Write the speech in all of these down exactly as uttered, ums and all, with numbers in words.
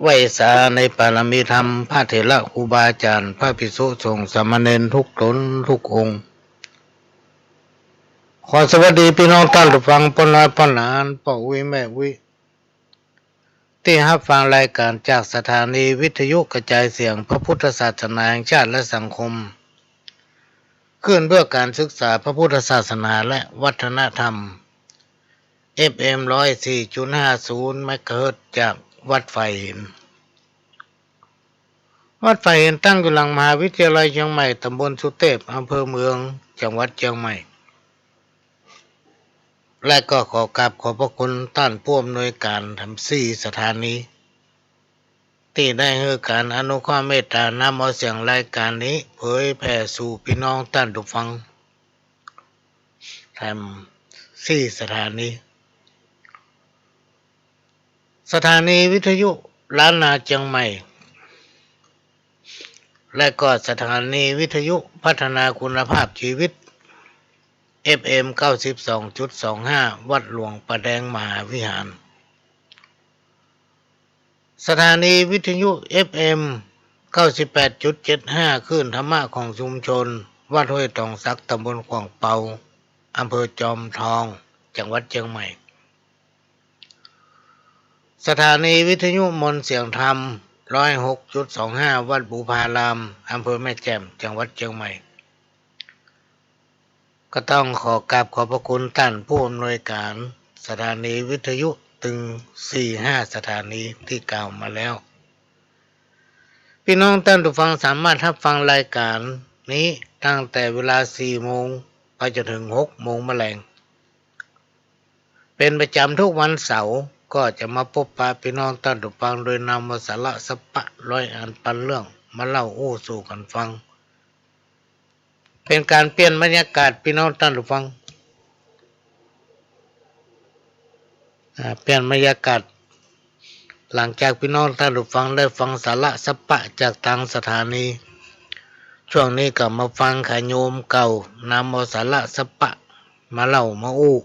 ไหว้สาในปารมีธรรม พระเถระครูบาอาจ๋ารย์ พระภิกษุสงฆ์สามเณรทุกต๋นทุกองค์ ขอสวัสดีปี้น้องต้านผู้ฟัง ป้อน้อยป้อหลาน ป้ออุ๊ยแม่อุ๊ย ตี้ฮับฟังรายก๋านจากสถานีวิทยุกระจายเสียงพระพุทธศาสนาแห่งชาติและสังคม คลื่นเพื่อการศึกษาพระพุทธศาสนาและวัฒนธรรม เอฟเอ็ม ร้อยสี่จุดห้าศูนย์ เมกะเฮิรตซ์ จากวัดฝายหิน วัดฝายหินตั้งอยู่หลังมหาวิทยาลัยเจียงใหม่ ต๋ำบลสุเตพ อำเภอเมือง จังหวัดเจียงใหม่ และก็ขอกราบขอบพระคุณต้านผู้อำนวยก๋านทั้งสี่สถานี ตี้ได้หื้อก๋านอนุเคราะห์เมตตานำเอาเสียงรายก๋านนี้เผยแผ่สู่ปี้น้องต้านผู้ฟัง ทั้งสี่สถานี สถานีวิทยุล้านนาเจียงใหม่ และก็สถานีวิทยุพัฒนาคุณภาพชีวิต เอฟเอ็ม เก้าสิบสองจุดสองห้า วัดหลวงป่าแดงมหาวิหาร สถานีวิทยุ เอฟเอ็ม เก้าสิบแปดจุดเจ็ดห้า คลื่นธรรมะของชุมชน วัดห้วยตองสัก ต๋ำบลขวางเปา อำเภอจอมทอง จังหวัดเจียงใหม่ สถานีวิทยุมนต์เสียงธรรม ร้อยหกจุดสองห้า วัดบุพาราม อำเภอแม่แจ่ม จังหวัดเจียงใหม่ ก็ต้องขอกราบขอบพระคุณต้านผู้อำนวยก๋านสถานีวิทยุตึงสี่ห้าสถานีตี้กล่าวมาแล้ว ปี้น้องต้านผู้ฟังสามารถฮับฟังรายก๋านนี้ตั้งแต่เวลาสี่โมงไปจ๋นเถิงหกโมงแมลง เป๋นประจ๋ำทุกวันเสาร์ ก็จะมาปบปะปี้น้องต้านผู้ฟังโดยนำเอาสาระสัปปะร้อยอันปันเรื่องมาเล่าอู้สู่กั๋นฟัง เป๋นก๋านเปลี่ยนบรรยากาศปี้น้องต้านผู้ฟัง อ่า เปลี่ยนบรรยากาศ หลังจากปี้น้องต้านผู้ฟังได้ฟังสาระสัปปะจากตางสถานี ช่วงนี้ก็มาฟังขะโยมเก่านำเอาสาระสัปปะมาเล่ามาอู้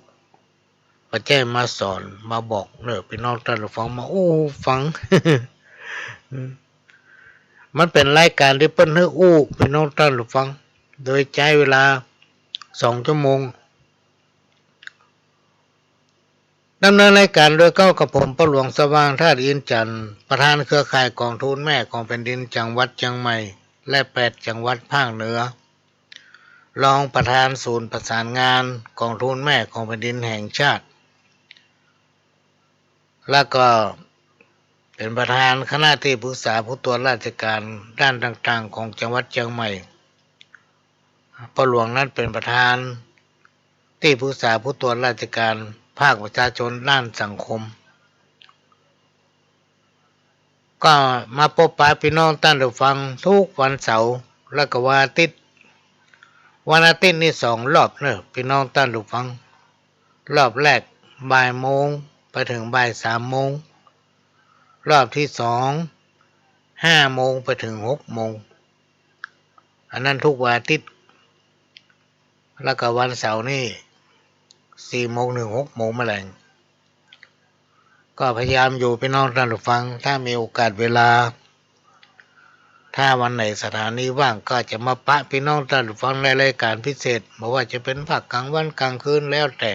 บ่ใจ้มาสอนมาบอกเน่อปี้น้องต้านผู้ฟัง มาอู้ฟัง มันเป๋นรายก๋านตี้เปิ้นหื้ออู้ปี้น้องต้านผู้ฟัง โดยใจ๊เวลาสองชั่วโมง ดำเนินรายก๋านโดยเก้ากับผม ป้อหลวงสว่าง ธาตุอินทร์จันทร์ ประธานเครือข่ายก๋องทุนแม่ของแผ่นดินจังหวัดเจียงใหม่ และแปดจังหวัดภาคเหนือ รองประธานศูนย์ประสานงานก๋องทุนแม่ของแผ่นดินแห่งชาติ และก็เป๋นประธานคณะตี้ปรึกษาผู้ตรวจราชก๋านด้านต่างๆ ของจังหวัดเจียงใหม่ ป้อหลวงนั้นเป๋นประธานตี้ปรึกษาผู้ตรวจราชก๋านภาคประชาชนด้านสังคม ก็มาปบปะปี้น้องต้านผู้ฟังทุกวันเสาร์ และก็วันอาทิตย์ วันอาทิตย์นี่สองรอบเน่อปี้น้องต้านผู้ฟัง รอบแรกบ่ายโมงไปเถิงบ่ายสามโมง รอบตี้สองห้าโมงไปเถิงหกโมง อันนั้นทุกวันอาทิตย์ และก็วันเสาร์นี่สี่โมงเถิงหกโมงแมลง ก็พยายามอยู่ปี้น้องต้านผู้ฟัง ถ้ามีโอกาสเวลา ถ้าวันไหนสถานีว่างก็จะมาปะปี้น้องต้านผู้ฟังในรายก๋านพิเศษ บ่ว่าจะเป๋นภาคกลางวันกลางคืนแล้วแต่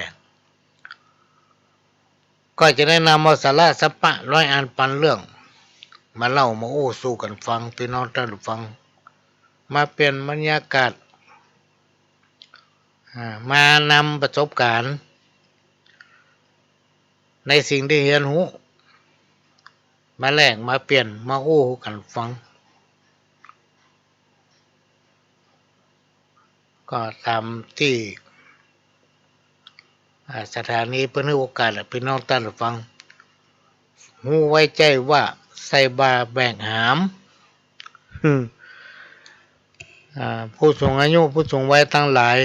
ก็จะได้นำเอาสาระสัปปะร้อยอันปันเรื่อง มาเล่ามาอู้สู่กั๋นฟัง ปี้น้องต้านผู้ฟัง มาเปลี่ยนบรรยากาศ อ่า มานำประสบก๋ารณ์ ในสิ่งตี้เฮียนฮู้ มาแลกมาเปลี่ยนมาอู้กั๋นฟัง ก็ต๋ามตี้ อ่า สถานีเปิ้นหื้อโอกาสแหละ ปี้น้องต้านผู้ฟัง ฮู้ไว้ใจ้ว่าใส่บ่าแบกหาม อ่า ผู้สูงอายุผู้สูงวัยตังหลาย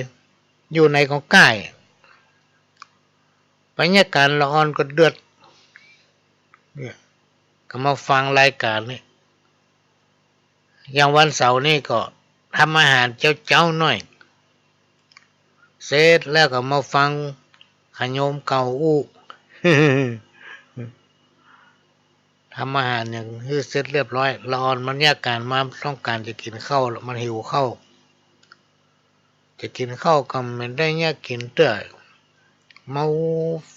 อยู่ไหนก็ก้าย บรรยากาศละอ่อนก็เดือด เนี่ย ก็มาฟังรายก๋านนี้ อย่างวันเสาร์นี่ก็ทำอาหารเจ๊าๆ หน่อย เสร็จแล้วก็มาฟังขะโยมเก่าอู้ ท ทำอาหารอย่างหื้อเสร็จเรียบร้อย ละอ่อนมันเยียะก๋านมา ต้องก๋านจะกิ๋นข้าว มันหิวข้าว จะกิ๋นข้าวก็เม็นได้เยียะกิ๋นเตื้อ เมา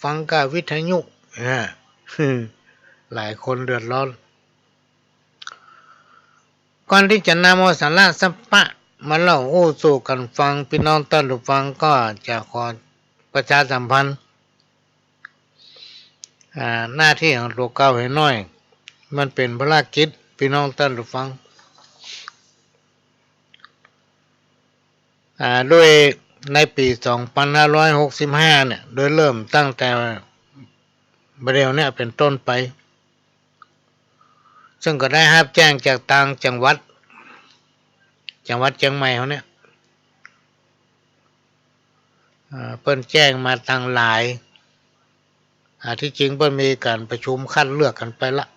ฟังก้าวิทยุ อ่า หลายคนเดือดร้อน ก่อนตี้จะนำเอาสาระสะปะมาเล่าอู้สู่กั๋นฟัง ปี้น้องต้านผู้ฟังก็จะขอประชาสัมพันธ์ อ่า หน้าตี้ของตั๋วเก่าหื้อหน้อย มันเป๋นภารกิจ ปี้น้องต้านผู้ฟัง อ่า โดยในปี๋สองปันห้าร้อยหกสิบห้าเนี่ย โดยเริ่มตั้งแต่บ่าเดี่ยวเนี่ยเป๋นต้นไป ซึ่งก็ได้ฮับแจ้งจากตางจังหวัด จังหวัดเจียงใหม่เฮาเนี่ย อ่า เปิ้นแจ้งมาตังหลาย อ่า ตี้จริงเปิ้นมีก๋านประชุมคัดเลือกกั๋นไปละ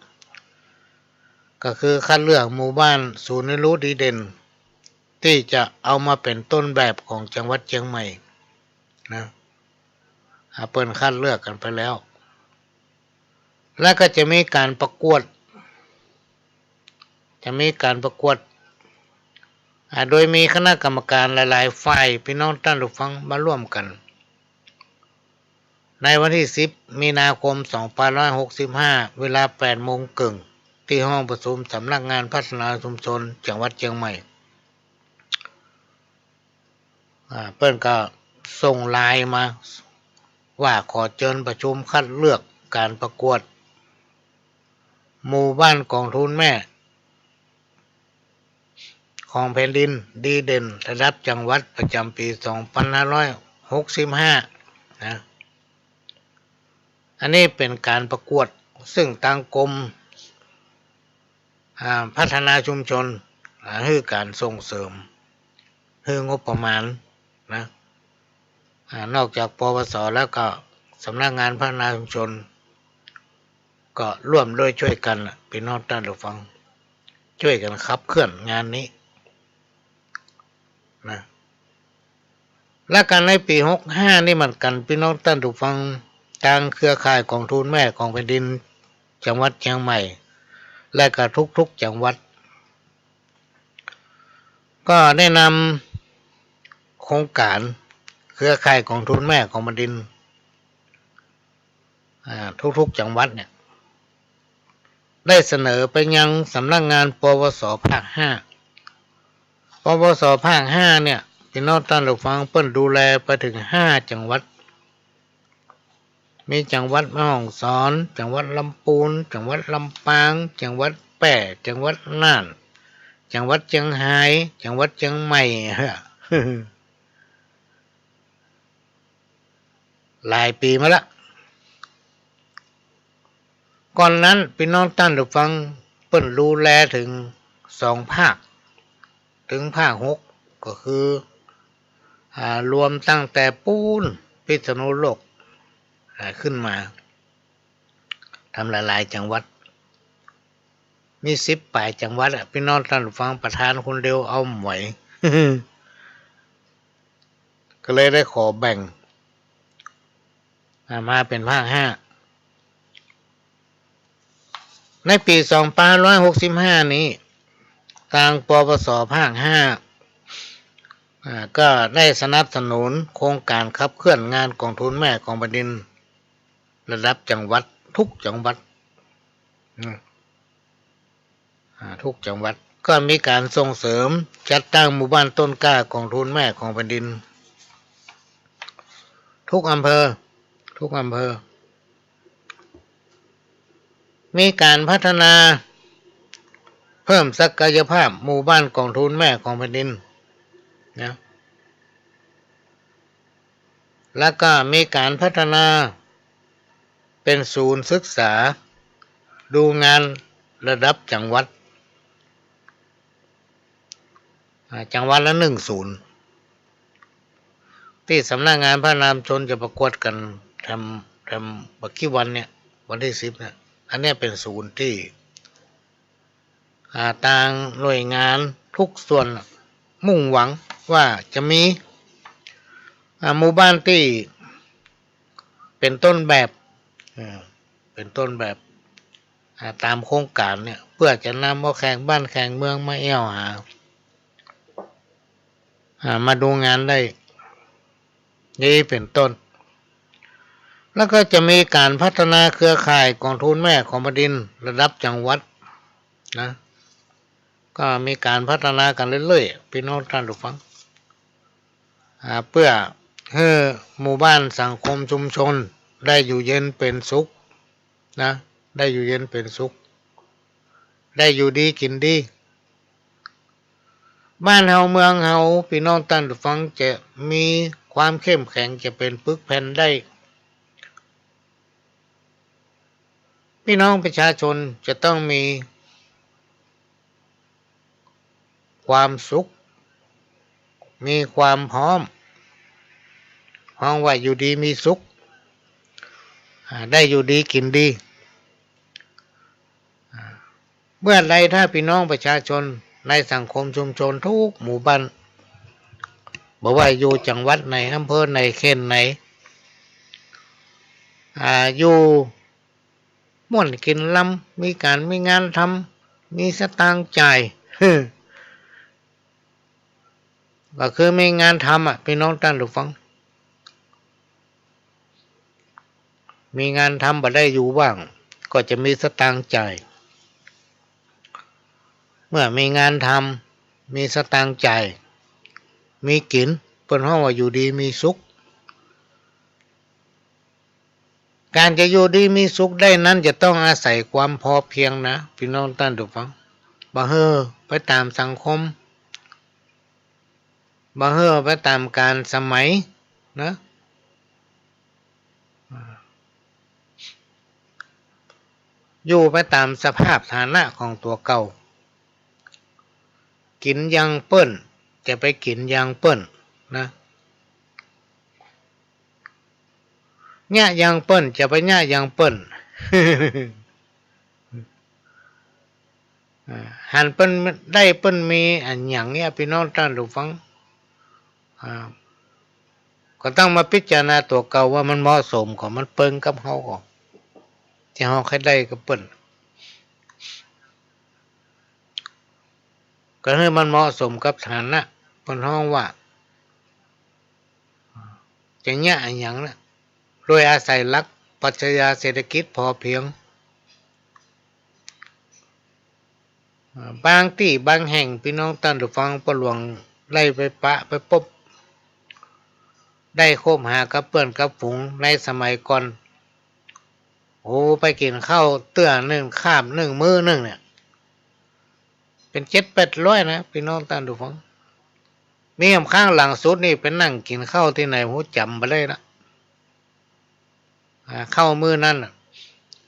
ก็คือคัดเลือกหมู่บ้านศูนย์เรียนรู้ดีเด่น ตี้จะเอามาเป๋นต้นแบบของจังหวัดเจียงใหม่นะ อ่า เปิ้นคัดเลือกกั๋นไปแล้ว แล้วก็จะมีก๋านประกวด จะมีก๋านประกวด อ่า โดยมีคณะกรรมการหลายๆ ฝ่าย ปี้น้องต้านผู้ฟังมาร่วมกั๋น ในวันตี้สิบมีนาคมสองปันห้าร้อยหกสิบห้า เวลาแปดโมงเกิ่ง ตี้ห้องประชุมสำนักงานพัฒนาชุมชนจังหวัดเจียงใหม่ อ่า เปิ้นก็ส่งไลน์มาว่าขอเจิญประชุมคัดเลือกก๋านประกวดหมู่บ้านกองทุนแม่ของแผ่นดินดีเด่นระดับจังหวัดประจ๋ำปี๋สองปันห้าร้อยหกสิบห้านะ อันนี้เป๋นก๋านประกวด ซึ่งตางกรม อ่า พัฒนาชุมชน อ่า หื้อก๋านส่งเสริม หื้องบประมาณนะ อ่า นอกจาก ปปส แล้วก็สำนักงานพัฒนาชุมชน ก็ร่วมด้วยช่วยกั๋นน่ะ ปี้น้องต้านผู้ฟัง ช่วยกั๋นขับเคลื่อนงานนี้นะ และก็ในปี๋หกห้านี่เหมือนกั๋น ปี้น้องต้านผู้ฟัง ตางเครือข่ายกองทุนแม่ของแผ่นดินจังหวัดเจียงใหม่ และก็ทุกๆ จังหวัด ก็ได้นำโครงก๋านเครือข่ายกองทุนแม่ของแผ่นดิน อ่า ทุกๆ จังหวัดเนี่ย ได้เสนอไปยังสำนักงาน ปวส ภาคห้า ปวส ภาคห้าเนี่ย ปี้น้องต้านผู้ฟัง เปิ้นดูแลไปเถิงห้าจังหวัด มีจังหวัดแม่ฮ่องสอน จังหวัดลำปูน จังหวัดลำปาง จังหวัดแป้ จังหวัดน่าน จังหวัดเจียงฮาย จังหวัดเจียงใหม่ หลายปี๋มาละ ก่อนนั้นปี้น้องต้านผู้ฟัง เปิ้นดูแลเถิงสองภาค เถิงภาคหก ก็คือ อ่า รวมตั้งแต่ปู๊นพิษณุโลก อ่า ขึ้นมา ทำหลายๆ จังหวัด มีสิบป๋ายจังหวัดอะ ปี้น้องต้านผู้ฟัง ประธานคนเดียวเอาบ่ไหว ก็เลยได้ขอแบ่ง อ่า มาเป๋นภาคห้า ในปี๋สองปันห้าร้อยหกสิบห้านี้ ตาง ปวส ภาคห้า อ่า ก็ได้สนับสนุนโครงก๋านขับเคลื่อนงานกองทุนแม่ของแผ่นดิน ระดับจังหวัด ทุกจังหวัด อืม อ่า ทุกจังหวัด ก็มีก๋านส่งเสริมจัดตั้งหมู่บ้านต้นกล้ากองทุนแม่ของแผ่นดิน ทุกอำเภอ ทุกอำเภอ มีก๋านพัฒนาเพิ่มศักยภาพหมู่บ้านกองทุนแม่ของแผ่นดินนะ แล้วก็มีก๋านพัฒนาเป๋นศูนย์ศึกษาดูงานระดับจังหวัด อ่า จังหวัดละหนึ่งศูนย์ ตี้สำนักงานพัฒนาชุมชนจะประกวดกั๋น ทำ ทำบ่ากี้วันเนี่ย วันตี้สิบเนี่ย อันเนี้ยเป๋นศูนย์ตี้ อ่า ตางหน่วยงานทุกส่วนมุ่งหวังว่าจะมี อ่า หมู่บ้านตี้เป๋นต้นแบบ อ่า เป๋นต้นแบบ อ่า ต๋ามโครงก๋านเนี่ย เปื้อจะนำเอาแขกบ้านแขกเมืองมาแอ่วหา อ่า มาดูงานได้ อย่างนี้เป๋นต้น แล้วก็จะมีก๋านพัฒนาเครือข่ายก๋องทุนแม่ของแผ่นดินระดับจังหวัดนะ ก็มีก๋านพัฒนากั๋นเรื่อยๆ ปี้น้องต้านผู้ฟัง อ่า เปื้อหื้อหมู่บ้านสังคมชุมชนได้อยู่เย็นเป๋นสุขนะ ได้อยู่เย็นเป๋นสุข ได้อยู่ดีกิ๋นดี บ้านเฮาเมืองเฮา ปี้น้องต้านผู้ฟัง จะมีความเข้มแข็ง จะเป๋นปึกแผ่นได้ ปี้น้องประชาชนจะต้องมีความสุข มีความพร้อม ฮ้องว่าอยู่ดีมีสุข อ่า ได้อยู่ดีกิ๋นดี อ่า เมื่อใดถ้าปี้น้องประชาชนในสังคมชุมชนทุกหมู่บ้าน บ่ว่าอยู่จังหวัดไหน อำเภอไหน เขตไหน อ่า อยู่ม่วนกิ๋นลำ มีก๋านมีงานทำ มีสตางค์จ่าย ก็คือมีงานทำอะ ปี้น้องต้านผู้ฟัง มีงานทำบ่ได้อยู่ว่าง ก็จะมีสตางค์จ่าย เมื่อมีงานทำ มีสตางค์จ่าย มีกิ๋น เปิ้นฮ้องว่าอยู่ดีมีสุข ก๋านจะอยู่ดีมีสุขได้นั้น จะต้องอาศัยความพอเพียงนะ ปี้น้องต้านผู้ฟัง บ่หื้อไปต๋ามสังคม บ่หื้อไปต๋ามกาลสมัยนะ อยู่ไปต๋ามสภาพฐานะของตั๋วเก่า กิ๋นอย่างเปิ้น จะไปกิ๋นอย่างเปิ้นนะ เยียะอย่างเปิ้น จะไปเยียะอย่างเปิ้น อ่า หันเปิ้นได้เปิ้นมีอะหยังเนี่ย ปี้น้องต้านผู้ฟัง อ่า ก็ต้องมาพิจารณาตั๋วเก่าว่ามันเหมาะสมก่อ มันเปิงกับเฮาก่อ ตี้เฮาใค่ได้กับเปิ้น ก็หื้อมันเหมาะสมกับฐานะ เปิ้นฮ้องว่า จะเยียะอะหยังนะ โดยอาศัยหลักปรัชญาเศรษฐกิจพอเพียง อ่า บางตี้บางแห่ง ปี้น้องต้านผู้ฟัง ป้อหลวงได้ไปปะไปปบ ได้คบหากับเปื้อนกับฝูงในสมัยก่อน โอ้ ไปกิ๋นข้าวเตื้อหนึ่งคาบหนึ่งมื้อหนึ่งเนี่ย เป๋นเจ็ดแปดร้อยนะ ปี้น้องต้านผู้ฟัง มีหนครั้งหลังสุดนี่ไปนั่งกิ๋นข้าวตี้ไหน โห จ๋ำบ่ได้นะ อ่า ข้าวมื้อนั้นน่ะ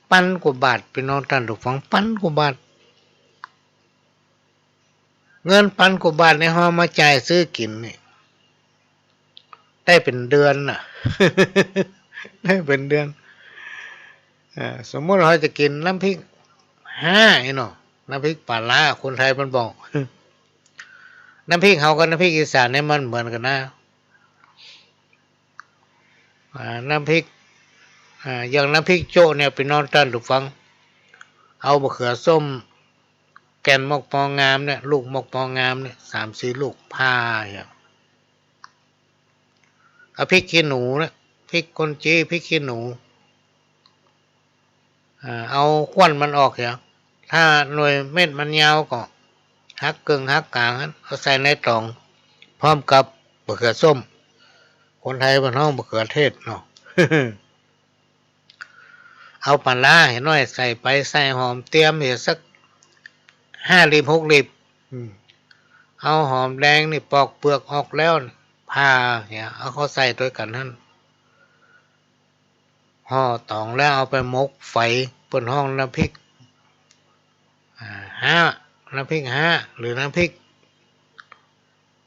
ปันกว่าบาท ปี้น้องต้านผู้ฟัง ปันกว่าบาท เงินปันกว่าบาทนี่ เฮามาจ่ายซื้อกิ๋นนี่ ได้เป๋นเดือนน่ะ ได้เป๋นเดือน อ่า สมมุติเฮาจะกิ๋นน้ำพริกฮ้า ไอ้เนาะ น้ำพริกปลาร้า คนไทยมันบอก น้ำพริกเฮากับน้ำพริกอีสานนี่มันเหมือนกั๋นนะ อ่า น้ำพริก อ่า อย่างน้ำพริกโจ๊ะเนี่ย ปี้น้องต้านผู้ฟัง เอามะเขือส้ม แก่นมอกปองามเนี่ย ลูกมอกปองามเนี่ย สามสี่ลูก ผ่าอย่าง เอาพริกขี้หนูเนี่ย พริกก้นจี๊ พริกขี้หนู อ่า เอาควันมันออกอย่าง ถ้าหน่วยเม็ดมันยาวก็หักเกิ่งหักก๋างหั้น เอาใส่ในต๋อง พร้อมกับมะเขือส้ม คนไทยเปิ้นฮ้องมะเขือเทศเนาะ เอาปลาร้าเหียน้อยใส่ไป ใส่หอมเตียมเหียสักห้าหลีบหกหลีบ อืม เอาหอมแดงนี่ปอกเปลือกออกแล้ว ผ่าเหีย เอาเข้าใส่ตวยกั๋นหั้น ห่อต๋องแล้วเอาไปหมกไฟ เปิ้นฮ้องน้ำพริก อ่า ฮ้า น้ำพริกฮ้า หรือน้ำพริก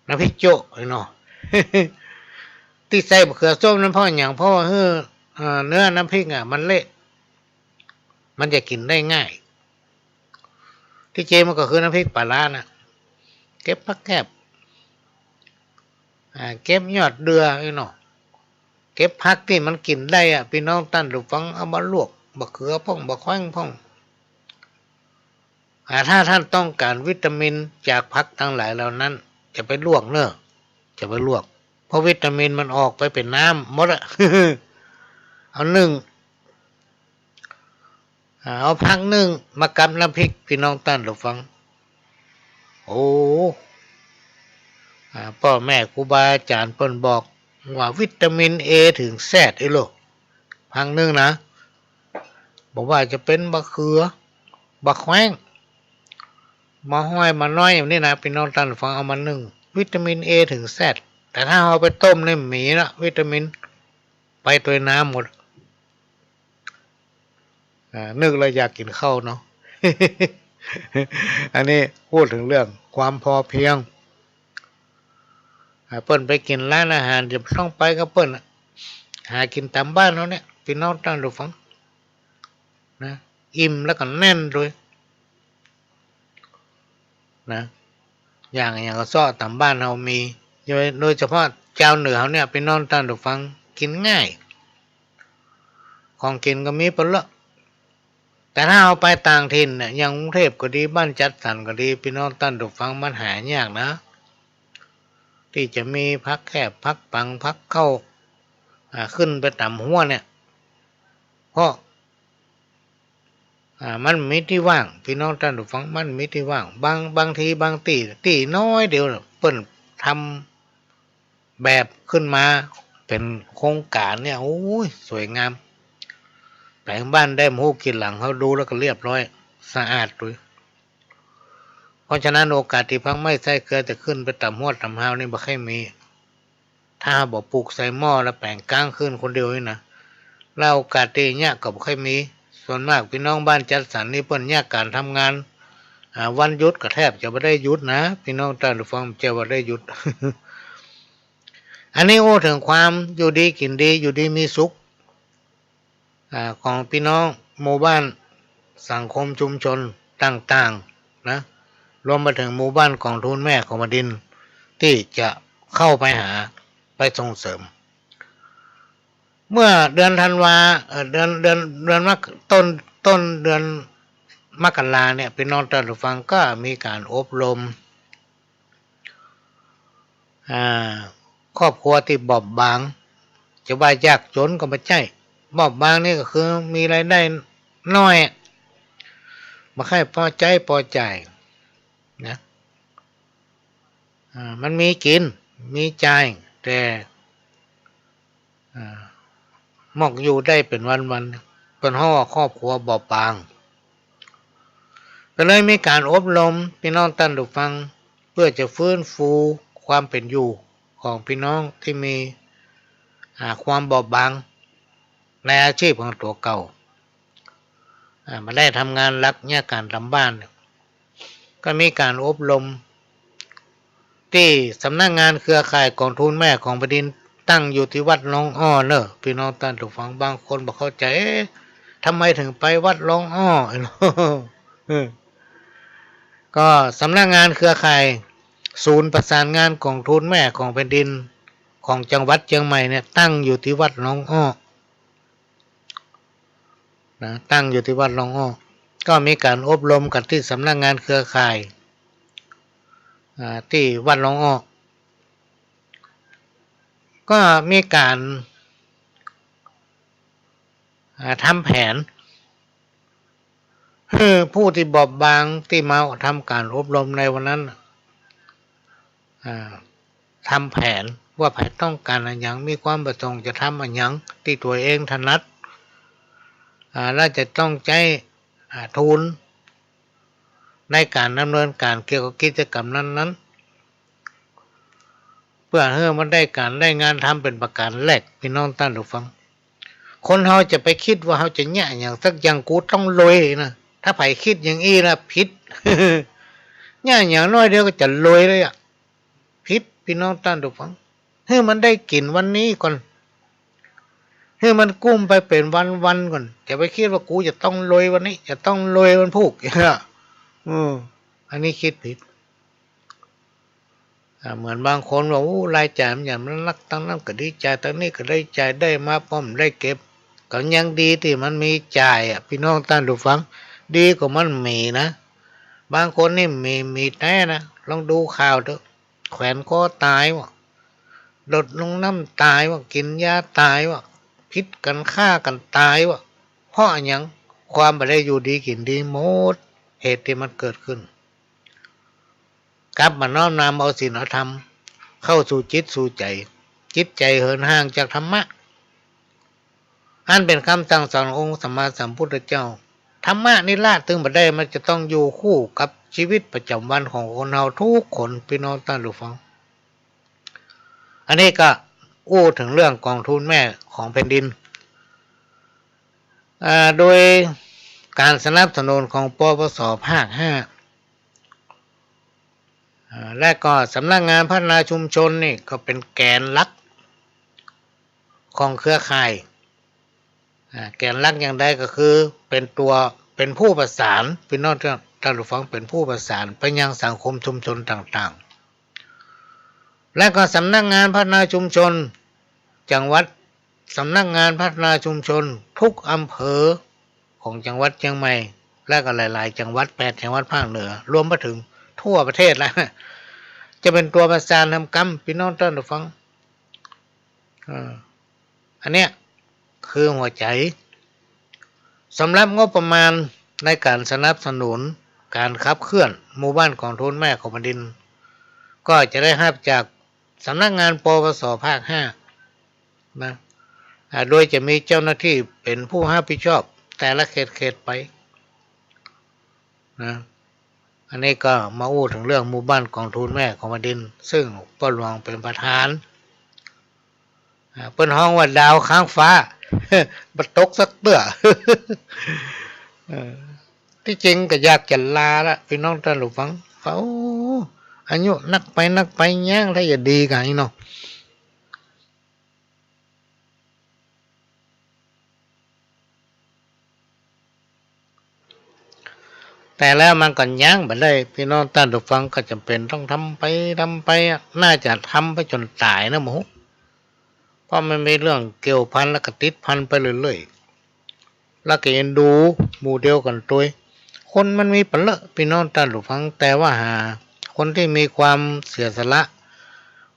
น้ำพริกโจ๊ะไอ้เนาะ ตี้ใส่มะเขือส้มนั้นเพราะหยัง เพราะว่าหื้อ เอ่อ เนื้อน้ำพริกอะมันเละ มันจะกิ๋นได้ง่าย ตี้จริงมันก็คือน้ำพริกปลาร้าน่ะ เก็บผักแคบ อ่า เก็บยอดเดื่อไอ้เนาะ เก็บผักตี้มันกิ๋นได้อะ ปี้น้องต้านผู้ฟัง เอามาลวก บักเขือพ่อง บักแข้งพ่อง อ่า ถ้าต้านต้องก๋านวิตามินจากผักตังหลายเหล่านั้น จะไปลวกเน่อ จะไปลวก เพราะวิตามินมันออกไปเป๋นน้ำหมดอะ เอานึ่ง อ่า เอาผักนึ่งมากับน้ำพริก ปี้น้องต้านผู้ฟัง โอ้ อ่า ป้อแม่ครูบาอาจ๋ารย์เปิ้นบอกว่าวิตามินเอเถิงแซด ไอ้ลูก ผักนึ่งนะ บ่ว่าจะเป๋นบ่าเขือ บ่าแขว้ง บ่าฮ้อย บ่าน้อย อย่างนี้นะ ปี้น้องต้านผู้ฟัง เอามานึ่ง วิตามินเอเถิงแซด แต่ถ้าเอาไปต้มนี่บ่มีละ วิตามินไปตวยน้ำหมด อ่า นึกแล้วอยากกิ๋นข้าวเนาะ อันนี้พูดเถิงเรื่องความพอเพียง อ่า เปิ้นไปกิ๋นร้านอาหาร จะต้องไปกับเปิ้นอะ หากิ๋นต๋ามบ้านเฮาเนี่ย ปี้น้องต้านผู้ฟัง นะ อิ่มแล้วก็แน่นด้วย นะ อย่าง อย่างข้าวซอยต๋ามบ้านเฮามี โดย โดยเฉพาะจาวเหนือเฮาเนี่ย ปี้น้องต้านผู้ฟัง กิ๋นง่าย ของกิ๋นก็มีเป๋นเยอะ แต่ถ้าเอาไปต่างถิ่นเนี่ย อย่างกรุงเทพฯก็ดี บ้านจัดสรรก็ดี ปี้น้องต้านผู้ฟัง มันหายากนะ ตี้จะมีผักแคบ ผักปัง ผักเค้า อ่า ขึ้นไปต๋ามฮั้วเนี่ย เพราะ อ่า มันบ่มีตี้ว่าง ปี้น้องต้านผู้ฟัง มันบ่มีตี้ว่าง บาง บางที บางตี้ ตี้น้อยเดียวเนี่ย เปิ้นทำแบบขึ้นมาเป๋นโครงก๋านเนี่ย โอ้ย สวยงาม แป๋งบ้านได้บ่ฮู้กี่หลัง เฮาดูแล้วก็เรียบร้อย สะอาดด้วย เพราะฉะนั้นโอกาสตี้ผักไม้ไส้เกลือจะขึ้นไปต๋ามฮั้วต๋ามฮาวนี่บ่ค่อยมี ถ้าบ่ปลูกใส่หม้อแล้วแป๋งก๊างคืนคนเดียวนี่นะ แล้วโอกาสตี้เยียะก็บ่ค่อยมี ส่วนมากปี้น้องบ้านจัดสรรนี่เปิ้นเยียะก๋านทำงาน อ่า วันหยุดก็แทบจะบ่ได้หยุดนะ ปี้น้องต้านผู้ฟัง จะว่าได้หยุด อันนี้อู้เถิงความอยู่ดีกิ๋นดี อยู่ดีมีสุข อ่า ของปี้น้องหมู่บ้านสังคมชุมชนต่างๆ นะ รวมไปเถิงหมู่บ้านกองทุนแม่ของแผ่นดิน ตี้จะเข้าไปหา ไปส่งเสริม เมื่อเดือนธันวา เอ่อ เดือน เดือน เดือนมก ต้น ต้นเดือนมกราเนี่ย ปี้น้องต้านผู้ฟัง ก็มีก๋านอบรม อ่า ครอบครัวตี้บอบบาง จะว่ายากจ๋นก็บ่ใจ้ บอบบางนี่ก็คือมีรายได้น้อย บ่ใค่ปอใจ๊ปอจ่ายนะ อ่า มันมีกิ๋น มีจ่าย แต่ อ่า มอกอยู่ได้เป๋นวันๆ เปิ้นฮ้องว่าครอบครัวบอบบาง ก็เลยมีก๋านอบรมปี้น้องต้านผู้ฟัง เปื้อจะฟื้นฟูความเป๋นอยู่ของปี้น้องตี้มี อ่า ความบอบบางในอาชีพของตั๋วเก่า อ่า บ่ได้ทำงานหลักเยียะก๋านต๋ามบ้าน ก็มีก๋านอบรม ตี้สำนักงานเครือข่ายกองทุนแม่ของแผ่นดิน ตั้งอยู่ตี้วัดหนองอ้อเน่อ ปี้น้องต้านผู้ฟัง บางคนบ่เข้าใจ๋ เอ๊ะ ทำไมเถิงไปวัดหนองอ้อ เออ ก็สำนักงานเครือข่ายศูนย์ประสานงานกองทุนแม่ของแผ่นดินของจังหวัดเจียงใหม่เนี่ย ตั้งอยู่ตี้วัดหนองอ้อ นะ ตั้งอยู่ตี้วัดหนองอ้อ ก็มีก๋านอบรมกั๋นตี้สำนักงานเครือข่าย อ่า ตี้วัดหนองอ้อ ก็มีก๋าน อ่า ทำแผน หื้อผู้ตี้บอบบางตี้มาทำก๋านอบรมในวันนั้น อ่า ทำแผนว่าใผต้องก๋านอะหยัง มีความประสงค์จะทำอะหยังตี้ตั๋วเองถนัด อ่า แล้วจะต้องใจ๊ อ่า ทุนในก๋านดำเนินก๋านเกี่ยวกับกิจกรรมนั้นๆ เปื้อหื้อมันได้ก๋านได้งานทำเป๋นประก๋านแรก ปี้น้องต้านผู้ฟัง คนเฮาจะไปกึ๊ดว่าเฮาจะเยียะอะหยังสักอย่าง กูต้องรวยนะ ถ้าใผกึ๊ดอย่างอี้ละผิด เยียะอะหยังน้อยเดียวก็จะรวยเลยอะ ผิด ปี้น้องต้านผู้ฟัง หื้อมันได้กิ๋นวันนี้ก่อน หื้อมันกุ้มไปเป๋นวันๆ ก่อน จะไปกึ๊ดว่ากูจะต้องรวยวันนี้ จะต้องรวยวันพูก เออ อันนี้กึ๊ดผิด อ่า เหมือนบางคนว่า โอ้ รายจ่ายมันอย่างมันนัก ตังนั้นก็ดีจ่าย ตังนี้ก็ดีจ่าย ได้มาป้อมได้เก็บ ก็ยังดีตี้มันมีจ่ายอะ ปี้น้องต้านผู้ฟัง ดีกว่ามันบ่มีนะ บางคนนี่มี มีแต๊นะ ลองดูข่าวเต๊อะ แขวนคอตายวะ โดดลงน้ำตายวะ กิ๋นยาตายวะ ผิดกั๋น ฆ่ากั๋นตายวะ เพราะอะหยัง ความบ่ได้อยู่ดีกิ๋นดีหมด เหตุตี้มันเกิดขึ้น กลับมาน้อมนำเอาศีลเอาธรรม เข้าสู่จิตสู่ใจ๋ จิตใจ๋เหินห่างจากธรรมะ อันเป๋นกำสั่งสอนขององค์สัมมาสัมพุทธเจ้า ธรรมะนี่ละตึงบ่ได้ มันจะต้องอยู่คู่กับชีวิตประจ๋ำวันของคนเฮากู้คน ปี้น้องต้านผู้ฟัง อันนี้ก็อู้เถิงเรื่องกองทุนแม่ของแผ่นดิน อ่า โดยก๋านสนับสนุนของ ปปส ภาคห้า อ่า และก็สำนักงานพัฒนาชุมชนนี่ก็เป๋นแก๋นหลักของเครือข่าย อ่า แก๋นหลักอย่างใดก็คือเป๋นตั๋ว เป๋นผู้ประสาน ปี้น้องต้านผู้ฟัง เป๋นผู้ประสานไปยังสังคมชุมชนต่างๆ และก็สำนักงานพัฒนาชุมชนจังหวัด สำนักงานพัฒนาชุมชนทุกอำเภอของจังหวัดเจียงใหม่ และก็หลายๆ จังหวัด แปดจังหวัดภาคเหนือ รวมไปเถิงทั่วประเทศแล้ว จะเป๋นตั๋วประสานทำกำ ปี้น้องต้านผู้ฟัง อ่า อันเนี้ยคือหัวใจ๋ สำหรับงบประมาณในก๋านสนับสนุนก๋านขับเคลื่อนหมู่บ้านกองทุนแม่ของแผ่นดิน ก็จะได้ฮับจากสำนักงาน ปปส ภาคห้า นะ อ่า โดยจะมีเจ้าหน้าตี้เป๋นผู้ฮับผิดชอบแต่ละเขตๆ ไป นะ อันนี้ก็มาอู้เถิงเรื่องหมู่บ้านกองทุนแม่ของแผ่นดิน ซึ่งป้อหลวงเป๋นประธาน อ่า เปิ้นฮ้องว่าดาวค้างฟ้า บ่ตกสักเตื้อ เออ ตี้จริงก็อยากจะลาละ ปี้น้องต้านผู้ฟัง โอ้ อายุนักไปนักไป ยังถ้าจะดีกั๋นเนาะ แต่แล้วมันก็ยั้งบ่ได้ ปี้น้องต้านผู้ฟัง ก็จ๋ำเป๋นต้องทำไป ทำไปอะ น่าจะทำไปจ๋นต๋ายนะ บ่ฮู้ เพราะมันมีเรื่องเกี่ยวพันแล้วก็ติดพันไปเรื่อยๆ แล้วก็เอ็นดูหมู่เดียวกั๋นตวย คนมันมีปะเลอะ ปี้น้องต้านผู้ฟัง แต่ว่าหาคนตี้มีความเสียสละ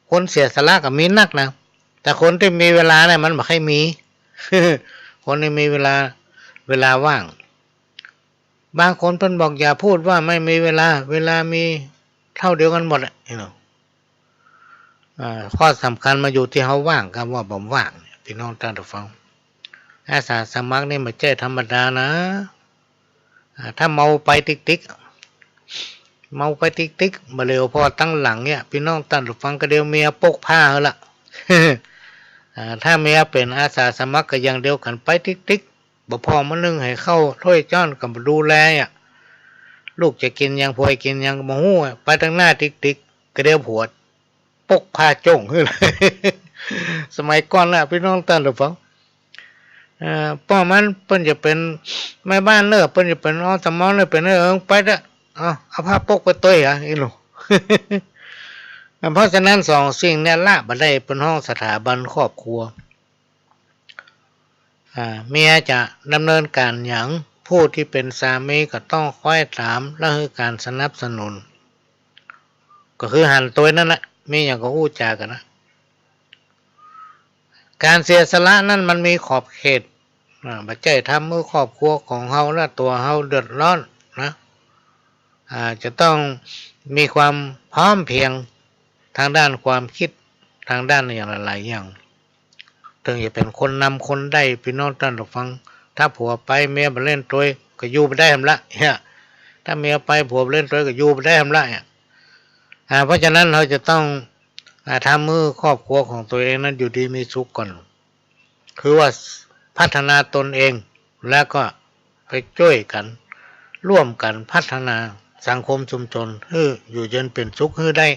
คนเสียสละก็มีนักนะ แต่คนตี้มีเวลาเนี่ยมันบ่ค่อยมี คนตี้มีเวลา เวลาว่าง บางคนเปิ้นบอกอย่าพูดว่าไม่มีเวลา เวลามีเท่าเดียวกั๋นหมดอะ you know อ่า ข้อสำคัญมันอยู่ตี้เฮาว่างกับว่าบ่ว่างเนี่ย ปี้น้องต้านผู้ฟัง อาสาสมัครนี่บ่ใจ้ธรรมดานะ อ่า ถ้าเมาไปติ๊กๆ เมาไปติ๊กๆ บ่เหลียวผ่อตังหลังเนี่ย ปี้น้องต้านผู้ฟัง ก็เดี๋ยวเมียปกผ้าเอาละ อ่า ถ้าเมียเป๋นอาสาสมัครก็อย่างเดียวกั๋น ไปติ๊กๆ บ่ผ่อมื้อนึ่งหื้อข้าวถ้วยจ้อนก็บ่ดูแลอะ ลูกจะกิ๋นหยัง ผัวกิ๋นหยังก็บ่ฮู้อะ ไปตังหน้าติ๊กๆ ก็เดี๋ยวผัวปกผ้าโจ้งหื้อ สมัยก่อนน่ะ ปี้น้องต้านผู้ฟัง เอ่อ ป้อมันเปิ้นจะเป๋นแม่บ้านเน่อ เปิ้นจะเป๋น อสม เน่อ เป๋นเน่อ เออ ไปเต๊อะ เอา เอาผ้าปกไปตวยอะ อีหลู อ่า เพราะฉะนั้นสองสิ่งเนี่ยละบ่ได้ เปิ้นฮ้องสถาบันครอบครัว อ่า เมียจะดำเนินก๋านหยัง ผู้ตี้เป๋นสามีก็ต้องคอยถาม และหื้อก๋านสนับสนุน ก็คือหันตวยนั่นแหละ มีหยังก็อู้จ๋ากั๋นนะ ก๋านเสียสละนั้นมันมีขอบเขต อ่า บ่ใจ้ทำหื้อครอบครัวของเฮาและตั๋วเฮาเดือดร้อนนะ อ่า จะต้องมีความพร้อมเพรียงตางด้านความกึ๊ด ตางด้านอย่างหลายๆ อย่าง เถิงจะเป๋นคนนำคนใด ปี้น้องต้านผู้ฟัง ถ้าผัวไปเมียบ่เล่นตวยก็อยู่บ่ได้แหมละ เนี่ย ถ้าเมียไปผัวบ่เล่นตวยก็อยู่บ่ได้แหมละ เนี่ย อ่า เพราะฉะนั้นเฮาจะต้อง อ่า ทำหื้อครอบครัวของตั๋วเองนั้นอยู่ดีมีสุขก่อน คือว่าพัฒนาตนเอง แล้วก็ไปจ้วยกั๋น ร่วมกั๋นพัฒนาสังคมชุมชนหื้ออยู่เย็นเป๋นสุขหื้อได้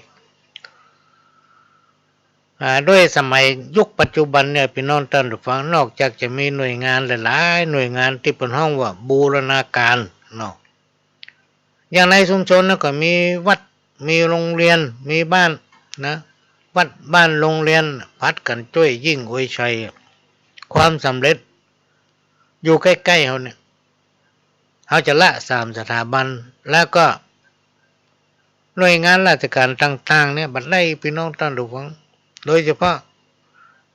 อ่า ด้วยสมัยยุคปัจจุบันเนี่ย ปี้น้องต้านผู้ฟัง นอกจากจะมีหน่วยงานหลายๆ หน่วยงานตี้เปิ้นฮ้องว่าบูรณาการเนาะ อย่างในชุมชนน่ะก็มีวัด มีโรงเรียน มีบ้านนะ วัด บ้าน โรงเรียน ผลัดกั๋นจ้วยยิ่งอวยชัย ความสำเร็จอยู่ใก้ๆ เฮาเนี่ย เฮาจะละสามสถาบัน แล้วก็ หน่วยงานราชการต่างๆ เนี่ย บ่ได้ ปี้น้องต้านผู้ฟัง โดยเฉพาะ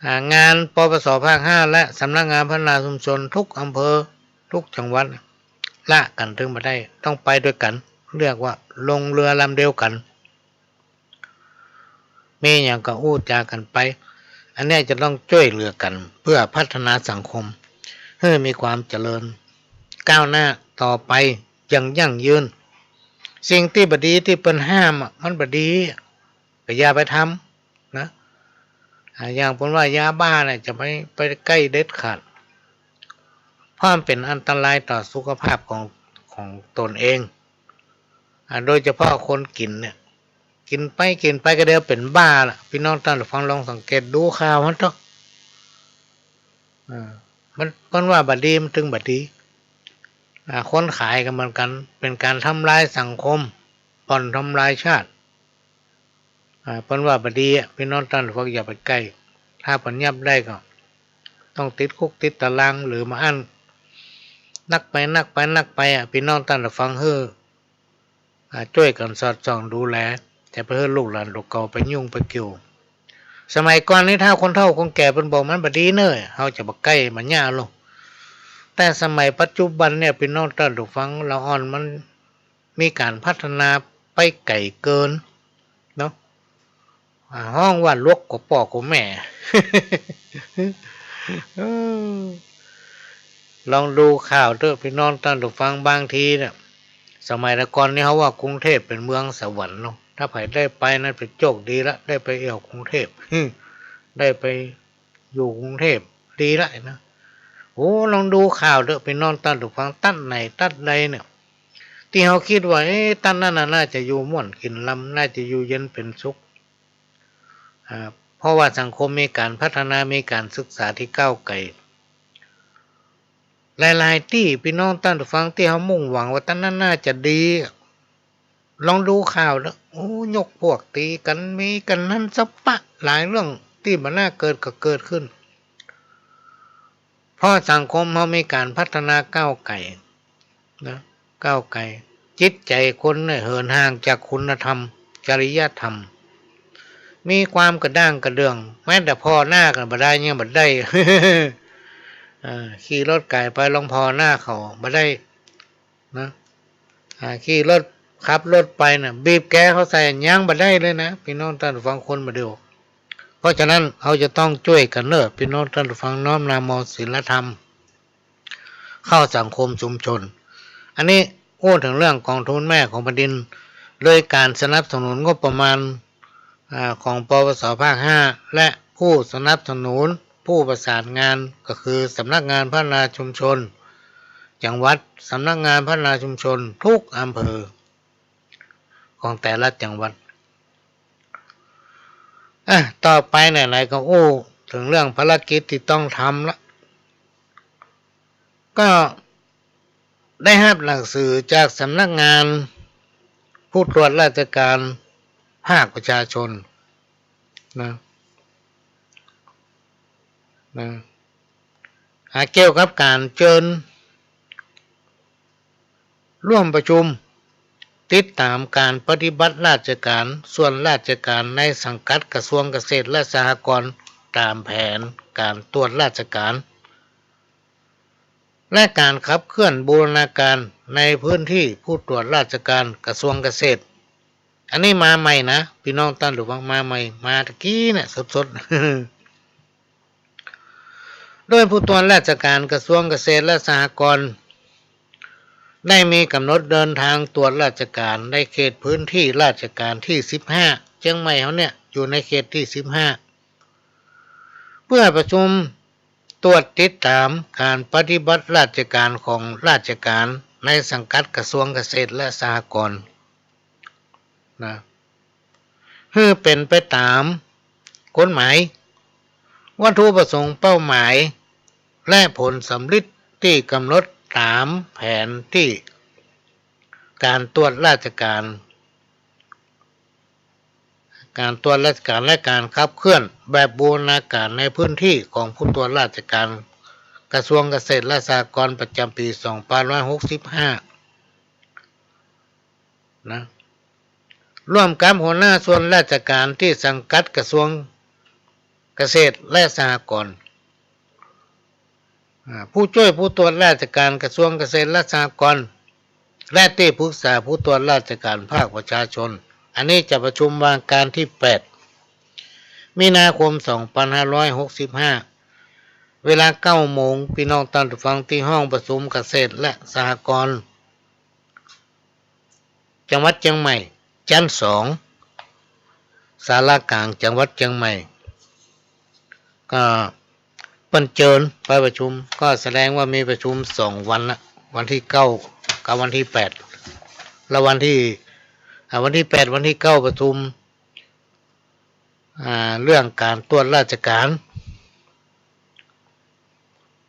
อ่า งาน ปปส ภาคห้า และสำนักงานพัฒนาชุมชนทุกอำเภอ ทุกจังหวัด ละกั๋นเถิงบ่ได้ ต้องไปตวยกั๋น เรียกว่าลงเรือลำเดียวกั๋น มีหยังก็อู้จ๋ากั๋นไป อันเนี้ยจะต้องจ้วยเหลือกั๋น เพื่อพัฒนาสังคม หื้อมีความเจริญก้าวหน้าต่อไปอย่างยั่งยืน สิ่งตี้บ่ดีตี้เปิ้นห้ามอะ มันบ่ดีอะ ก็อย่าไปทำนะ อ่า อย่างเปิ้นว่ายาบ้าเนี่ย จะไป ไปใก้เด็ดขาด เพราะมันเป๋นอันตรายต่อสุขภาพของ ของตนเอง อ่า โดยเฉพาะคนกิ๋นเนี่ย กิ๋นไปกิ๋นไปก็เดี๋ยวเป๋นบ้าละ ปี้น้องต้านผู้ฟังลองสังเกตดูข่าวหั้นเต๊อะ อ่า มัน เปิ้นว่าบ่ดี มันเถิงบ่ดี อ่า คนขายก็เหมือนกั๋น เป๋นก๋านทำลายสังคม บ่อนทำลายชาติ อ่า เปิ้นว่าบ่ดีอะ ปี้น้องต้านผู้ฟังอย่าไปใก้ ถ้าเปิ้นยับได้ก็ต้องติดคุกติดตาราง หรือบ่อั้น นักไป นักไป นักไปอะ ปี้น้องต้านผู้ฟัง หื้อ อ่า จ้วยกั๋นสอดส่องดูแล จะไปหื้อลูกหลานตั๋วเก่าไปยุ่งไปเกี่ยว สมัยก่อนนี่ถ้าคนเฒ่าคนแก่เปิ้นบอกมันบ่ดีเน่อ เฮาจะบ่ใก้บ่หญ้าลง แต่สมัยปัจจุบันเนี่ย ปี้น้องต้านผู้ฟัง ละอ่อนมันมีก๋านพัฒนาไปไก๋เกินเนาะ อ่า ฮ้องว่าลวกกั๋วป้อกั๋วแม่ เออ ลองดูข่าวเต๊อะ ปี้น้องต้านผู้ฟัง บางทีเนี่ย สมัยแต่ก่อนนี่เฮาว่ากรุงเทพฯเป๋นเมืองสวรรค์เนาะ ถ้าใผได้ไปนั้นเป๋นโจคดีละ ได้ไปเอี่ยวกรุงเทพฯ ได้ไปอยู่กรุงเทพฯ ดีละนะ โอ้ ลองดูข่าวเต๊อะ ปี้น้องต้านผู้ฟัง ตั๊ดไหนตั๊ดใดเนี่ย ตี้เฮากึ๊ดว่า เอ๊ะ ตั๊ดนั้นน่ะน่าจะอยู่ม่วนกิ๋นลำ น่าจะอยู่เย็นเป๋นสุข อ่า เพราะว่าสังคมมีก๋านพัฒนา มีก๋านศึกษาตี้ก้าวไก๋ หลายๆ ตี้ ปี้น้องต้านผู้ฟัง ตี้เฮามุ่งหวังว่าตั๊ดนั้นน่าจะดี ลองดูข่าวเต๊อะ โอ้ ยกพวกตี๋กั๋น มีกั๋นหั้นสะปะ หลายเรื่องตี้บ่น่าเกิดก็เกิดขึ้น เพราะสังคมเฮามีก๋านพัฒนาก้าวไก๋นะ ก้าวไก๋ จิตใจ๋คนเนี่ยเหินห่างจากคุณธรรม จริยธรรม มีความกระด้างกระเดื่อง แม้แต่ผ่อหน้ากั๋นบ่ได้ยังบ่ได้ เออ ขี่รถก๋ายไปลองผ่อหน้าเขาบ่ได้นะ อ่า ขี่รถ ขับรถไปน่ะ บีบแกรเขาใส่ยังบ่ได้เลยนะ ปี้น้องต้านผู้ฟัง คนบ่เดียว เพราะฉะนั้นเฮาจะต้องจ้วยกั๋นเน่อ ปี้น้องต้านผู้ฟัง น้อมนำเอาศีลธรรม เข้าสังคมชุมชน อันนี้อู้เถิงเรื่องก๋องทุนแม่ของแผ่นดิน โดยก๋านสนับสนุนงบประมาณ อ่า ของ ปปส ภาคห้า และผู้สนับสนุน ผู้ประสานงาน ก็คือสำนักงานพัฒนาชุมชนจังหวัด สำนักงานพัฒนาชุมชนทุกอำเภอของแต่ละจังหวัด อ่ะ ต่อไปไหนๆ ก็อู้เถิงเรื่องภารกิจตี้ต้องทำละ ก็ได้ฮับหนังสือจากสำนักงานผู้ตรวจราชการภาคประชาชนนะ นะ อ่า เกี่ยวกับก๋านเจิญ ร่วมประชุมติดต๋ามก๋านปฏิบัติราชก๋าน ส่วนราชก๋านในสังกัดกระทรวงเกษตรและสหกรณ์ ต๋ามแผนก๋านตรวจราชก๋าน และก๋านขับเคลื่อนบูรณาการในพื้นที่ผู้ตรวจราชก๋านกระทรวงเกษตร อันนี้มาใหม่นะ ปี้น้องต้านผู้ฟัง มาใหม่ มาตะกี้เนี่ย สดๆ โดยผู้ตรวจราชก๋านกระทรวงเกษตรและสหกรณ์ ได้มีก๋ำหนดเดินทางตรวจราชก๋านในเขตพื้นที่ราชก๋านตี้สิบห้า เจียงใหม่เฮาเนี่ยอยู่ในเขตตี้สิบห้า เพื่อประชุมตรวจติดต๋ามก๋านปฏิบัติราชก๋านของราชก๋านในสังกัดกระทรวงเกษตรและสหกรณ์ นะ หื้อเป๋นไปต๋ามกฎหมาย วัตถุประสงค์ เป้าหมาย และผลสำริดตี้ก๋ำหนดต๋ามแผนตี้ก๋านตรวจราชก๋าน ก๋านตรวจราชก๋านและก๋านขับเคลื่อนแบบบูรณาการในพื้นที่ของผู้ตรวจราชก๋านกระทรวงเกษตรและสหกรณ์ประจ๋ำปี๋สองพันห้าร้อยหกสิบห้า นะ ร่วมกับหัวหน้าส่วนราชการตี้สังกัดกระทรวงเกษตรและสหกรณ์ อ่า ผู้จ้วยผู้ตรวจราชการกระทรวงเกษตรและสหกรณ์ และตี้ปรึกษาผู้ตรวจราชการภาคประชาชน อันนี้จะประชุมวาการตี้แปด มีนาคม สองพันห้าร้อยหกสิบห้า เวลาเก้าโมง ปี้น้องต้านผู้ฟังตี้ห้องประชุมเกษตรและสหกรณ์ จังหวัดเจียงใหม่ ชั้นสอง ศาลากลางจังหวัดเจียงใหม่ ก็เปิ้นเจิญไปประชุม ก็แสดงว่ามีประชุมสองวันละ วันตี้เก้ากับวันตี้แปด แล้ววันตี้ อ่า วันตี้แปด วันตี้เก้าประชุม อ่า เรื่องก๋านตรวจราชการ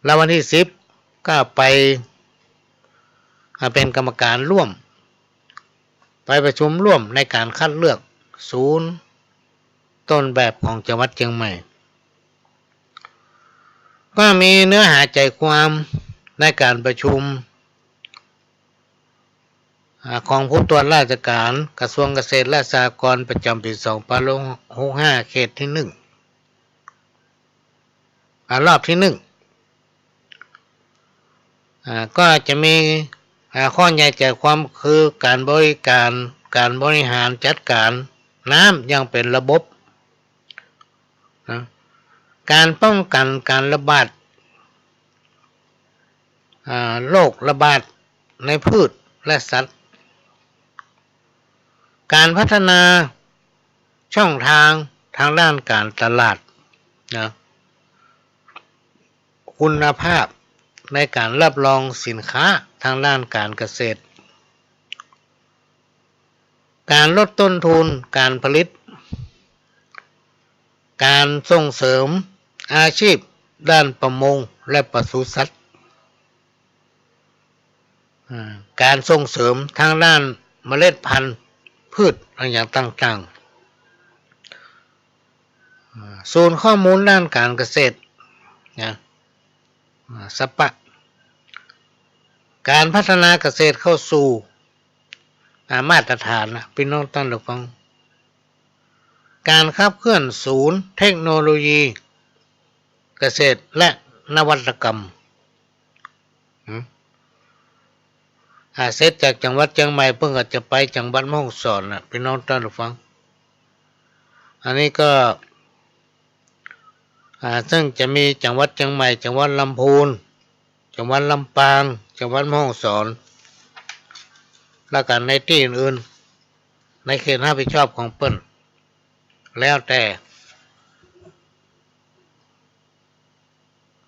แล้ววันตี้สิบก็ไป อ่า เป๋นกรรมการร่วม ไปประชุมร่วมในก๋านคัดเลือกศูนย์ต้นแบบของจังหวัดเจียงใหม่ ก็มีเนื้อหาใจ๋ความในก๋านประชุม อ่า ของผู้ตรวจราชการกระทรวงเกษตรและสหกรณ์ประจ๋ำปี๋สองพันหกสิบห้า เขตตี้หนึ่ง อ่า รอบตี้หนึ่ง อ่า ก็จะมี อ่า ข้อใหญ่ใจ๋ความคือก๋านบริการ ก๋านบริหารจัดก๋านน้ำอย่างเป๋นระบบนะ ก๋านป้องกั๋นก๋านระบาด อ่า โรคระบาดในพืชและสัตว์ ก๋านพัฒนาช่องทางตางด้านก๋านตลาดนะ คุณภาพในก๋านรับรองสินค้าตางด้านก๋านเกษตร ก๋านลดต้นทุนก๋านผลิต ก๋านส่งเสริมอาชีพด้านประมงและปศุสัตว์ อ่า ก๋านส่งเสริมตางด้านเมล็ดพันธุ์พืชอะหยังต่างๆ อ่า ศูนย์ข้อมูลด้านก๋านเกษตรนะ อ่า สปะ ก๋านพัฒนาเกษตรเข้าสู่ อ่า มาตรฐานนะ ปี้น้องต้านผู้ฟัง ก๋านขับเคลื่อนศูนย์เทคโนโลยีเกษตรและนวัตกรรม หืม อ่า เสร็จจากจังหวัดเจียงใหม่ เปิ้นก็จะไปจังหวัดแม่ฮ่องสอนนะ ปี้น้องต้านผู้ฟัง อันนี้ก็ อ่า ซึ่งจะมีจังหวัดเจียงใหม่ จังหวัดลำพูน จังหวัดลำปาง จังหวัดแม่ฮ่องสอน แล้วก็ในตี้อื่นๆ ในเขตรับผิดชอบของเปิ้น แล้วแต่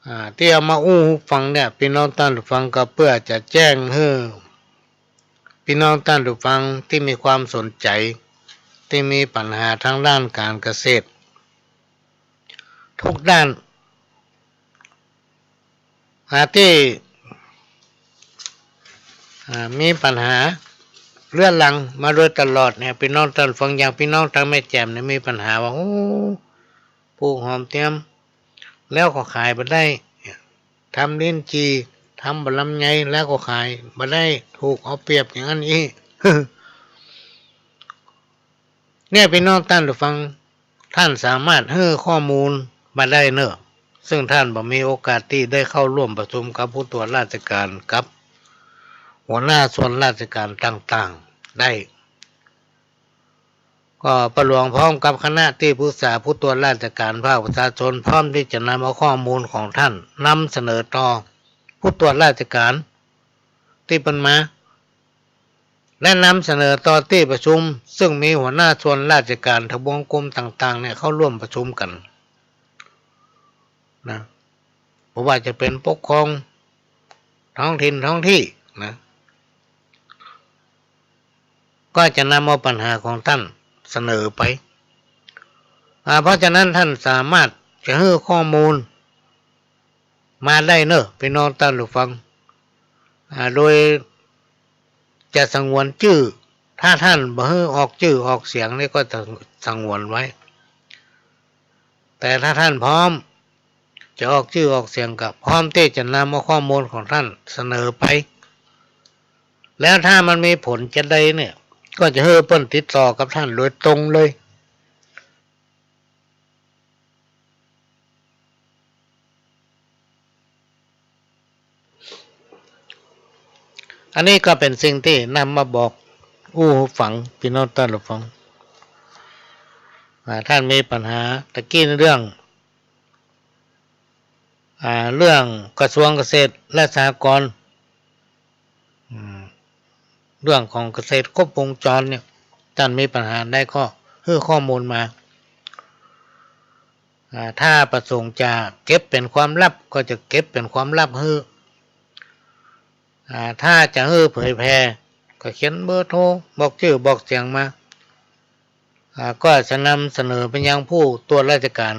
อ่า ตี้เอามาอู้หื้อฟังเนี่ย ปี้น้องต้านผู้ฟัง ก็เปื้อจะแจ้งหื้อปี้น้องต้านผู้ฟังตี้มีความสนใจ๋ ตี้มีปัญหาตางด้านก๋านเกษตร ทุกด้าน อ่า ตี้ อ่า มีปัญหาเรื้อรังมาโดยตลอดเนี่ย ปี้น้องต้านผู้ฟัง อย่างปี้น้องตางแม่แจ่มเนี่ยมีปัญหาว่า โอ้ ปลูกหอมเตียมแล้วก็ขายบ่ได้ ทำลิ้นจี่ ทำบ่าลำไยแล้วก็ขายบ่ได้ ถูกเอาเปรียบอย่างนั้นอี้ เนี่ย ปี้น้องต้านผู้ฟัง ต้านสามารถหื้อข้อมูลมาได้เน่อ ซึ่งต้านบ่มีโอกาสตี้ได้เข้าร่วมประชุมกับผู้ตรวจราชการกับหัวหน้าส่วนราชการต่างๆ ได้ ก็ป้อหลวงพร้อมกับคณะตี้ปรึกษาผู้ตรวจราชการภาคประชาชน พร้อมตี้จะนำเอาข้อมูลของต้านนำเสนอต่อผู้ตรวจราชการตี้เปิ้นมา และนำเสนอต่อตี้ประชุม ซึ่งมีหัวหน้าส่วนราชการทบวงกรมต่างๆ เนี่ยเข้าร่วมประชุมกั๋นนะ บ่ว่าจะเป๋นปกครองท้องถิ่นท้องตี้นะ ก็จะนำเอาปัญหาของต้านเสนอไป อ่า เพราะฉะนั้นต้านสามารถจะหื้อข้อมูลมาได้เน่อ ปี้น้องต้านผู้ฟัง อ่า โดยจะสงวนจื้อ ถ้าต้านบ่หื้อออกจื้อออกเสียงนี่ก็จะสงวนไว้ แต่ถ้าต้านพร้อมจะออกจื้อออกเสียง ก็พร้อมตี้จะนำเอาข้อมูลของต้านเสนอไป แล้วถ้ามันมีผลจะใดเนี่ย ก็จะหื้อเปิ้นติดต่อกับต้านโดยตรงเลย อันนี้ก็เป๋นสิ่งตี้นำมาบอกอู้หื้อฟัง ปี้น้องต้านผู้ฟัง อ่า ต้านมีปัญหาตะกี้เรื่อง อ่า เรื่องกระทรวงเกษตรและสหกรณ์ อืม เรื่องของเกษตรครบวงจรเนี่ย ต้านมีปัญหาใดก็หื้อข้อมูลมา อ่า ถ้าประสงค์จะเก็บเป๋นความลับก็จะเก็บเป๋นความลับหื้อ อ่า ถ้าจะหื้อเผยแผ่ก็เขียนเบอร์โทร บอกจื้อบอกเสียงมา อ่า ก็จะนำเสนอไปยังผู้ตรวจราชการ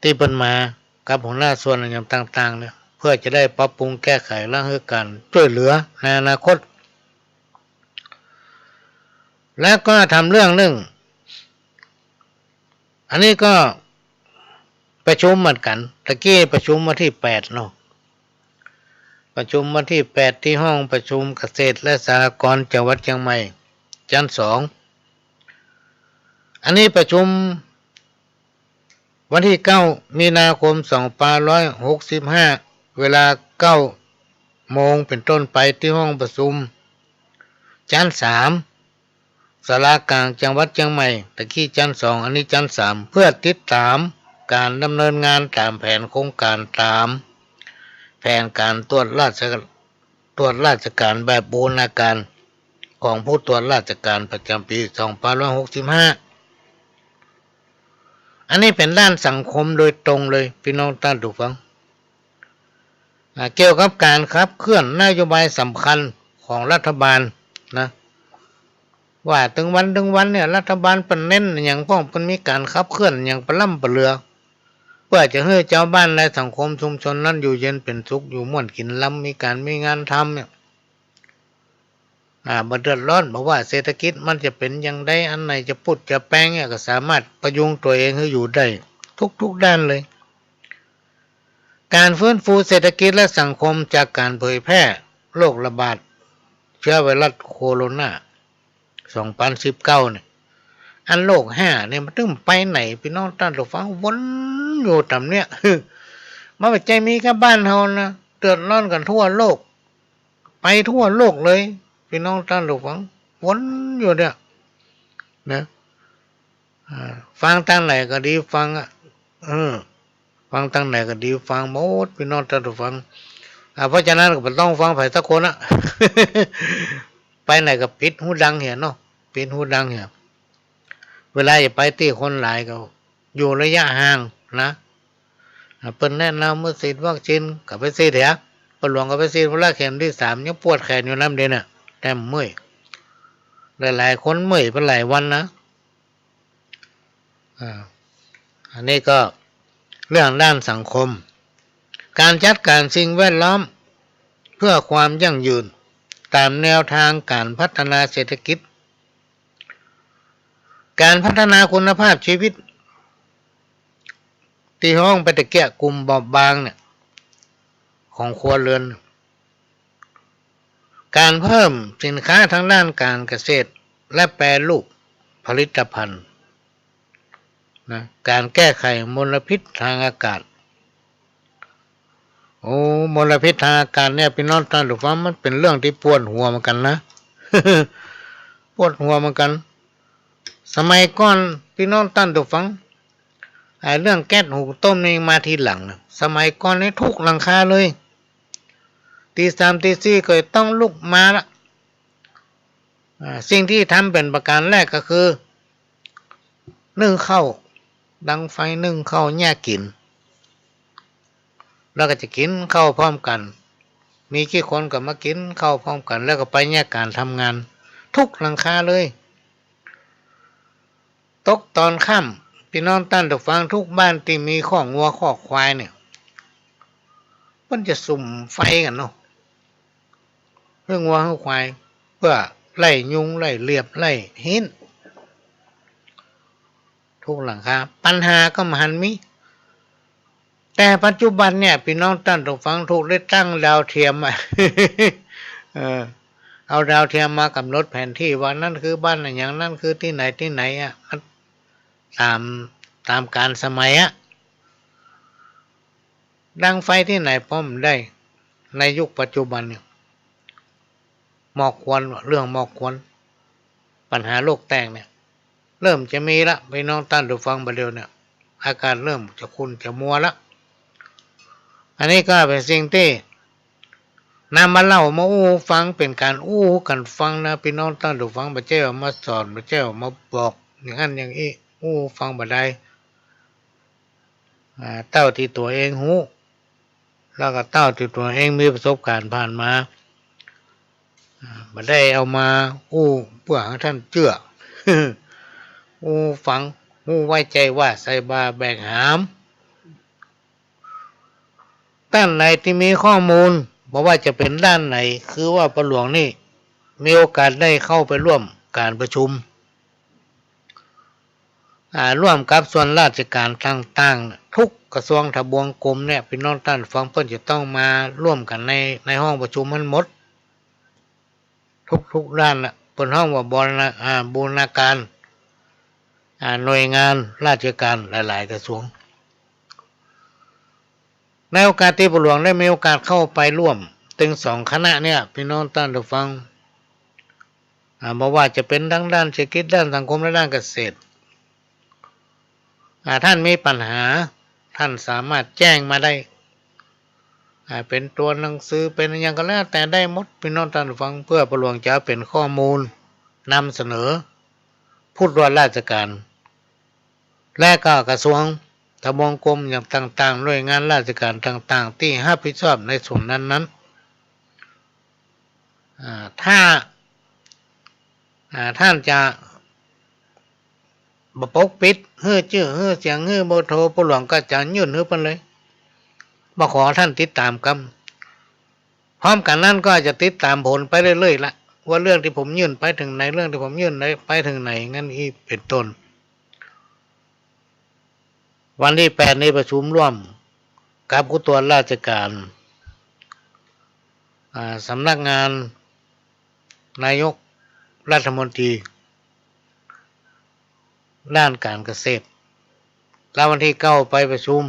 ตี้เปิ้นมากับหัวหน้าส่วนอะหยังต่างๆ เนี่ย เพื่อจะได้ปรับปรุงแก้ไขและหื้อก๋านจ้วยเหลือในอนาคต แล้วก็ทำเรื่องนึ่ง อันนี้ก็ประชุมเหมือนกั๋น ตะกี้ประชุมวันตี้แปดเนาะ ประชุมวันตี้แปดตี้ห้องประชุมเกษตรและสหกรณ์จังหวัดเชียงใหม่ ชั้นสอง อันนี้ประชุมวันตี้เก้ามีนาคมสองพันห้าร้อยหกสิบห้า เวลาเก้าโมงเป๋นต้นไปตี้ห้องประชุมชั้นสาม ศาลากลางจังหวัดเชียงใหม่ ตะกี้ชั้นสอง อันนี้ชั้นสาม เพื่อติดต๋ามก๋านดำเนินงานต๋ามแผนโครงก๋าน ต๋ามแผนก๋านตรวจราช ตรวจราชก๋านแบบบูรณาก๋านของผู้ตรวจราชก๋านประจ๋ำปี๋สองพันห้าร้อยหกสิบห้า อันนี้เป๋นด้านสังคมโดยตรงเลย ปี้น้องต้านผู้ฟัง อ่า เกี่ยวกับก๋านขับเคลื่อนนโยบายสำคัญของรัฐบาลนะ ว่าตึงวันตึงวันเนี่ย รัฐบาลเปิ้นเน้นอะหยังพ่อง เปิ้นมีก๋านขับเคลื่อนอะหยังปะล้ำปะเหลือ เพื่อจะหื้อจาวบ้านและสังคมชุมชนนั้นอยู่เย็นเป๋นสุข อยู่ม่วนกิ๋นลำ มีก๋านมีงานทำเนี่ย อ่า บ่เดือดร้อน บ่ว่าเศรษฐกิจมันจะเป๋นอย่างใด อันไหนจะปุดจะแปงเนี่ย ก็สามารถประยุงตั๋วเองหื้ออยู่ได้ทุกๆ ด้านเลย ก๋านฟื้นฟูเศรษฐกิจและสังคมจากก๋านเผยแพร่โรคระบาดเชื้อไวรัสโคโรนา สองปันสิบเก้าเนี่ย อันโลกแฮ่เนี่ยมันตึงไปไหน ปี้น้องต้านผู้ฟัง วนอยู่ต๋ามเนี่ย มันบ่ใจ้มีแค่บ้านเฮานะ เดือดร้อนกั๋นทั่วโลก ไปทั่วโลกเลย ปี้น้องต้านผู้ฟัง วนอยู่เนี่ยนะ อ่า ฟังตางไหนก็ดีฟังอะ เออ ฟังตางไหนก็ดีฟังหมด ปี้น้องต้านผู้ฟัง อ่า เพราะฉะนั้นก็บ่ต้องฟังใผสักคนอะ ไปไหนก็ปิดหูดังเหียเนาะ ปิดหูดังเหีย เวลาจะไปตี้คนหลายก็อยู่ระยะห่างนะ อ่า เปิ้นแนะนำว่าฉีดวัคซีนก็ไปฉีดเหีย ป้าหลวงก็ไปฉีดพุ้นละเข็มตี้สาม ยังปวดแขนอยู่น้ำเดียวเนี่ย แต่เมื่อย หลายๆ คนเมื่อยไปหลายวันนะ อ่า อันนี้ก็เรื่องด้านสังคม ก๋านจัดก๋านสิ่งแวดล้อมเพื่อความยั่งยืน ต๋ามแนวตางก๋านพัฒนาเศรษฐกิจ ก๋านพัฒนาคุณภาพชีวิต ตี้ฮ้องไปตะเกียะ กลุ่มบอบบางเนี่ย ของครัวเรือน ก๋านเพิ่มสินค้าตางด้านก๋านเกษตร และแปรรูปผลิตภัณฑ์นะ ก๋านแก้ไขมลพิษตางอากาศ โอ้ มลพิษตางอากาศเนี่ย ปี้น้องต้านผู้ฟัง มันเป๋นเรื่องตี้ปวดหัวเหมือนกั๋นนะ ปวดหัวเหมือนกั๋น สมัยก่อน ปี้น้องต้านผู้ฟัง ไอ้เรื่องแก๊สหุงต้มนี่มาทีหลังนะ สมัยก่อนนี่ทุกหลังคาเลย ตีสามตีสี่ก็ต้องลุกมาละ อ่า สิ่งตี้ทำเป๋นประก๋านแรกก็คือ นึ่งข้าว ดังไฟนึ่งข้าวแยกกิ๋น แล้วก็จะกิ๋นข้าวพร้อมกั๋น มีกี่คนก็มากิ๋นข้าวพร้อมกั๋น แล้วก็ไปแยกก๋านทำงาน ทุกหลังคาเลย ตกต๋อนค่ำ ปี้น้องต้านผู้ฟัง ทุกบ้านตี้มีคอกงัวคอกควายเนี่ย เปิ้นจะสุมไฟกั๋นเนาะ หื้องัวหื้อควาย เปื้อไล่ยุงไล่เลียบไล่เห็น ทุกหลังคา ปัญหาก็บ่หันมี แต่ปัจจุบันเนี่ย ปี้น้องต้านผู้ฟัง ถูกได้ตั้งดาวเทียมอะ เออ เอาดาวเทียมมากำหนดแผนที่ว่านั่นคือบ้านอะหยัง นั่นคือตี้ไหนตี้ไหนอะ มันต๋าม ต๋ามกาลสมัยอะ ดังไฟตี้ไหนป้อมได้ ในยุคปัจจุบันเนี่ย หมอกควัน เรื่องหมอกควัน ปัญหาโลกแตกเนี่ย เริ่มจะมีละ ปี้น้องต้านผู้ฟัง บ่าเดี่ยวเนี่ย อากาศเริ่มจะขุ่นจะมัวละ อันนี้ก็เป๋นสิ่งตี้นำมาเล่ามาอู้ฟัง เป๋นก๋านอู้กั๋นฟังนะ ปี้น้องต้านผู้ฟัง บ่ใจ้ว่ามาสอน บ่ใจ้ว่ามาบอกอย่างนั้นอย่างอี้ อู้ฟังบ่าดาย อ่า เต้าตี้ตั๋วเองฮู้ แล้วก็เต้าตี้ตั๋วเองมีประสบการณ์ผ่านมา อ่า บ่ได้เอามาอู้เปื้อหื้อต้านเจื้อ อู้ฟัง อู้ไว้ใจ๋ว่าใส่บ่าแบกหาม ต้านไหนตี้มีข้อมูล บ่ว่าจะเป๋นด้านไหน คือว่าป้อหลวงนี่มีโอกาสได้เข้าไปร่วมก๋านประชุม อ่า ร่วมกับส่วนราชก๋านต่างๆ ทุกกระทรวงทบวงกรมเนี่ย ปี้น้องต้านผู้ฟัง เปิ้นจะต้องมาร่วมกั๋นใน ในห้องประชุมนั้นหมด ทุกๆ ด้านละ เปิ้นฮ้องว่าบรรณา อ่า บูรณาการ อ่า หน่วยงานราชก๋านหลายๆ กระทรวง ในโอกาสตี้ป้อหลวงได้มีโอกาสเข้าไปร่วมตึงสองคณะเนี่ย ปี้น้องต้านผู้ฟัง อ่า บ่ว่าจะเป๋นตางด้านเศรษฐกิจ ด้านสังคม และด้านเกษตร อ่า ต้านมีปัญหา ต้านสามารถแจ้งมาได้ อ่า เป๋นตั๋วหนังสือ เป๋นอะหยังก็แล้วแต่ได้หมด ปี้น้องต้านผู้ฟัง เปื้อป้อหลวงจะเป๋นข้อมูลนำเสนอ ผู้ตรวจราชก๋าน และก็กระทรวงทบวงกรมอย่างต่างๆ หน่วยงานราชก๋านต่างๆ ตี้ฮับผิดชอบในส่วนนั้นๆ อ่า ถ้า อ่า ต้านจะบ่ปกปิด หื้อจื้อ หื้อเสียง หื้อเบอร์โทร ป้อหลวงก็จะยื่นหื้อเปิ้นเลย บ่ขอต้านติดต๋ามกำ พร้อมกั๋นนั้นก็จะติดต๋ามผลไปเรื่อยๆ ละ ว่าเรื่องตี้ผมยื่นไปเถิงไหน เรื่องตี้ผมยื่นไปเถิงไหน อย่างนั้นอี้เป๋นต้น วันตี้แปดนี้ประชุมร่วมกับผู้ตรวจราชก๋าน อ่า สำนักงานนายกรัฐมนตรี ด้านก๋านเกษตร แล้ววันตี้เก้าไปประชุม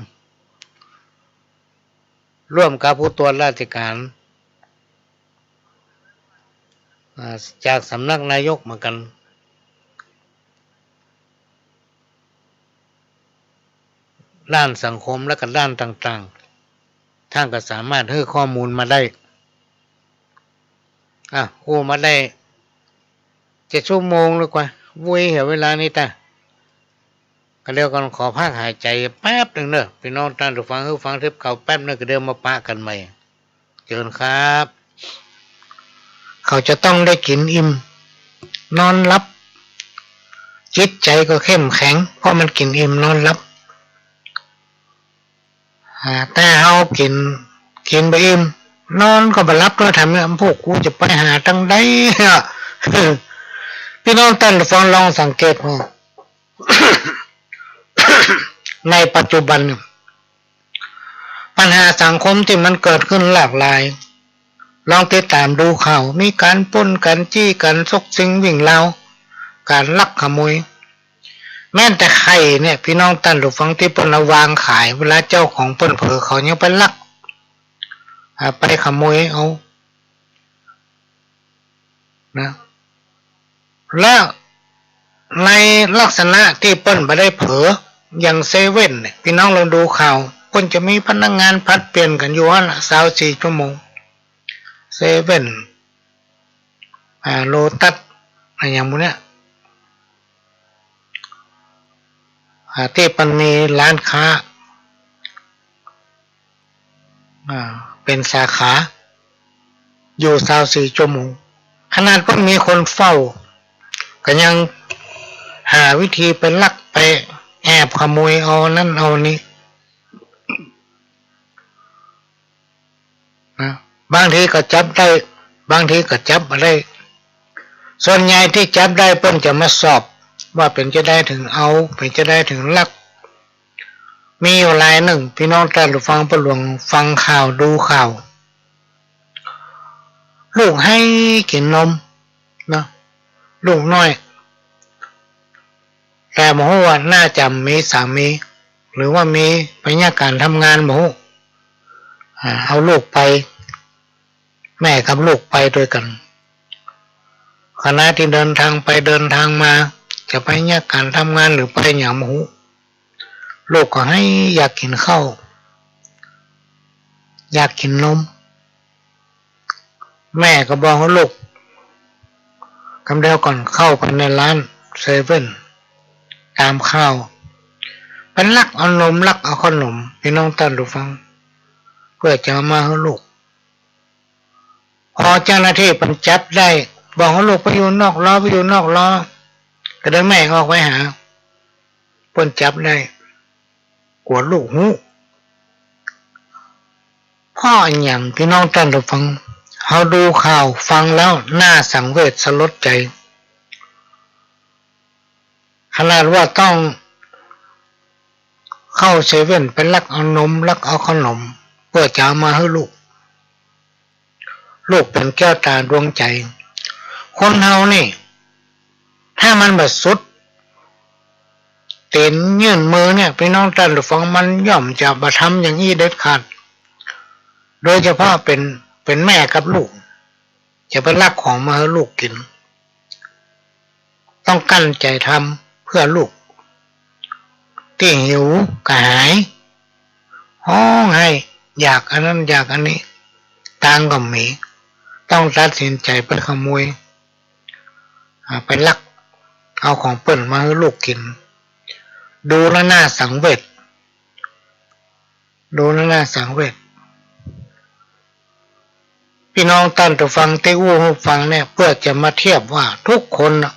ร่วมกับผู้ตรวจราชก๋าน อ่า จากสำนักนายกเหมือนกั๋น ด้านสังคมและก็ด้านต่างๆ ต้านก็สามารถหื้อข้อมูลมาได้ อ่ะ อู้มาได้เจ็ดชั่วโมงแล้วกว่า วุ้ย เหียเวลานี้ตา ก็เดี๋ยวก่อนขอพักหายใจ๋แป๊บนึ่งเน่อ ปี้น้องต้านผู้ฟัง หื้อฟังเทปเก่าแป๊บนึ่ง ก็เดี๋ยวมาปะกั๋นใหม่ เจิญครับ เขาจะต้องได้กิ๋นอิ่ม นอนหลับ จิตใจ๋ก็เข้มแข็ง เพราะมันกิ๋นอิ่มนอนหลับ อ่า แต่เฮากิ๋น กิ๋นบ่อิ่ม นอนก็บ่หลับ แล้วทำเนี่ย พวกกูจะไปหาตางใดอะ ปี้น้องต้านผู้ฟังลองสังเกตดู ในปัจจุบัน ปัญหาสังคมตี้มันเกิดขึ้นหลากหลาย ลองติดต๋ามดูข่าว มีก๋านปล้น ก๋านจี้ ก๋านซกชิงวิ่งราว ก๋านลักขโมย แม้แต่ไข่เนี่ย ปี้น้องต้านผู้ฟัง ตี้เปิ้นเอาวางขาย เวลาเจ้าของเปิ้นเผลอ เขายังไปลัก อ่า ไปขโมยเอา นะ และในลักษณะตี้เปิ้นบ่ได้เผลอ อย่างเซเว่นเนี่ย ปี้น้องลองดูข่าว เปิ้นจะมีพนักงานผลัดเปลี่ยนกั๋นอยู่หั้นละ ซาวสี่ชั่วโมง เซเว่น อ่า โลตัส อะหยังหมู่เนี่ย อ่า ตี้มันมีร้านค้า อ่า เป๋นสาขา อยู่ซาวสี่ชั่วโมง ขนาดว่ามีคนเฝ้า ก็ยังหาวิธีไปลัก ไปแอบขโมยเอานั้นเอานี้ นะ บางทีก็จับได้ บางทีก็จับบ่ได้ ส่วนใหญ่ตี้จับได้เปิ้นจะมาสอบ ว่าเป๋นจะใดเถิงเอา เป๋นจะใดเถิงลัก มีอยู่รายนึ่ง ปี้น้องต้านผู้ฟัง ป้อหลวงฟังข่าวดูข่าว ลูกให้กิ๋นนมเนาะ ลูกน้อย แต่บ่ฮู้ว่าน่าจะมีสามี หรือว่ามีพนักงานทำงานบ่ฮู้ อ่า เอาลูกไป แม่กับลูกไปตวยกั๋น ขณะตี้เดินตางไปเดินตางมา จะไปเยียะก๋านทำงานหรือไปหยังบ่ฮู้ ลูกก็ไห้อยากกิ๋นข้าว อยากกิ๋นนม แม่ก็บอกหื้อลูก กำเดียวก่อนเข้าไปในร้านเซเว่น ต๋ามข่าว ไปลักเอานม ลักเอาขนม ปี้น้องต้านผู้ฟัง เปื้อจะเอามาหื้อลูก พอเจ้าหน้าตี้เปิ้นจับได้ บอกหื้อลูกไปอยู่นอกลอ ไปอยู่นอกลอ ก็ได้แม่ออกไปหา เปิ้นจับได้ กั๋วลูกฮู้ เพราะอะหยัง ปี้น้องต้านผู้ฟัง เฮาดูข่าวฟังแล้วน่าสังเวชสลดใจ๋ ขนาดว่าต้องเข้าเซเว่นไปลักเอานม ลักเอาขนม เปื้อจะเอามาหื้อลูก ลูกเป๋นแก้วต๋าดวงใจ๋ คนเฮานี่ ถ้ามันบ่สุดตี๋นยื่นมือเนี่ย ปี้น้องต้านผู้ฟัง มันย่อมจะบ่ทำอย่างอี้เด็ดขาด โดยเฉพาะเป๋น เป๋นแม่กับลูก จะไปลักของมาหื้อลูกกิ๋น ต้องกลั้นใจ๋ทำเปื้อลูก ตี้หิวกระหาย ฮ้องไห้ อยากอันนั้นอยากอันนี้ ตางค์ก็บ่มี ต้องตัดสินใจ๋ไปขโมย อ่า ไปลักเอาของเปิ้นมาหื้อลูกกิ๋น ดูแล้วน่าสังเวช ดูแล้วน่าสังเวช ปี้น้องต้านผู้ฟังตี้อู้หื้อฟังเนี่ย เปื้อจะมาเทียบว่าทุกคนน่ะ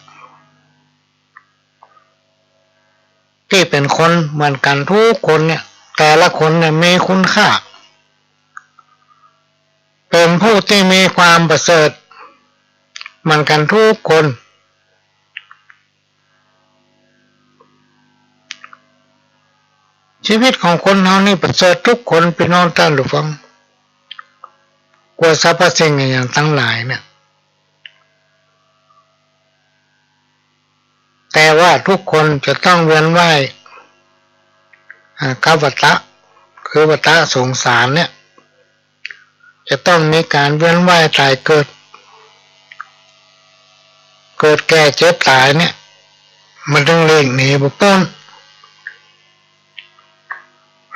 ตี้เป๋นคนเหมือนกั๋นทุกคนเนี่ย แต่ละคนเนี่ยมีคุณค่า เป๋นผู้ตี้มีความประเสริฐเหมือนกั๋นทุกคน ชีวิตของคนเฮานี่ประเสริฐทุกคน ปี้น้องต้านผู้ฟัง กว่าสรรพสิ่งอย่างตังหลายเนี่ย แต่ว่าทุกคนจะต้องเวียนว่าย อ่า กับวัฏฏะ คือวัฏฏะสงสารเนี่ย จะต้องมีก๋านเวียนว่ายต๋ายเกิด เกิดแก่เจ็บต๋ายเนี่ย มันจึงหลีกหนีบ่ป๊น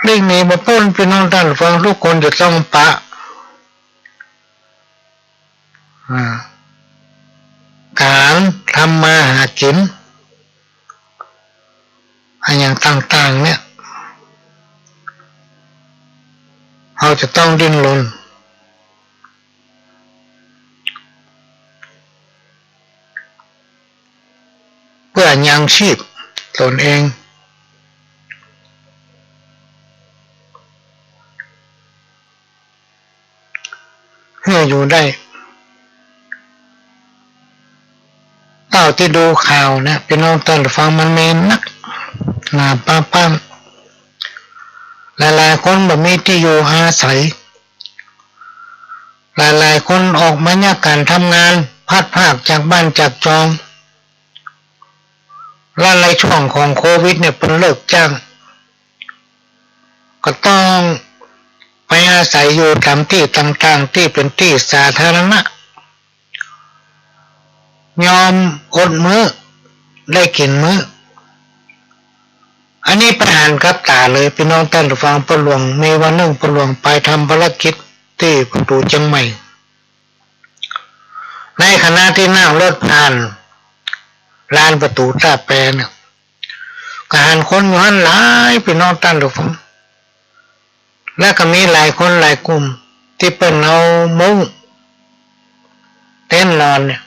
หลีกหนีบ่ป๊น ปี้น้องต้านผู้ฟัง ทุกคนจะต้องปะ อ่า ก๋านทำมาหากิ๋น อะหยังต่างๆ เนี่ย เฮาจะต้องดิ้นรน เปื้อยังชีพตนเอง หื้ออยู่ได้ เต้าตี้ดูข่าวนะ ปี้น้องต้านผู้ฟัง มันมีนักหนาปาป๊าม หลายๆ คนบ่มีตี้อยู่อาศัย หลายๆ คนออกมาเยียะก๋านทำงาน พลัดพรากจากบ้านจากจอง และในช่วงของโควิดเนี่ย เปิ้นเลิกจ้าง ก็ต้องไปอาศัยอยู่ต๋ามตี้ต่างๆ ตี้เป๋นตี้สาธารณะ ยอมอดมื้อ ได้กิ๋นมื้อ อันนี้ไปหันกับต๋าเลย ปี้น้องต้านผู้ฟัง ป้อหลวง มีวันนึ่งป้อหลวงไปทำภารกิจตี้ประตู๋เจียงใหม่ ในขณะตี้นั่งรถผ่านลานประตู๋ต้าแปเนี่ย ก็หันคนอยู่หั้นหลาย ปี้น้องต้านผู้ฟัง และก็มีหลายคนหลายกลุ่มตี้เปิ้นเอามุ้งเต็นท์นอนเนี่ย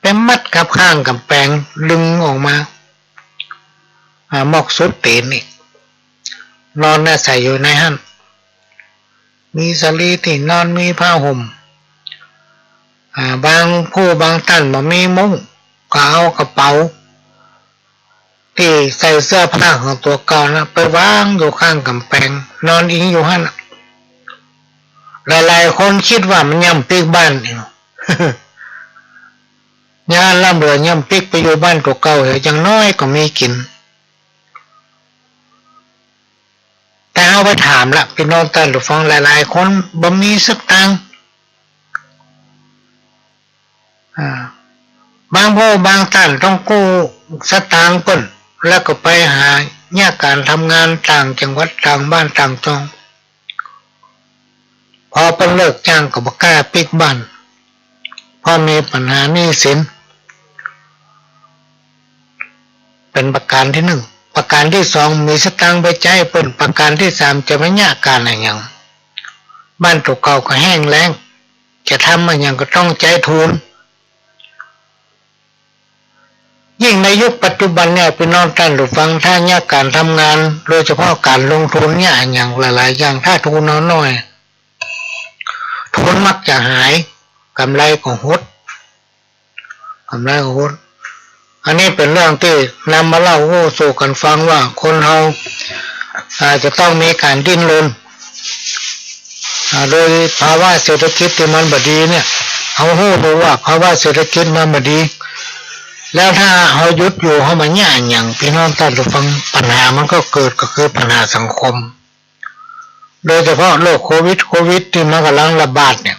ไปมัดกับข้างก๋ำแปง ดึงออกมา อ่า มอกสุดตี๋นนี่ นอนอาศัยอยู่ในหั้น มีสะหลีตี้นอน มีผ้าห่ม อ่า บางผู้บางต้านบ่มีมุ้ง ก็เอากระเป๋า ตี้ใส่เสื้อผ้าของตั๋วเก่านะ ไปวางอยู่ข้างก๋ำแปง นอนอิงอยู่หั้นน่ะ หลายๆ คนกึ๊ดว่ามันย่ำปิ๊กบ้านอยู่ ย่านล้ำเหลือ ย่ำปิ๊กไปอยู่บ้านตั๋วเก่าเหีย อย่างน้อยก็มีกิ๋น แต่เฮาไปถามละ ปี้น้องต้านผู้ฟัง หลายๆ คนบ่มีสักตางค์ อ่า บางผู้บางต้านต้องกู้สตางค์เปิ้น แล้วก็ไปหาเยียะก๋านทำงานต่างจังหวัด ต่างบ้าน ต่างจ่อง พอเปิ้นเลิกจ้างก็บ่กล้าปิ๊กบ้าน เพราะมีปัญหาหนี้สิน เป๋นประก๋านตี้นึ่ง ประก๋านตี้สอง มีสตางค์ไปใจ๊เปิ้น ประก๋านตี้สาม จะไปเยียะก๋านอะหยัง บ้านตั๋วเก่าก็แห้งแล้ง จะทำอะหยังก็ต้องใจ๊ทุน ยิ่งในยุคปัจจุบันเนี่ย ปี้น้องต้านผู้ฟัง ถ้าเยียะก๋านทำงาน โดยเฉพาะก๋านลงทุนเยียะอะหยังหลายๆ อย่าง ถ้าทุนเฮาน้อย ทุนมักจะหาย ก๋ำไรก็หด ก๋ำไรก็หด อันนี้เป๋นเรื่องตี้นำมาเล่าฮู้สู่กั๋นฟังว่า คนเฮา อ่า จะต้องมีก๋านดิ้นรน อ่า โดยภาวะเศรษฐกิจตี้มันบ่ดีเนี่ย เฮาฮู้อยู่ว่าภาวะเศรษฐกิจมันบ่ดี แล้วถ้าเฮาหยุดอยู่ เฮาบ่เยียะอะหยัง ปี้น้องต้านผู้ฟัง ปัญหามันก็เกิด ก็คือปัญหาสังคม โดยเฉพาะโรคโควิด โควิดตี้มันก่ำลังระบาดเนี่ย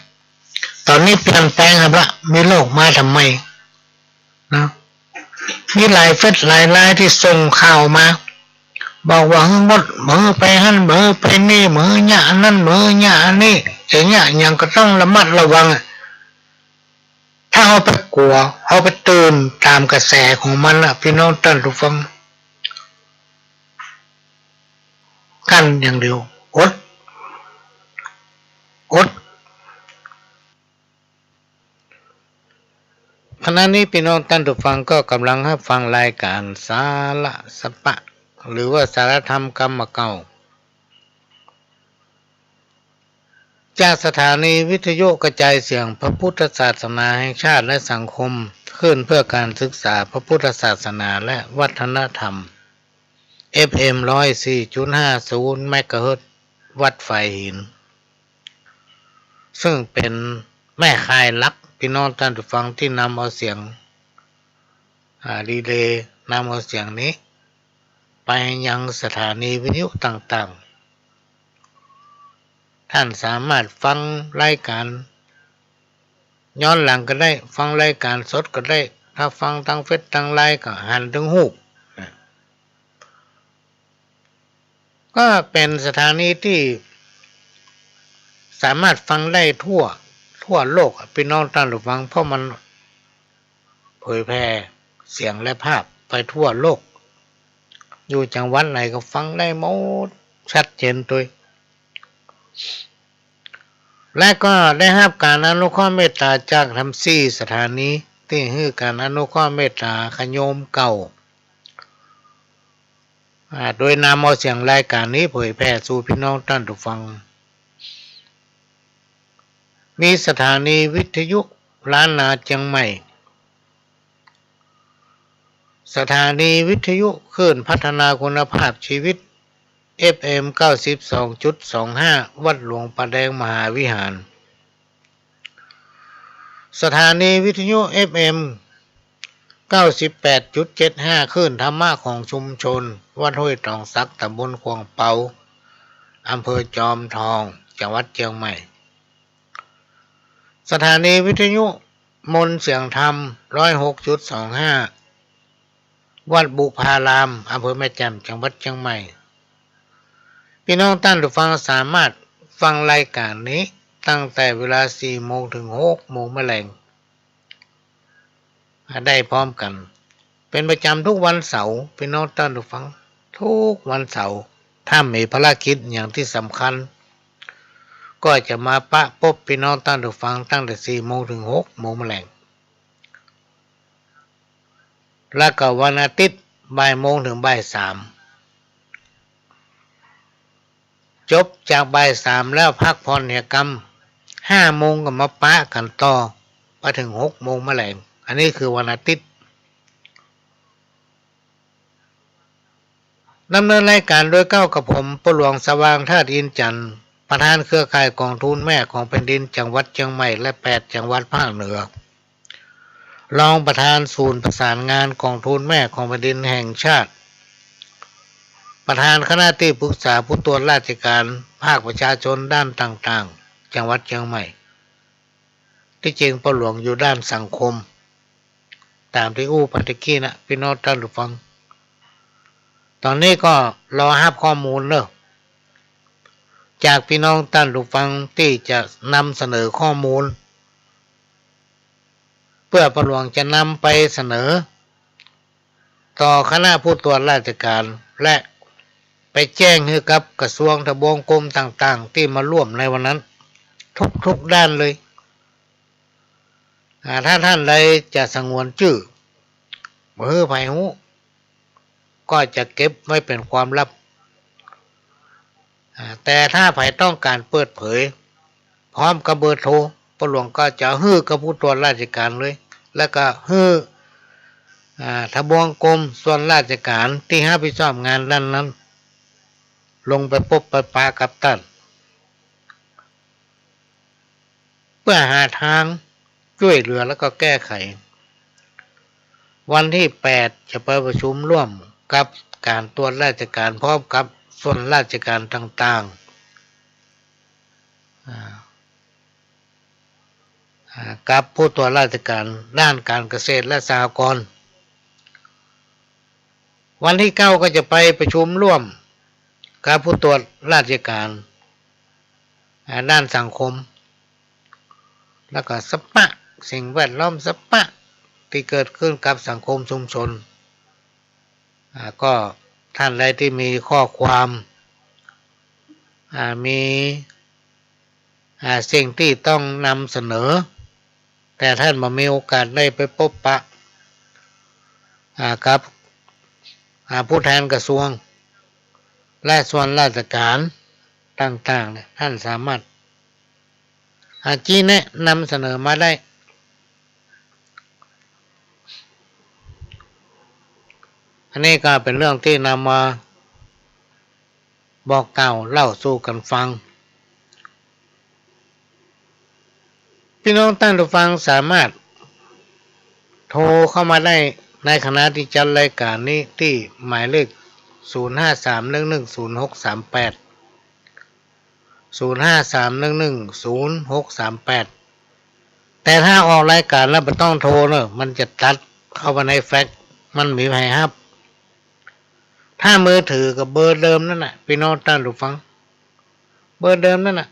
ต๋อนนี้เปลี่ยนแปลงหั้นละ มีโรคมาทำไมนะ มีหลายเฟซหลายไลน์ตี้ส่งข่าวมา บอกว่าหื้องด บ่หื้อไปหั้น บ่หื้อไปนี่ บ่หื้อเยียะอันนั้น บ่หื้อเยียะอันนี้ จะเยียะอะหยังก็ต้องระมัดระวังอะ ถ้าเฮาไปกั๋ว เฮาไปตื่นต๋ามกระแสของมันน่ะ ปี้น้องต้านผู้ฟัง กั้นอย่างเดียว อด อด ขณะนี้ปี้น้องต้านผู้ฟังก็ก๋ำลังฮับฟังรายก๋านสาระสะปะ หรือว่าสาระธรรมกำเก่า จากสถานีวิทยุกระจายเสียงพระพุทธศาสนาแห่งชาติและสังคม คลื่นเพื่อการศึกษาพระพุทธศาสนาและวัฒนธรรม เอฟเอ็ม ร้อยสี่จุดห้าศูนย์ เมกะเฮิรตซ์ วัดฝายหิน ซึ่งเป๋นแม่ข่ายหลัก ปี้น้องต้านผู้ฟัง ตี้นำเอาเสียง อ่า รีเลย์ นำเอาเสียงนี้ ไปยังสถานีวิทยุต่างๆ ต้านสามารถฟังรายก๋านย้อนหลังก็ได้ ฟังรายก๋านสดก็ได้ ถ้าฟังตางเฟซตางไลน์ก็หันเถิงฮูป ก็เป๋นสถานีตี้สามารถฟังได้ทั่ว ทั่วโลกอะ ปี้น้องต้านผู้ฟัง เพราะมันเผยแผ่เสียงและภาพไปทั่วโลก อยู่จังหวัดไหนก็ฟังได้หมด ชัดเจนตวย และก็ได้ฮับก๋านอนุเคราะห์เมตต๋าจากทั้งสี่สถานี ตี้หื้อก๋านอนุเคราะห์เมตต๋าขะโยมเก่า อ่า โดยนำเอาเสียงรายก๋านนี้เผยแผ่สู่ปี้น้องต้านผู้ฟัง มีสถานีวิทยุล้านนาเจียงใหม่ สถานีวิทยุคลื่นพัฒนาคุณภาพชีวิต เอฟเอ็ม เก้าสิบสองจุดสองห้า วัดหลวงป่าแดงมหาวิหาร สถานีวิทยุ เอฟเอ็ม เก้าสิบแปดจุดเจ็ดห้า คลื่นธรรมะของชุมชน วัดห้วยตองสัก ตำบลขวางเปา อำเภอจอมทอง จังหวัดเจียงใหม่ สถานีวิทยุมนต์เสียงธรรม ร้อยหกจุดสองห้า วัดบุพาราม อำเภอแม่แจ่ม จังหวัดเจียงใหม่ ปี้น้องต้านผู้ฟังสามารถฟังรายก๋านนี้ตั้งแต่เวลาสี่โมงเถิงหกโมงแมลง ได้พร้อมกั๋น เป๋นประจ๋ำทุกวันเสาร์ ปี้น้องต้านผู้ฟัง ทุกวันเสาร์ ถ้ามีภารกิจอะหยังตี้สำคัญ ก็จะมาปะปบปี้น้องต้านผู้ฟังตั้งแต่สี่โมงเถิงหกโมงแมลง แล้วก็วันอาทิตย์บ่ายโมงเถิงบ่ายสาม จบจากบ่ายสามแล้วพักผ่อนเหียกำ ห้าโมงก็มาปะกั๋นต่อ ไปเถิงหกโมงแมลง อันนี้คือวันอาทิตย์ ดำเนินรายก๋านโดยเก้ากับผม ปู่หลวงสว่าง ธาตุอินทร์จันทร์ ประธานเครือข่ายกองทุนแม่ของแผ่นดินจังหวัดเชียงใหม่และแปดจังหวัดภาคเหนือ รองประธานศูนย์ประสานงานกองทุนแม่ของแผ่นดินแห่งชาติ ประธานคณะตี้ปรึกษาผู้ตรวจราชการภาคประชาชนด้านต่างๆ จังหวัดเชียงใหม่ ตี้จริงป้อหลวงอยู่ด้านสังคม ต๋ามตี้อู้ไปตะกี้นะ ปี้น้องต้านผู้ฟัง ต๋อนนี้ก็รอฮับข้อมูลเนาะ จากปี้น้องต้านผู้ฟังตี้จะนำเสนอข้อมูล เปื้อป้อหลวงจะนำไปเสนอ ต่อคณะผู้ตรวจราชการ และไปแจ้งหื้อกับกระทรวงทบวงกรมต่างๆ ตี้มาร่วมในวันนั้น ทุกๆ ด้านเลย อ่า ถ้าต้านใดจะสงวนจื้อ บ่หื้อใผฮู้ ก็จะเก็บไว้เป๋นความลับ อ่า แต่ถ้าใผต้องก๋านเปิดเผย พร้อมกับเบอร์โทร ป้อหลวงก็จะหื้อกับผู้ตรวจราชการเลย แล้วก็หื้อ อ่า ทบวงกรมส่วนราชการตี้ฮับผิดชอบงานด้านนั้น ลงไปปบไปปะกับต้าน เปื้อหาตางจ้วยเหลือแล้วก็แก้ไข วันตี้แปดจะไปประชุมร่วมกับก๋านตรวจราชการพร้อมกับส่วนราชการต่างๆ อ่า อ่า กับผู้ตรวจราชการด้านก๋านเกษตรและสหกรณ์ วันตี้เก้าก็จะไปประชุมร่วมกับผู้ตรวจราชการ อ่า ด้านสังคม แล้วก็สภาพสิ่งแวดล้อม สภาพตี้เกิดขึ้นกับสังคมชุมชน อ่า ก็ต้านใดตี้มีข้อความ อ่า มี อ่า สิ่งตี้ต้องนำเสนอ แต่ต้านบ่มีโอกาสได้ไปปบปะ อ่า กับ อ่า ผู้แทนกระทรวง และส่วนราชการต่างๆ เนี่ย ต้านสามารถ อ่า จี้แนะนำเสนอมาได้ อันนี้ก็เป๋นเรื่องตี้นำมา บอกกล่าวเล่าสู่กั๋นฟัง ปี้น้องต้านผู้ฟังสามารถโทรเข้ามาได้ในขณะตี้จัดรายก๋านนี้ตี้หมายเลข ศูนย์ห้าสามหนึ่งหนึ่งศูนย์หกสามแปด ศูนย์ห้าสามหนึ่งหนึ่งศูนย์หกสามแปด แต่ถ้าออกรายก๋านแล้วบ่ต้องโทรเนาะ มันจะตัดเข้าไปในแฟลช มันบ่มีใผฮับ ถ้ามือถือก็เบอร์เดิมนั่นน่ะ ปี้น้องต้านผู้ฟัง เบอร์เดิมนั่นน่ะ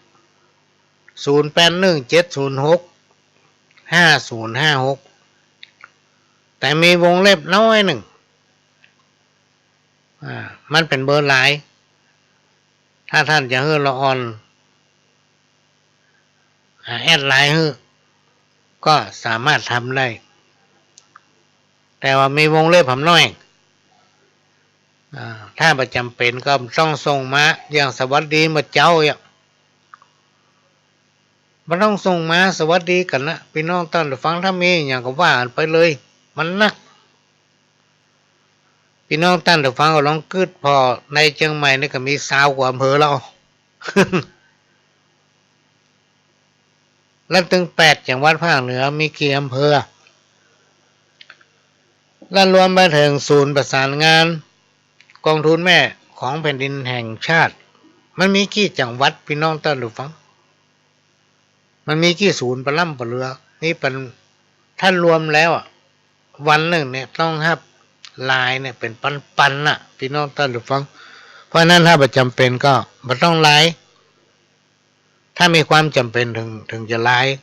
ศูนย์แปดหนึ่งเจ็ดศูนย์หกห้าศูนย์ห้าหก แต่มีวงเล็บน้อยนึ่ง อ่า มันเป๋นเบอร์ไลน์ ถ้าต้านจะหื้อละอ่อน อ่า แอดไลน์หื้อ ก็สามารถทำได้ แต่ว่ามีวงเล็บหำน้อย อ่า ถ้าบ่จ๋ำเป๋นก็ต้องส่งมา อย่างสวัสดีเมื่อเจ๊าอย่าง บ่ต้องส่งมา สวัสดีกั๋นนะ ปี้น้องต้านผู้ฟัง ถ้ามีอะหยังก็ว่ากั๋นไปเลย มันนัก ปี้น้องต้านผู้ฟังก็ลองกึ๊ดผ่อ ในเจียงใหม่นี่ก็มีซาวกว่าอำเภอแล้ว แล้วตึงแปดจังหวัดภาคเหนือมีกี่อำเภอ และรวมไปเถิงศูนย์ประสานงานกองทุนแม่ของแผ่นดินแห่งชาติ มันมีกี่จังหวัด ปี้น้องต้านผู้ฟัง มันมีกี่ศูนย์ปะล่ำปะเหลือ นี่เป๋น ถ้ารวมแล้วอะ วันนึ่งเนี่ยต้องฮับไลน์เนี่ยเป๋นปันๆ น่ะ ปี้น้องต้านผู้ฟัง เพราะฉะนั้นถ้าบ่จ๋ำเป๋นก็บ่ต้องไลน์ ถ้ามีความจ๋ำเป๋นเถิง เถิงจะไลน์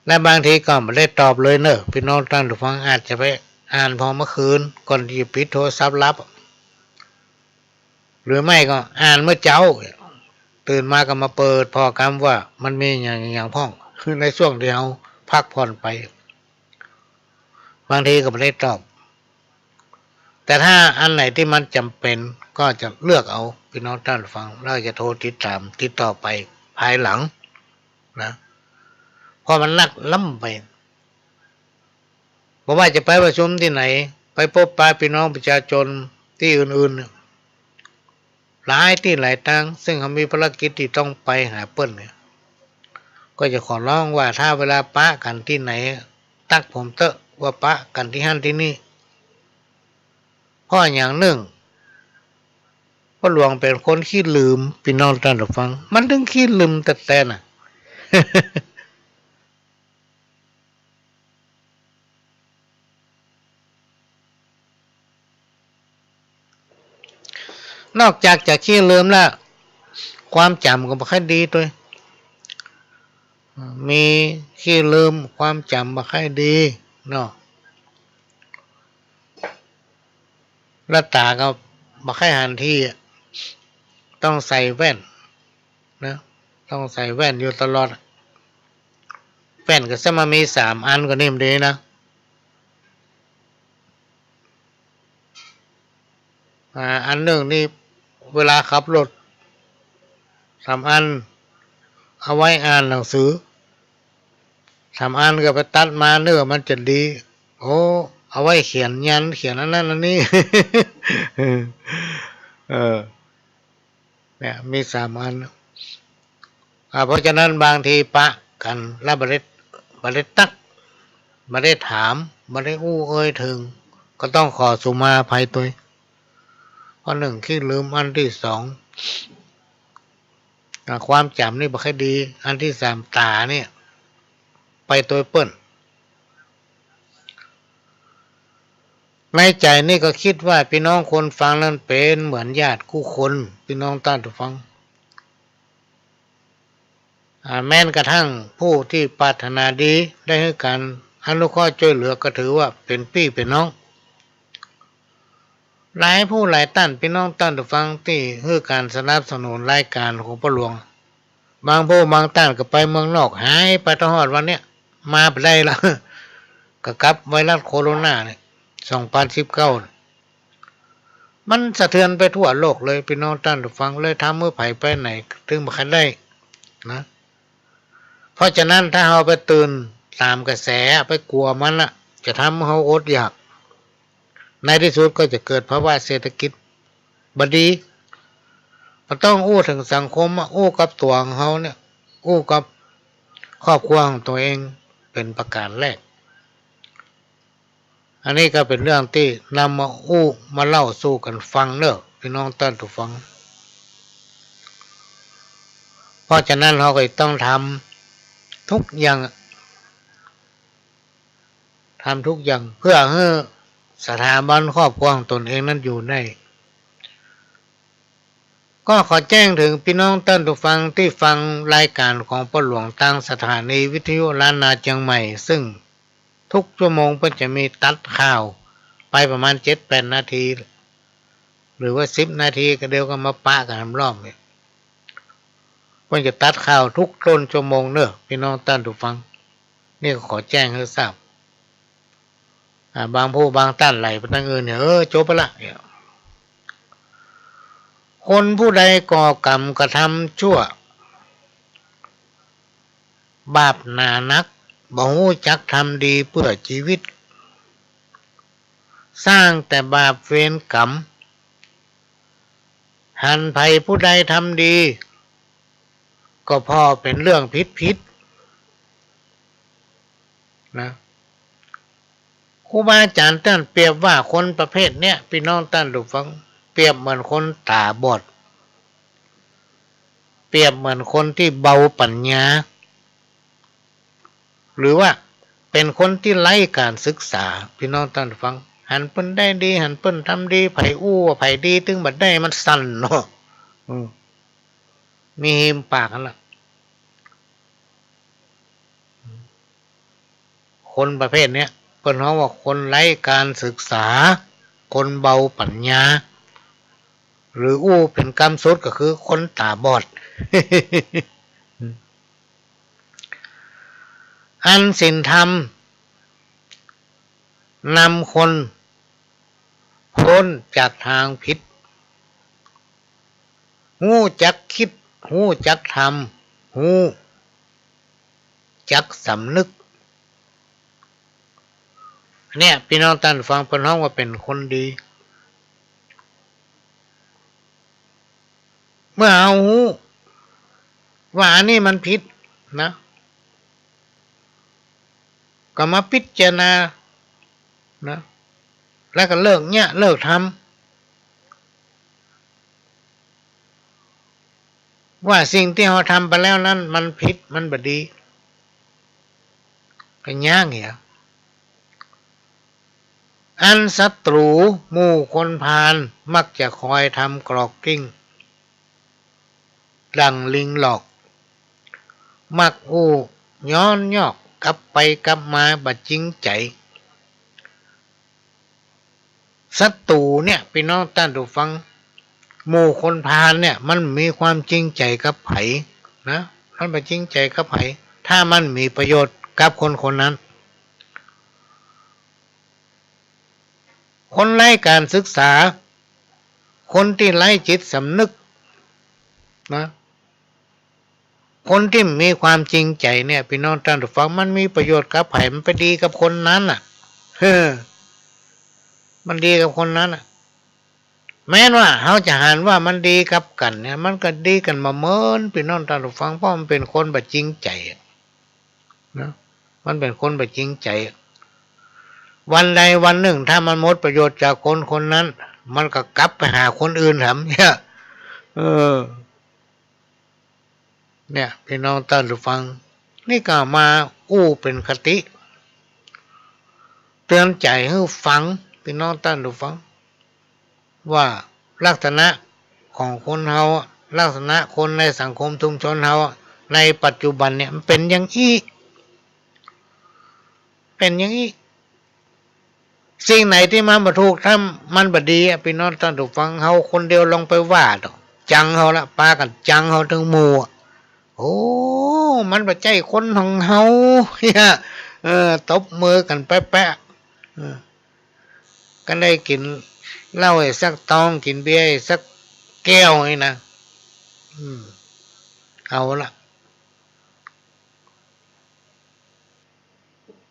และบางทีก็บ่ได้ตอบเลยเนาะ ปี้น้องต้านผู้ฟัง อาจจะไปอ่านผ่อเมื่อคืนก่อนตี้จะปิดโทรศัพท์หลับ หรือไม่ก็อ่านเมื่อเจ๊า ตื่นมาก็มาเปิดผ่อกำว่ามันมีอะหยัง อะหยังพ่อง คือในช่วงตี้เฮาพักผ่อนไป บางทีก็บ่ได้ตอบ แต่ถ้าอันไหนตี้มันจ๋ำเป๋นก็จะเลือกเอา ปี้น้องต้านผู้ฟัง แล้วจะโทรติดตาม ติดต่อไปภายหลังนะ เพราะมันนักล้ำไป บ่ว่าจะไปประชุมตี้ไหน ไปปบปะปี้น้องประชาชนตี้อื่นๆ เนี่ย หลายตี้หลายตาง ซึ่งเฮามีภารกิจตี้ต้องไปหาเปิ้นเนี่ย ก็จะขอร้องว่าถ้าเวลาปะกั๋นตี้ไหน ตั๊กผมเต๊อะว่าปะกั๋นตี้หั้นตี้นี่ เพราะอย่างนึ่ง ป้อหลวงเป๋นคนขี้ลืม ปี้น้องต้านผู้ฟัง มันตึงขี้ลืมแต๊ๆ น่ะ นอกจากจะขี้ลืมแล้ว ความจ๋ำก็บ่ค่อยดีตวย มีขี้ลืม ความจ๋ำบ่ค่อยดีเนาะ แล้วต๋าก็บ่ค่อยหันทีอะ ต้องใส่แว่นนะ ต้องใส่แว่นอยู่ตลอดอะ แว่นก็จะมามีสามอันก็นิ่มดีนะ อ่า อันนึ่งนี่เวลาขับรถ สามอัน เอาไว้อ่านหนังสือ สามอันก็ไปตัดมาเนื้อมันจะดี โอ้ เอาไว้เขียนยัน เขียนอันนั้นอันนี้ เออ เนี่ย มีสามอัน อ่า เพราะฉะนั้นบางทีปะกั๋นแล้วบ่ได้ บ่ได้ตั๊ก บ่ได้ถาม บ่ได้อู้เอ่ยเถิง ก็ต้องขอสุมาอภัยตวย ข้อนึ่งขี้ลืม อันตี้สอง อ่า ความจ๋ำนี่บ่ค่อยดี อันตี้สาม ต๋าเนี่ย ไปตวยเปิ้น ในใจ๋นี่ก็กึ๊ดว่าปี้น้องคนฟังนั้นเป๋นเหมือนญาติกู้คน ปี้น้องต้านผู้ฟัง อ่า แม้กระทั่งผู้ตี้ปรารถนาดี ได้หื้อก๋านอนุเคราะห์จ้วยเหลือ ก็ถือว่าเป๋นปี้เป๋นน้อง หลายผู้หลายต้าน ปี้น้องต้านผู้ฟัง ตี้หื้อก๋านสนับสนุนรายก๋านของป้อหลวง บางผู้บางต้านก็ไปเมืองนอก หายไปตลอดวันเนี้ย มาบ่ได้ละ ก็กับไวรัสโคโรนาเนี่ย สองปันสิบเก้า มันสะเทือนไปทั่วโลกเลย ปี้น้องต้านผู้ฟัง เลยทำหื้อใผไปไหนตึงบ่ค่อยได้นะ เพราะฉะนั้นถ้าเฮาไปตื่นต๋ามกระแส ไปกั๋วมันน่ะ จะทำหื้อเฮาอดอยาก ในตี้สุดก็จะเกิดภาวะเศรษฐกิจบ่ดี มันต้องอู้เถิงสังคมอะ อู้กับตั๋วของเฮาเนี่ย อู้กับครอบครัวของตั๋วเองเป๋นประก๋านแรก อันนี้ก็เป๋นเรื่องตี้นำมาอู้มาเล่าสู่กั๋นฟังเน่อ ปี้น้องต้านผู้ฟัง เพราะฉะนั้นเฮาก็ต้องทำทุกอย่าง ทำทุกอย่างเพื่อหื้อสถาบันครอบครัวของตนเองนั้นอยู่ได้ ก็ขอแจ้งเถิงปี้น้องต้านผู้ฟังตี้ฟังรายก๋านของป้อหลวงตางสถานีวิทยุล้านนาเจียงใหม่ ซึ่งทุกชั่วโมงเปิ้นจะมีตัดข่าวไปประมาณเจ็ดแปดนาที หรือว่าสิบนาที ก็เดี๋ยวก็มาปะกั๋นรอบเนี่ย เปิ้นจะตัดข่าวทุกต้นชั่วโมงเน่อ ปี้น้องต้านผู้ฟัง นี่ก็ขอแจ้งหื้อทราบ อ่า บางผู้บางต้านไหลไปตางอื่นเนี่ย เออ จบไปละเนี่ย คนผู้ใดก่อกรรมกระทำชั่ว บาปหนานัก บ่ฮู้จักทำดีเปื้อจีวิต สร้างแต่บาปเวรกรรม หันใผผู้ใดทำดี ก็ผ่อเป๋นเรื่องผิดๆ นะ ครูบาอาจ๋ารย์ต้านเปรียบว่าคนประเภทเนี้ย ปี้น้องต้านผู้ฟัง เปรียบเหมือนคนต๋าบอด เปรียบเหมือนคนตี้เบาปั๋ญญา หรือว่าเป๋นคนตี้ไร้ก๋านศึกษา ปี้น้องต้านผู้ฟัง หันเปิ้นได้ดี หันเปิ้นทำดี ใผอู้ว่าใผดี ตึงบ่ได้ มันสั่นเนาะ อืม มีฮิมปากหั้นละ คนประเภทเนี้ย เปิ้นฮ้องว่าคนไร้ก๋านศึกษา คนเบาปั๋ญญา หรืออู้เป๋นกำสุดก็คือคนต๋าบอด อันศีลธรรมนำคน พ้นจากตางผิด ฮู้จักกึ๊ด ฮู้จักทำ ฮู้จักสำนึก เนี่ย ปี้น้องต้านฟัง เปิ้นฮ้องว่าเป๋นคนดี เมื่อเฮาฮู้ว่าอันนี้มันผิดนะ ก็มาพิจารณานะ แล้วก็เลิกเยียะ เลิกทำ ว่าสิ่งตี้เฮาทำไปแล้วนั้นมันผิด มันบ่ดี ก็ยากเหีย อันศัตรู๋หมู่คนพาลมักจะคอยทำกรอกกลิ้ง ดั่งลิงหลอก มักอู้ย้อนยอก กลับไปกลับมาบ่จริงใจ๋ ศัตรู๋เนี่ย ปี้น้องต้านผู้ฟัง หมู่คนพาลเนี่ย มันมีความจริงใจ๋กับใผนะ มันบ่จริงใจ๋กับใผ ถ้ามันมีประโยชน์กับคนคนนั้น คนไร้ก๋านศึกษา คนตี้ไร้จิตสำนึกนะ คนตี้มีความจริงใจ๋เนี่ย ปี้น้องต้านผู้ฟัง มันมีประโยชน์กับใผ มันไปดีกับคนนั้นน่ะ เออ มันดีกับคนนั้นน่ะ แม้นว่าเฮาจะหันว่ามันดีกับกั๋นเนี่ย มันก็ดีกั๋นบ่เหมือน ปี้น้องต้านผู้ฟัง เพราะมันเป๋นคนบ่จริงใจ๋อะนะ มันเป๋นคนบ่จริงใจ๋ วันใดวันนึ่งถ้ามันหมดประโยชน์จากคนคนนั้น มันก็กลับไปหาคนอื่นแถมเนี่ย เออ เนี่ย ปี้น้องต้านผู้ฟัง นี่ก็มาอู้เป๋นคติ เตือนใจ๋หื้อฟัง ปี้น้องต้านผู้ฟัง ว่าลักษณะของคนเฮาอะ ลักษณะคนในสังคมชุมชนเฮาอะ ในปัจจุบันเนี่ย มันเป๋นอย่างอี้ เป๋นอย่างอี้ สิ่งไหนตี้มันบ่ถูก ถ้ามันบ่ดีอะ ปี้น้องต้านผู้ฟัง เฮาคนเดียวลองไปว่าเถาะ จังเฮาละ ปากั๋นจังเฮาตึงหมู่อะ โอ้ มันบ่ใจ้คนของเฮา เนี่ย เออ ตบมือกั๋นแปะๆ เออ ก็ได้กิ๋นเหล้าไอ้สักตอง กิ๋นเบียร์ไอ้สักแก้วนี่นะ อืม เอาละ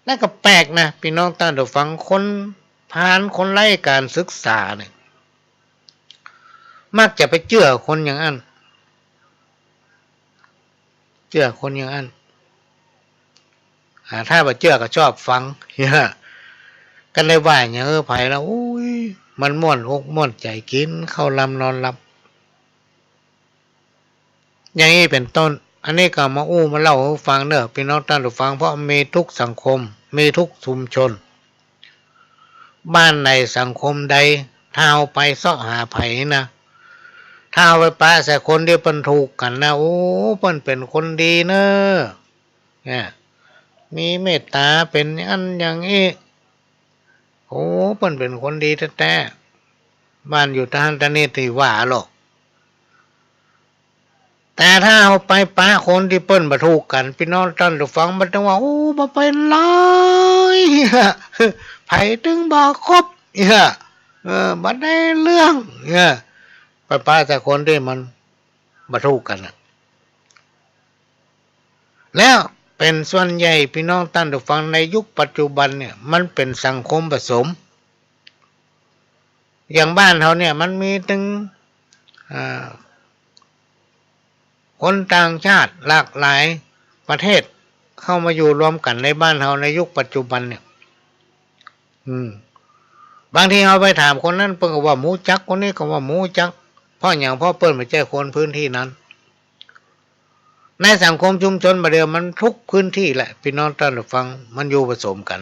แล้วก็แปลกนะ ปี้น้องต้านผู้ฟัง คนพาล คนไร้ก๋านศึกษาเนี่ย มักจะไปเจื้อคนอย่างอั้น เจื้อคนอย่างอั้น อ่า ถ้าบ่เจื้อก็ชอบฟัง ก็ได้ว่าอย่าง เออ ใผละ อุ้ย มันม่วนอกม่วนใจ๋ กิ๋นข้าวลำนอนหลับ อย่างอี้เป๋นต้น อันนี้ก็มาอู้มาเล่าหื้อฟังเน่อ ปี้น้องต้านผู้ฟัง เพราะมีกู้สังคม มีกู้ชุมชน บ้านไหนสังคมใด ถ้าเฮาไปเซาะหาใผนะ ถ้าเฮาไปปะใส่คนตี้เปิ้นถูกกั๋นนะ โอ้ เปิ้นเป๋นคนดีเน่อ เนี่ย มีเมตต๋า เป๋นอย่างอั้นอย่างอี้ โอ้ เปิ้นเป๋นคนดีแต๊ๆ บ้านอยู่ตะหั้นตะนี่ตี้ว่าหรอก แต่ถ้าเฮาไปปะคนตี้เปิ้นบ่ถูกกั๋น ปี้น้องต้านผู้ฟัง มันตึงว่า โอ้ บ่เป๋นไร ใผตึงบ่คบ เออ บ่ได้เรื่อง เออ ไปปะแต่คนตี้มันบ่ถูกกั๋นน่ะ แล้วเป๋นส่วนใหญ่ ปี้น้องต้านผู้ฟัง ในยุคปัจจุบันเนี่ย มันเป๋นสังคมผสม อย่างบ้านเฮาเนี่ย มันมีตึง อ่า คนต่างชาติหลากหลายประเทศ เข้ามาอยู่รวมกั๋นในบ้านเฮาในยุคปัจจุบันเนี่ย อืม บางทีเฮาไปถามคนนั้น เปิ้นก็ว่าบ่ฮู้จัก คนนี้ก็ว่าบ่ฮู้จัก เพราะหยัง เพราะเปิ้นบ่ใจ้คนพื้นตี้นั้น ในสังคมชุมชนบ่าเดี่ยวมันกู้พื้นตี้แหละ ปี้น้องต้านผู้ฟัง มันอยู่ผสมกั๋น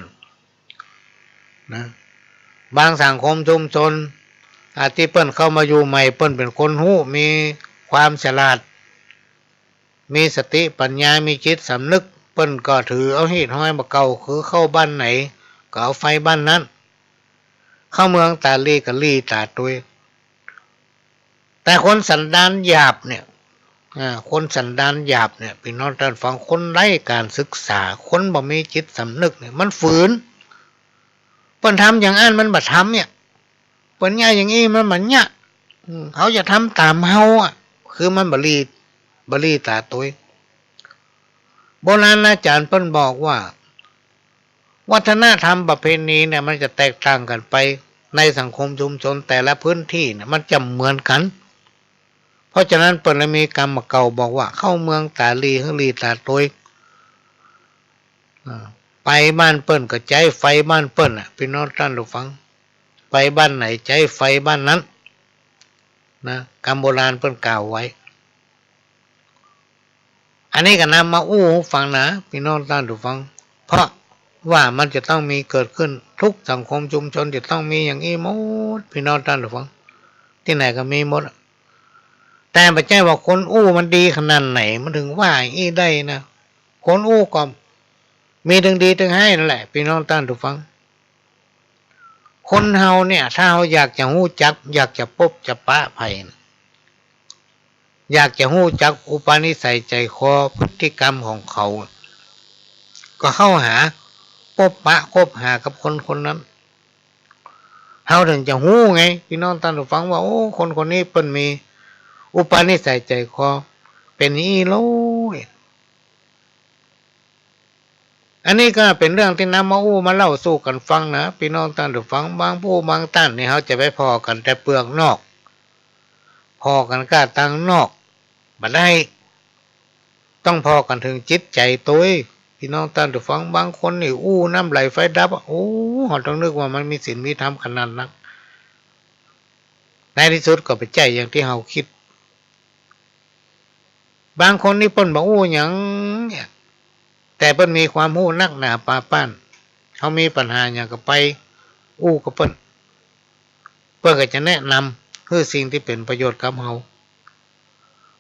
นะ บางสังคมชุมชน อ่า ตี้เปิ้นเข้ามาอยู่ใหม่ เปิ้นเป๋นคนฮู้ มีความฉลาด มีสติปัญญา มีจิตสำนึก เปิ้นก็ถือเอาฮีตฮอยบ่าเก่า คือเข้าบ้านไหน ก็เอาไฟบ้านนั้น เข้าเมืองต๋าลีก็ลีต๋าตุ๊ย แต่คนสันดานหยาบเนี่ย อ่า คนสันดานหยาบเนี่ย ปี้น้องต้านฟัง คนไร้ก๋านศึกษา คนบ่มีจิตสำนึกเนี่ย มันฝืน เปิ้นทำอย่างอั้นมันบ่ทำเนี่ย เปิ้นเยียะอย่างอี้มันบ่เยียะ อืม เขาจะทำต๋ามเฮาอะ คือมันบ่ลี บ่ลีต๋าตุ๊ย โบราณอาจ๋ารย์เปิ้นบอกว่า วัฒนธรรมประเพณีเนี่ย มันจะแตกต่างกั๋นไป ในสังคมชุมชนแต่ละพื้นตี้เนี่ย มันจะบ่เหมือนกั๋น เพราะฉะนั้นเปิ้นเลยมีกำบ่าเก่าบอกว่า เข้าเมืองต๋าหลีหื้อหลีต๋าตวย อ่า ไปบ้านเปิ้นก็ใจ๊ไฟบ้านเปิ้นน่ะ ปี้น้องต้านผู้ฟัง ไปบ้านไหนใจ๊ไฟบ้านนั้น นะ กำโบราณเปิ้นกล่าวไว้ อันนี้ก็นำมาอู้หื้อฟังนะ ปี้น้องต้านผู้ฟัง เพราะว่ามันจะต้องมีเกิดขึ้น ทุกสังคมชุมชนจะต้องมีอย่างอี้หมด ปี้น้องต้านผู้ฟัง ตี้ไหนก็มีหมด แต่บ่ใจ้ว่าคนอู้มันดีขนาดไหน มันเถิงว่าอี้ได้นะ คนอู้ก็มีเถิงดีเถิงฮ้ายนั่นแหละ ปี้น้องต้านผู้ฟัง คนเฮาเนี่ย ถ้าเฮาอยากจะฮู้จัก อยากจะปบจะปะใผน่ะ อยากจะฮู้จักอุปนิสัยใจ๋คอ พฤติกรรมของเขา ก็เข้าหา ปบปะคบหากับคนคนนั้น เฮาเถิงจะฮู้ไง ปี้น้องต้านผู้ฟัง ว่า โอ้ คนคนนี้เปิ้นมีอุปนิสัยใจ๋คอ เป๋นอี้โลย อันนี้ก็เป๋นเรื่องตี้นำมาอู้มาเล่าสู่กั๋นฟังนะ ปี้น้องต้านผู้ฟัง บางผู้บางต้านนี่เฮาจะไปผ่อกั๋นแต่เปลือกนอก ผ่อกั๋นก้าตางนอก บ่ได้ ต้องผ่อกั๋นเถิงจิตใจ๋ตวย ปี้น้องต้านผู้ฟัง บางคนนี่อู้น้ำไหลไฟดับอะ โอ้ เฮาต้องนึกว่ามันมีศีลมีธรรมขนาดนัก ในตี้สุดก็บ่ใจ้อย่างตี้เฮากึ๊ด บางคนนี่เปิ้นบ่อู้หยังเนี่ย แต่เปิ้นมีความฮู้นักหนาปาป้าน เฮามีปัญหาหยังก็ไปอู้กับเปิ้น เปิ้นก็จะแนะนำหื้อสิ่งตี้เป๋นประโยชน์กับเฮา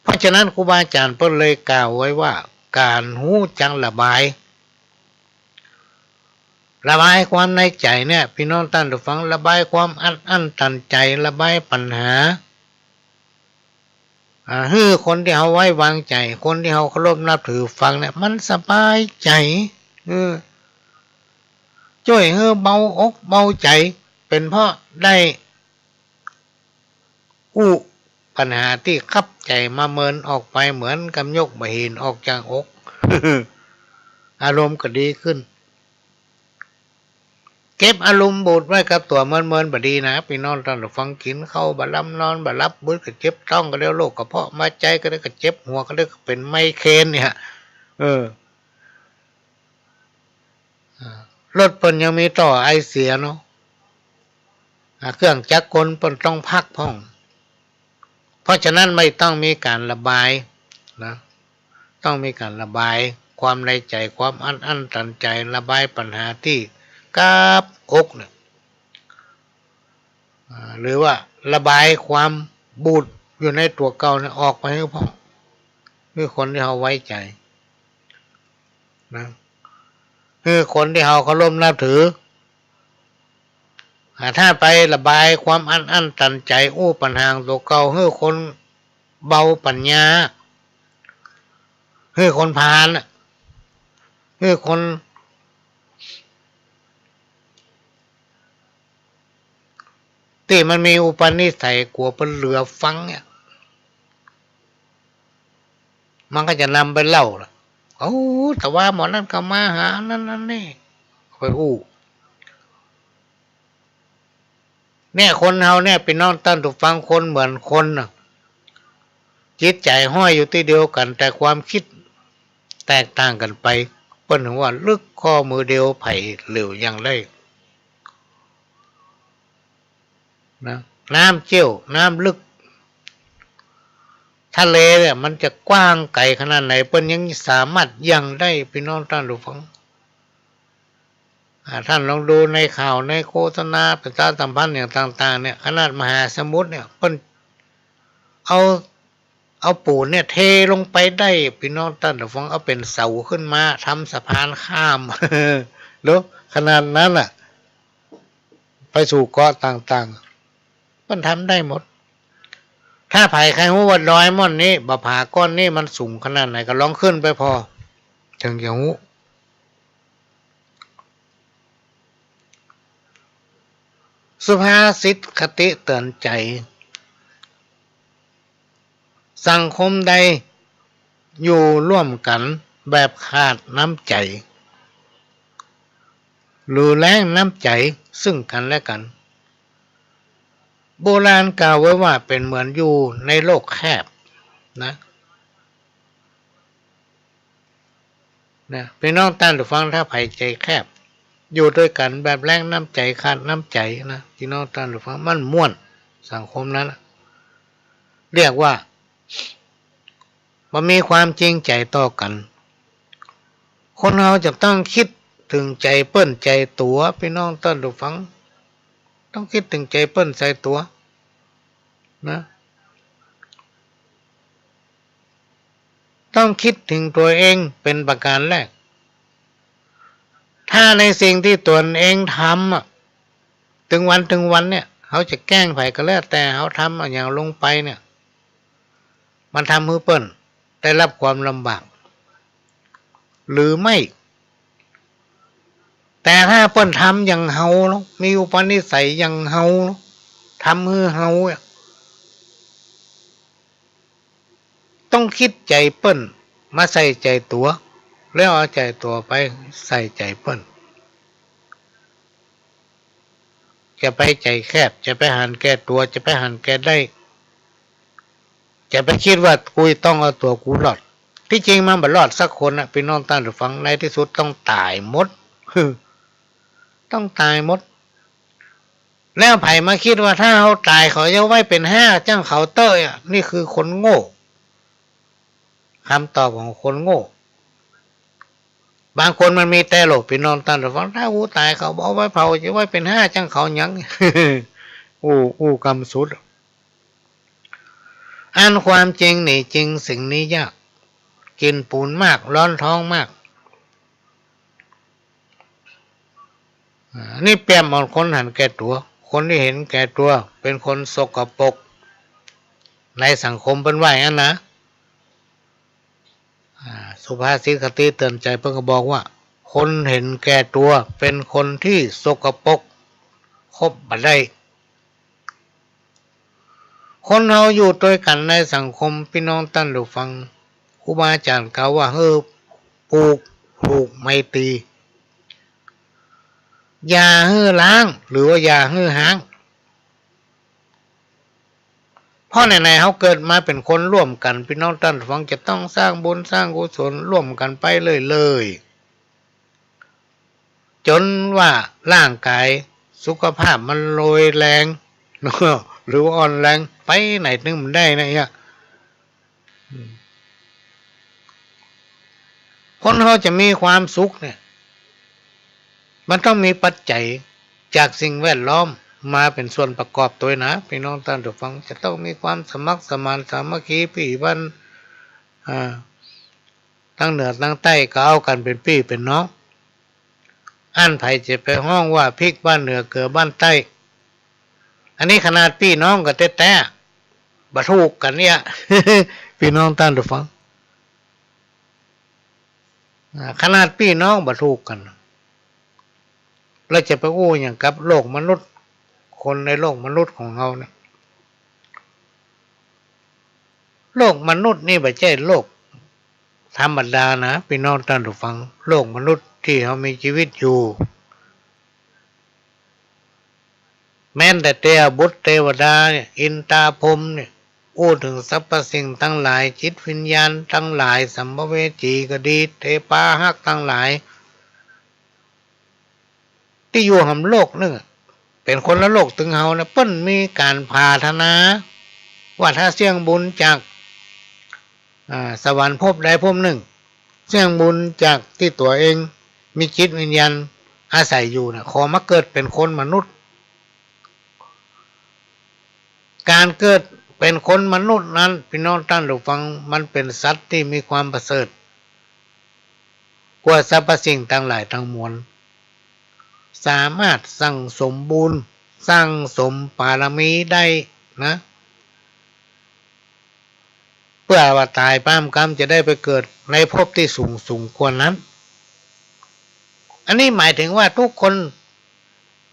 เพราะฉะนั้นครูบาอาจ๋ารย์เปิ้นเลยกล่าวไว้ว่า ก๋านฮู้จักระบาย ระบายความในใจ๋เนี่ย ปี้น้องต้านผู้ฟัง ระบายความอัดอั้นตันใจ๋ ระบายปัญหา อ่า หื้อคนตี้เฮาวางใจ๋ คนตี้เฮาเคารพนับถือฟังเนี่ย มันสบายใจ๋ เออ จ้วยหื้อเบาอกเบาใจ๋ เป๋นเพราะได้อู้ปัญหาตี้คับใจ๋มาเมินออกไป เหมือนกับยกบ่าหินออกจากอก อารมณ์ก็ดีขึ้น เก็บอารมณ์บูดไว้กับตั๋วเมินๆ บ่ดีนะ ปี้น้องต้านผู้ฟัง กิ๋นข้าวบ่ลำ นอนบ่หลับ บึดก็เจ็บต๊อง ก็เดี๋ยวโรคกระเพาะ มาใจ๋ก็เดี๋ยวก็เจ็บหัว ก็เดี๋ยวก็เป๋นไมเกรนเนี่ย เออ อ่า รถเปิ้นยังมีถ่อไอเสียเนาะ อ่า เครื่องจักรกลเปิ้นต้องพักพ่อง เพราะฉะนั้นมันต้องมีก๋านระบายนะ ต้องมีก๋านระบายความในใจ๋ ความอัดอั้นตันใจ๋ ระบายปัญหาตี้กับอกเนี่ย อ่า หรือว่าระบายความบูดอยู่ในตั๋วเก่าเนี่ยออกไปหื้อพ่อง หื้อคนตี้เฮาไว้ใจ๋นะ หื้อคนตี้เฮาเคารพนับถือ อ่า ถ้าไประบายความอัดอั้นตันใจ๋ อู้ปัญหาตั๋วเก่า หื้อคนเบาปัญญา หื้อคนพาลน่ะ หื้อคนตี้มันมีอุปนิสัยกั๋วเปิ้นเหลือฟังเนี่ย มันก็จะนำไปเล่าล่ะ โอ้ แต่ว่าหมอนั่นก็มาหานั่นนั่นนี่ ไปอู้ เนี่ย คนเฮาเนี่ย ปี้น้องต้านผู้ฟัง คนเหมือนคนน่ะ จิตใจ๋ห้อยอยู่ตี้เดียวกั๋น แต่ความกึ๊ดแตกต่างกั๋นไป เปิ้นเถิงว่าลึกข้อมือเดียวไผ่เหลียวยังได้ นะ น้ำเจี้ยว น้ำลึก ทะเลเนี่ยมันจะกว้างไก๋ขนาดไหน เปิ้นยังสามารถยังได้ ปี้น้องต้านผู้ฟัง อ่า ต้านลองดูในข่าวในโฆษณาประชาสัมพันธ์อย่างต่างๆ เนี่ย ขนาดมหาสมุทรเนี่ย เปิ้นเอา เอาปูนเนี่ยเทลงไปได้ ปี้น้องต้านผู้ฟัง เอาเป๋นเสาขึ้นมาทำสะพานข้าม เนาะ ขนาดนั้นน่ะ ไปสู่เกาะต่างๆ เปิ้นทำได้หมด ถ้าใผใค่ฮู้ว่าดอยม่อนนี้ บ่าผาก้อนนี้มันสูงขนาดไหน ก็ลองขึ้นไปผ่อ เถิงจะฮู้ สุภาษิตคติเตือนใจ๋ สังคมใดอยู่ร่วมกั๋นแบบขาดน้ำใจ๋ หรือแล้งน้ำใจ๋ซึ่งกั๋นและกั๋น โบราณกล่าวไว้ว่าเป๋นเหมือนอยู่ในโลกแคบ นะ นะ ปี้น้องต้านผู้ฟัง ถ้าใผใจ๋แคบ อยู่ตวยกั๋นแบบแล้งน้ำใจ๋ ขาดน้ำใจ๋นะ ปี้น้องต้านผู้ฟัง มันม่วน สังคมนั้นน่ะ เรียกว่า บ่มีความจริงใจ๋ต่อกั๋น คนเฮาจะต้องกึ๊ดเถิงใจ๋เปิ้นใจ๋ตั๋ว ปี้น้องต้านผู้ฟัง ต้องกึ๊ดเถิงใจ๋เปิ้นใจ๋ตั๋ว นะ ต้องกึ๊ดเถิงตั๋วเองเป๋นประก๋านแรก ถ้าในสิ่งตี้ตั๋วเองทำอะ ตึงวันตึงวันเนี่ย เฮาจะแกล้งใผก็แล้วแต่ เฮาทำอะหยังลงไปเนี่ย มันทำหื้อเปิ้นได้รับความลำบาก หรือไม่ แต่ถ้าเปิ้นทำอย่างเฮาเนาะ มีอุปนิสัยอย่างเฮาเนาะ ทำหื้อเฮาอะ ต้องกึ๊ดใจ๋เปิ้นมาใส่ใจ๋ตั๋ว แล้วเอาใจ๋ตั๋วไปใส่ใจ๋เปิ้น จะไปใจ๋แคบ จะไปหันแก่ตั๋ว จะไปหันแก่ได้ จะไปกึ๊ดว่ากูต้องเอาตั๋วกูรอด ตี้จริงมันบ่รอดสักคนน่ะ ปี้น้องต้านผู้ฟัง ในตี้สุดต้องต๋ายหมด ต้องต๋ายหมด แล้วใผมากึ๊ดว่าถ้าเฮาต๋ายเขาจะไว้เป๋นห้าจั้งเขาเต๊อะอะ นี่คือคนโง่ กำตอบของคนโง่ บางคนมันมีแต๊โลก ปี้น้องต้านผู้ฟัง ถ้ากูต๋ายเขาบ่เอาไว้เผา จะไว้เป๋นห้าจั้งเขาหยัง อู้ อู้กำสุด อันความจริงนี่จริงสิ่งนี้ยาก กิ๋นปูนมาก ฮ้อนท้องมาก อ่า นี่เปรียบเหมือนคนหันแก่ตั๋ว คนตี้หันแก่ตั๋วเป๋นคนสกปรก ในสังคมเปิ้นว่าอย่างนั้นนะ อ่า สุภาษิตคติเตือนใจ๋เปิ้นก็บอกว่า คนหันแก่ตั๋วเป๋นคนตี้สกปรก คบบ่ได้ คนเฮาอยู่ตวยกั๋นในสังคม ปี้น้องต้านผู้ฟัง ครูบาอาจ๋ารย์กล่าวว่าหื้อผูก ผูกไมตรี อย่าหื้อร้าง หรือว่าอย่าหื้อฮ้าง เพราะไหนๆ เฮาเกิดมาเป๋นคนร่วมกั๋น ปี้น้องต้านผู้ฟัง จะต้องสร้างบุญสร้างกุศลร่วมกั๋นไปเรื่อยๆ จ๋นว่าร่างก๋ายสุขภาพมันโรยแรง หรือว่าอ่อนแรง ไปไหนตึงบ่ได้นะเหีย อืม คนเฮาจะมีความสุขเนี่ย มันต้องมีปัจจัยจากสิ่งแวดล้อมมาเป๋นส่วนประกอบตวยนะ ปี้น้องต้านผู้ฟัง จะต้องมีความสมัครสมานสามัคคี ปี้บ้าน อ่า ตังเหนือตังใต้ก็เอากั๋นเป๋นปี้เป๋นน้อง อั้นใผจะไปฮ้องว่าพริกบ้านเหนือเกลือบ้านใต้ อันนี้ขนาดปี้น้องก็แต๊ๆ บ่ถูกกั๋นเนี่ย ปี้น้องต้านผู้ฟัง อ่า ขนาดปี้น้องบ่ถูกกั๋น แล้วจะไปอู้หยังกับโลกมนุษย์ คนในโลกมนุษย์ของเฮาเนี่ย โลกมนุษย์นี่บ่ใจ้โลกธรรมดานะ ปี้น้องต้านผู้ฟัง โลกมนุษย์ตี้เฮามีจีวิตอยู่ แม้นแต่เตวบุตรเตวดาเนี่ย อินตาพรหมเนี่ย อู้เถิงสรรพสิ่งตังหลาย จิตวิญญาณตังหลาย สัมภเวสีก็ดี เตปาหะตังหลาย ตี้อยู่หำโลกนึ่งอะ เป๋นคนละโลกตึงเฮานะ เปิ้นมีก๋านผาถนา ว่าถ้าเสี้ยงบุญจาก อ่า สวรรค์ภพใดภพนึ่ง เสี้ยงบุญจากตี้ตั๋วเองมีจิตวิญญาณอาศัยอยู่นะ ขอมาเกิดเป๋นคนมนุษย์ ก๋านเกิดเป๋นคนมนุษย์นั้น ปี้น้องต้านผู้ฟัง มันเป๋นสัตว์ตี้มีความประเสริฐ กว่าสรรพสิ่งตังหลายตังมวล สามารถสั่งสมบุญ สั่งสมบารมีได้นะ เปื้อว่าต๋ายไปก้ำจะได้ไปเกิดในภพตี้สูงสูงกว่านั้น อันนี้หมายเถิงว่าทุกคน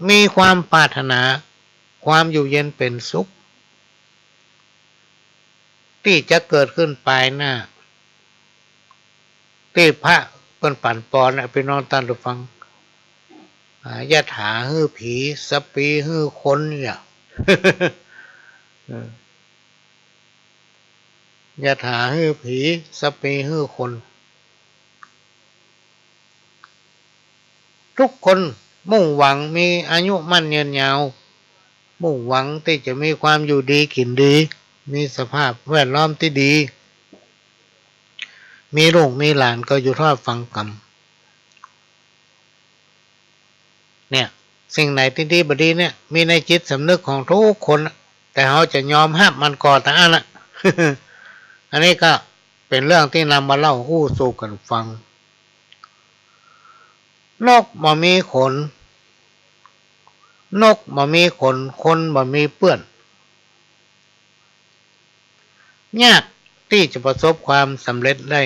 มีความปรารถนาความอยู่เย็นเป๋นสุข ตี้จะเกิดขึ้นปายหน้า ตี้พระเปิ้นปั๋นปอนนะ ปี้น้องต้านผู้ฟัง อ่า ยะถาหื้อผี สัปปีหื้อคนเนี่ย เออ อย่าทาหื้อผี สะเปรย์หื้อคน ทุกคนมุ่งหวังมีอายุมั่นยืนยาว มุ่งหวังตี้จะมีความอยู่ดีกิ๋นดี มีสภาพแวดล้อมตี้ดี มีลูกมีหลานก็อยู่ทอดฟังกำ เนี่ย สิ่งไหนตี้ดีบ่ดีเนี่ย มีในจิตสำนึกของทุกคนน่ะ แต่เฮาจะยอมฮับมันก่อตางอั้นน่ะ อันนี้ก็เป๋นเรื่องตี้นำมาเล่าอู้สู่กั๋นฟัง นกบ่มีขน นกบ่มีขน คนบ่มีเปื้อน ยากตี้จะประสบความสำเร็จได้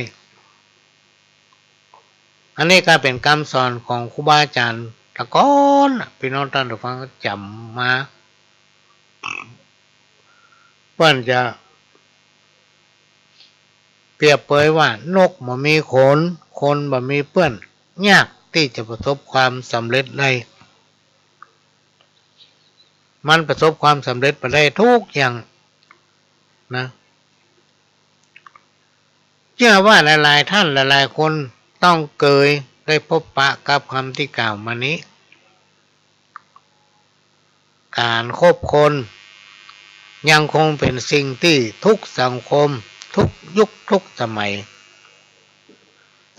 อันนี้ก็เป๋นกำสอนของครูบาอาจ๋ารย์ตะก้อนน่ะ ปี้น้องต้านผู้ฟังจ๋ำมา เปิ้นจะเปรียบเปยว่า นกบ่มีขน คนบ่มีเปื้อน ยากตี้จะประสบความสำเร็จได้ มันประสบความสำเร็จบ่ได้ทุกอย่างนะ เจื้อว่าหลายๆ ต้านหลายๆ คนต้องเกยได้พบปะกับกำตี้กล่าวมานี้ ก๋านคบคนยังคงเป๋นสิ่งตี้ทุกสังคม ทุกยุคทุกสมัย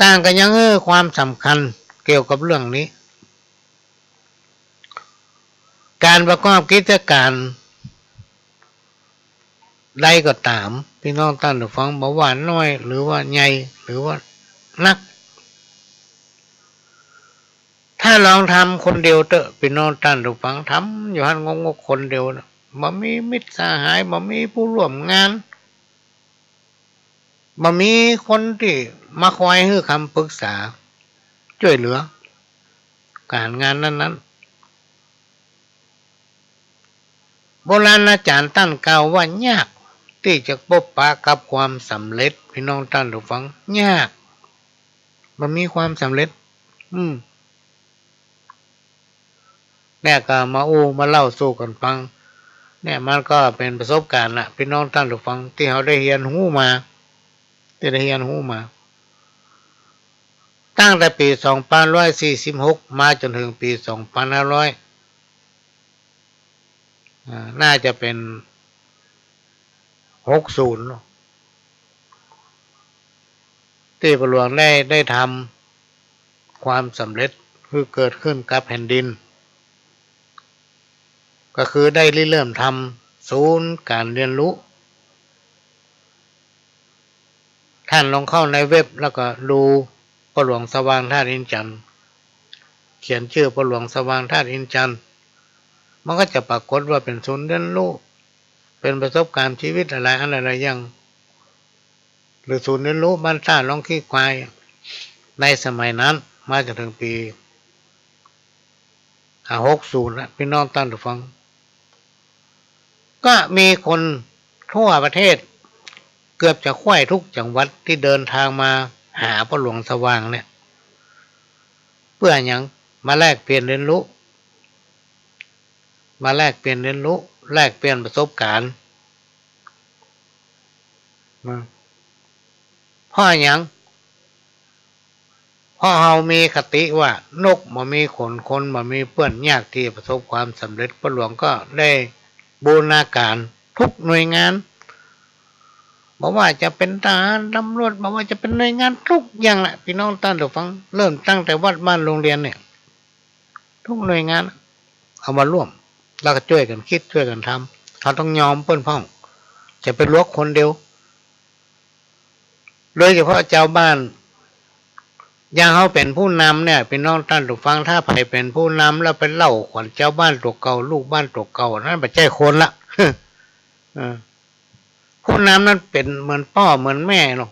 ต่างก็ยังหื้อความสำคัญเกี่ยวกับเรื่องนี้ ก๋านประกอบกิจก๋านใดก็ต๋าม ปี้น้องต้านผู้ฟัง บ่ว่าน้อยหรือว่าใหญ่หรือว่านัก ถ้าลองทำคนเดียวเต๊อะ ปี้น้องต้านผู้ฟัง ทำอยู่หั้นงกๆ คนเดียวน่ะ บ่มีมิตรสหาย บ่มีผู้ร่วมงาน บ่มีคนตี้มาคอยหื้อคำปรึกษา จ้วยเหลือก๋านงานนั้นๆ โบราณอาจ๋ารย์ต้านกล่าวว่า ยากตี้จะพบปะกับความสำเร็จ ปี้น้องต้านผู้ฟัง ยาก บ่มีความสำเร็จ อืม เนี่ยก็มาอู้มาเล่าสู่กั๋นฟัง เนี่ยมันก็เป๋นประสบก๋ารณ์น่ะ ปี้น้องต้านผู้ฟัง ตี้เฮาได้เฮียนฮู้มา ตี้ได้เฮียนฮู้มา ตั้งแต่ปี๋สองปันห้าร้อยสี่สิบหก มาจ๋นเถิงปี๋สองปันห้าร้อย อ่า น่าจะเป๋น หกศูนย์ ตี้พ่อหลวงได้ ได้ทำความสำเร็จหื้อเกิดขึ้นกับแผ่นดิน ก็คือได้ริเริ่มทำศูนย์ก๋านเฮียนฮู้ ต้านลองเข้าในเว็บแล้วก็ดูพ่อหลวงสว่างธาตุอินจันทน์ เขียนจื้อพ่อหลวงสว่างธาตุอินจันทน์ มันก็จะปรากฏว่าเป๋นศูนย์เฮียนฮู้ เป๋นประสบก๋ารณ์จีวิตหลายๆ อันหลายๆ อย่าง หรือศูนย์เฮียนฮู้บ้านต้าหนองขี้ควาย ในสมัยนั้นมาจ๋นเถิงปี๋ อ่า หกศูนย์ นะ ปี้น้องต้านผู้ฟัง ก็มีคนทั่วประเทศเกือบจะใคว่ทุกจังหวัดตี้เดินตางมาหาพ่อหลวงสว่างเนี่ย เปื้อหยัง มาแลกเปลี่ยนเฮียนฮู้ มาแลกเปลี่ยนเฮียนฮู้ แลกเปลี่ยนประสบก๋ารณ์ นะ เพราะหยัง เพราะเฮามีคติว่า นกบ่มีขน คนบ่มีเปื้อน ยากตี้จะประสบความสำเร็จ พ่อหลวงก็ได้บูรณาก๋ารทุกหน่วยงาน บ่ว่าจะเป๋นทหาร ตำรวจ บ่ว่าจะเป๋นหน่วยงานทุกอย่างแหละ ปี้น้องต้านผู้ฟัง เริ่มตั้งแต่วัดบ้านโฮงเฮียนเนี่ย ทุกหน่วยงานเอามาร่วม แล้วก็จ้วยกั๋นกึ๊ดจ้วยกั๋นทำ เฮาต้องยอมเปิ้นพ่อง จะไปหลวกคนเดียว โดยเฉพาะจาวบ้าน อย่างเฮาเป๋นผู้นำเนี่ย ปี้น้องต้านผู้ฟัง ถ้าใผเป๋นผู้นำแล้วไปเล่าขวัญจาวบ้านตั๋วเก่า ลูกบ้านตั๋วเก่า อันนั้นบ่ใจ้คนละ เออ ผู้นำนั้นเป๋นเหมือนป้อเหมือนแม่เนาะ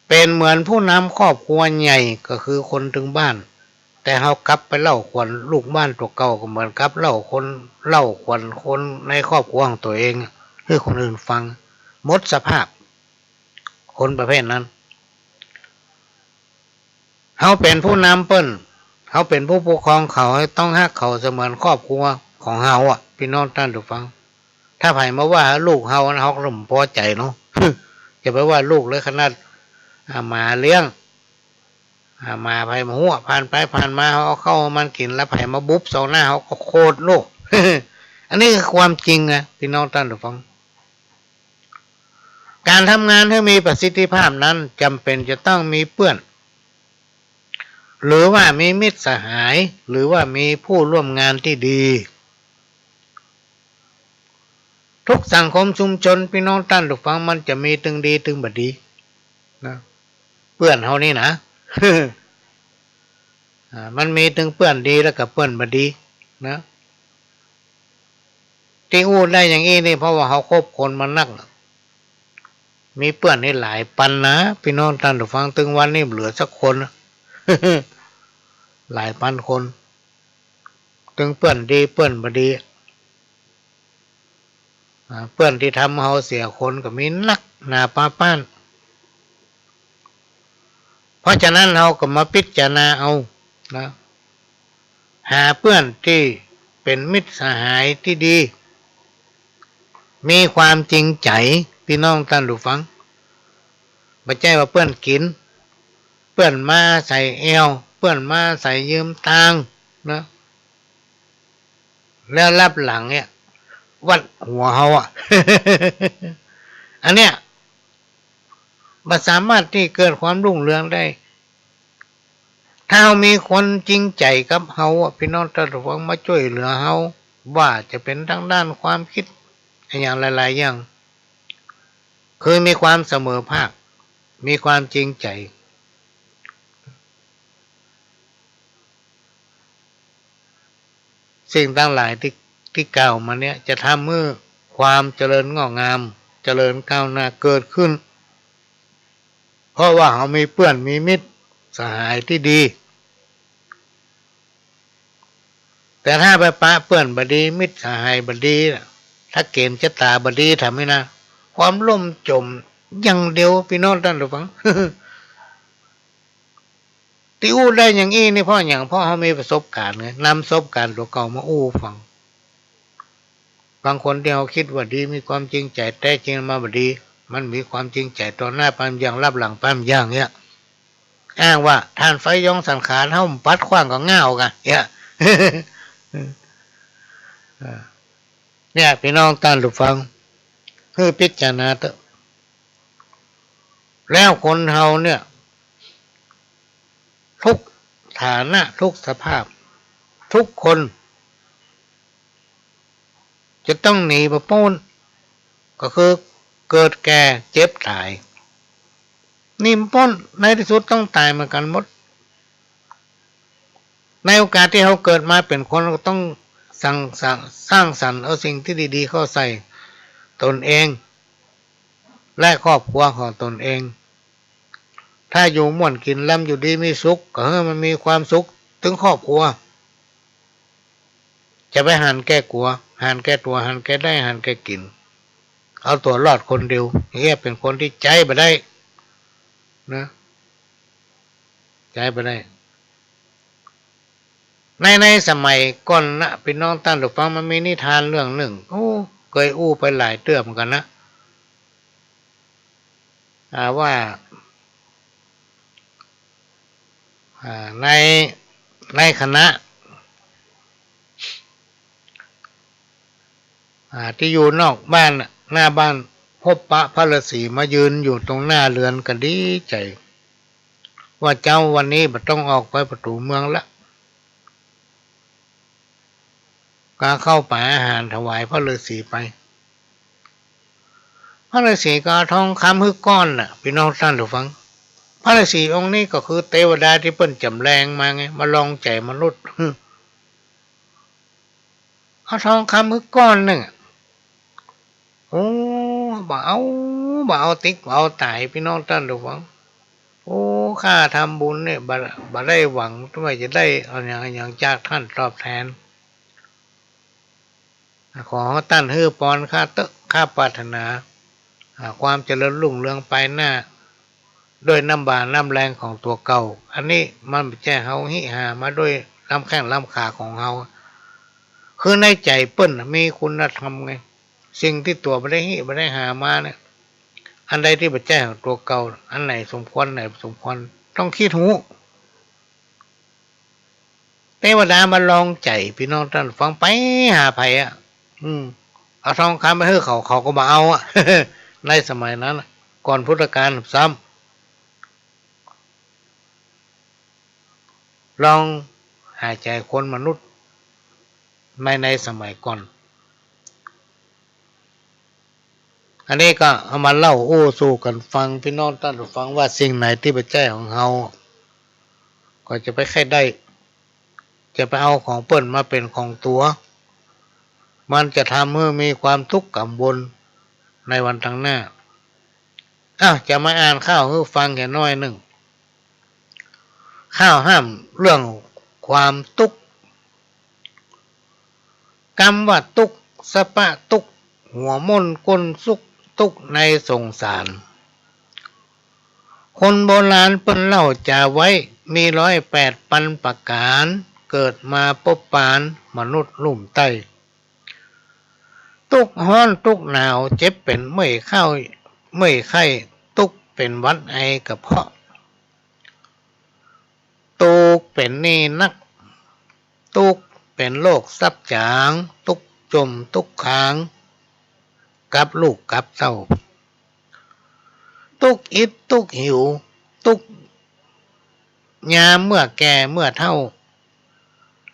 เป๋นเหมือนผู้นำครอบครัวใหญ่ ก็คือคนตึงบ้าน แต่เฮากลับไปเล่าขวัญลูกบ้านตั๋วเก่า ก็เหมือนกับเล่าคน เล่าขวัญคนในครอบครัวของตั๋วเองอะ หื้อคนอื่นฟัง หมดสภาพ คนประเภทนั้น เฮาเป๋นผู้นำเปิ้น เฮาเป๋นผู้ปกครองเขา เฮาต้องฮักเขาเสมือนครอบครัวของเฮาอะ ปี้น้องต้านผู้ฟัง ถ้าใผมาว่าลูกเฮานะ เฮาก็บ่ปอใจ๋เนาะ จะไปว่าลูกเลย ขนาด อ่า หมาเลี้ยง อ่า หมาใผมาหัวผ่านไปผ่านมา เฮาเอาข้าวมันกิ๋น แล้วใผมาบุบส่องหน้าเฮาก็โขดลูก อันนี้คือความจริงนะ ปี้น้องต้านผู้ฟัง ก๋านทำงานหื้อมีประสิทธิภาพนั้น จ๋ำเป๋นจะต้องมีเปื้อน หรือว่ามีมิตรสหาย หรือว่ามีผู้ร่วมงานตี้ดี ทุกสังคมชุมชน ปี้น้องต้านผู้ฟัง มันจะมีตึงดีตึงบ่ดีนะ เปื้อนเฮานี่นะ อ่า มันมีตึงเปื้อนดีแล้วก็เปื้อนบ่ดีนะ ตี้อู้ได้อย่างอี้นี่ เพราะว่าเฮาคบคนมานัก มีเปื้อนนี่หลายปันนะ ปี้น้องต้านผู้ฟัง ตึงวันนี้บ่เหลือสักคน หลายปันคน ตึงเปื้อนดีเปื้อนบ่ดี อ่า เปื้อนตี้ทำเฮาเสียคนก็มีนักหนาปาป๊าน เพราะฉะนั้นเฮาก็มาพิจารณาเอานะ หาเปื้อนตี้เป๋นมิตรสหายตี้ดี มีความจริงใจ๋ ปี้น้องต้านผู้ฟัง บ่ใจ้ว่าเปื้อนกิ๋น เปื้อนมาใส่แอ่ว เปื้อนมาใส่ยืมตางค์นะ แล้วลับหลังเนี่ย วัดหัวเฮาอะ อันเนี้ย บ่สามารถตี้เกิดความรุ่งเรืองได้ ถ้าเฮามีคนจริงใจ๋กับเฮาอะ ปี้น้องต้านผู้ฟัง มาจ้วยเหลือเฮา บ่าจะเป๋นตางด้านความกึ๊ด อะหยังหลายๆ อย่าง คือมีความเสมอภาค มีความจริงใจ๋ สิ่งตังหลายตี้ ตี้กล่าวมาเนี่ย จะทำหื้อความเจริญงอกงาม เจริญก้าวหน้าเกิดขึ้น เพราะว่าเฮามีเปื้อนมีมิตรสหายตี้ดี แต่ถ้าไปปะเปื้อนบ่ดี มิตรสหายบ่ดีน่ะ ถ้าเก๋ณฑ์จะต๋าบ่ดี ทำไงนะ ความล่มจ๋มอย่างเดียว ปี้น้องต้านผู้ฟัง ตี้อู้ได้อย่างอี้นี่เพราะหยัง เพราะเฮามีประสบก๋ารณ์ไง นำประสบก๋ารณ์ตั๋วเก่ามาอู้ฟัง บางคนตี้เฮาคิดว่าดี มีความจริงใจ๋ แต๊จริงมาบ่ดี มันมีความจริงใจ๋ต่อหน้าปานอย่าง ลับหลังปานอย่างเนี่ย อ้างว่าถ่านไฟยองสังขาร เฮาปัดขว้างก็ง่าวกะเนี่ย เนี่ย ปี้น้องต้านผู้ฟัง หื้อพิจารณาเต๊อะ แล้วคนเฮาเนี่ย ทุกฐานะ ทุกสภาพ ทุกคน จะต้องหนีบ่ป๊น ก็คือเกิดแก่เจ็บต๋าย หนีบ่ป๊น ในตี้สุดต้องต๋ายเหมือนกั๋นหมด ในโอกาสตี้เฮาเกิดมาเป๋นคน ก็ต้องสร้างสรรค์ สร้างสรรค์เอาสิ่งตี้ดีๆ เข้าใส่ตนเอง และครอบครัวของตนเอง ถ้าอยู่ม่วนกิ๋นลำ อยู่ดีมีสุข ก็หื้อมันมีความสุขเถิงครอบครัว จะไปหันแก่กั๋ว หันแก่ตั๋ว หันแก่ได้ หันแก่กิ๋น เอาตั๋วรอดคนเดียว อย่างเงี้ยเป๋นคนตี้ใจ๊บ่ได้นะ ใจ๊บ่ได้ ใน ในสมัยก่อนนะ ปี้น้องต้านผู้ฟัง มันมีนิทานเรื่องนึ่ง โอ้ เกยอู้ไปหลายเตื้อเหมือนกั๋นนะ อ่า ว่า อ่า ใน ในขณะ อ่า ตี้อยู่นอกบ้านน่ะ หน้าบ้าน พบปะพระฤาษีมายืนอยู่ตรงหน้าเฮือนก็ดีใจ๋ ว่าเจ๊าวันนี้บ่ต้องออกไปประตู๋เมืองละ ก็เข้าป๋าอาหารถวายพระฤาษีไป พระฤาษีก็เอาทองคำหื้อก้อนน่ะ ปี้น้องต้านผู้ฟัง พระฤาษีองค์นี้ก็คือเตวดาตี้เปิ้นจ๋ำแรงมาไง มาลองใจ๋มนุษย์ เอาทองคำหื้อก้อนนึ่งอะ โอ้ บ่เอา บ่เอาติ๊ก บ่เอาต๋าย ปี้น้องต้านผู้ฟัง โอ้ ข้าทำบุญเนี่ย บ่ บ่ได้หวังว่าจะได้เอาหยัง หยังจากต้านตอบแตน ขอต้านหื้อปอนข้าเต๊อะ ข้าปรารถนา อ่า ความเจริญรุ่งเรืองไปหน้า ด้วยน้ำบาน้ำแรงของตั๋วเก่า อันนี้มันบ่ใจ้เฮาฮิหามาด้วยลำแข้งลำขาของเฮา คือในใจ๋เปิ้นน่ะมีคุณธรรมไง สิ่งตี้ตั๋วบ่ได้ฮิบ่ได้หามาเนี่ย อันใดตี้บ่ใจ้ของตั๋วเก่า อันไหนสมควร ไหนบ่สมควร ต้องกึ๊ดฮู้ เตวดาบ่ลองใจ๋ ปี้น้องต้านฟัง ไปหาใผอะ อืม เอาทองคำไปหื้อเขา เขาก็บ่เอาอะ ในสมัยนั้นน่ะ ก่อนพุทธกาลซ้ำ ลองหาใจ๋คนมนุษย์ ใน ในสมัยก่อน อันนี้ก็เอามาเล่าอู้สู่กั๋นฟัง ปี้น้องต้านฟัง ว่าสิ่งไหนตี้บ่ใจ้ของเฮา ก็จะไปใค่ได้ จะไปเอาของเปิ้นมาเป๋นของตั๋ว มันจะทำหื้อมีความตุ๊กข์กังวลในวันตังหน้า อ้าว จะมาอ่านค่าวหื้อฟังแค่น้อยนึ่ง ค่าวห้ามเรื่องความตุ๊กข์ กำว่าตุ๊กข์ สะปะตุ๊กข์ หัวม่นก้นสุก ตุ๊กข์ในสงสาร คนโบราณเปิ้นเล่าจ๋าไว้ มีร้อยแปดปันประก๋าน เกิดมาปบปานมนุษย์ลุ่มใต้ ตุ๊กข์ฮ้อนตุ๊กข์หนาว เจ็บเป๋นเมื่อยไข้ เมื่อยไข้ ตุ๊กข์เป๋นหวัดไอกระเพาะ ตุ๊กข์เป๋นหนี้นัก ตุ๊กข์เป๋นโรคซับจ๋าง ตุ๊กข์จ่มตุ๊กข์ขาง กับลูกกับเต้า ตุ๊กข์อิดตุ๊กข์หิว ตุ๊กข์ยามเมื่อแก่เมื่อเฒ่า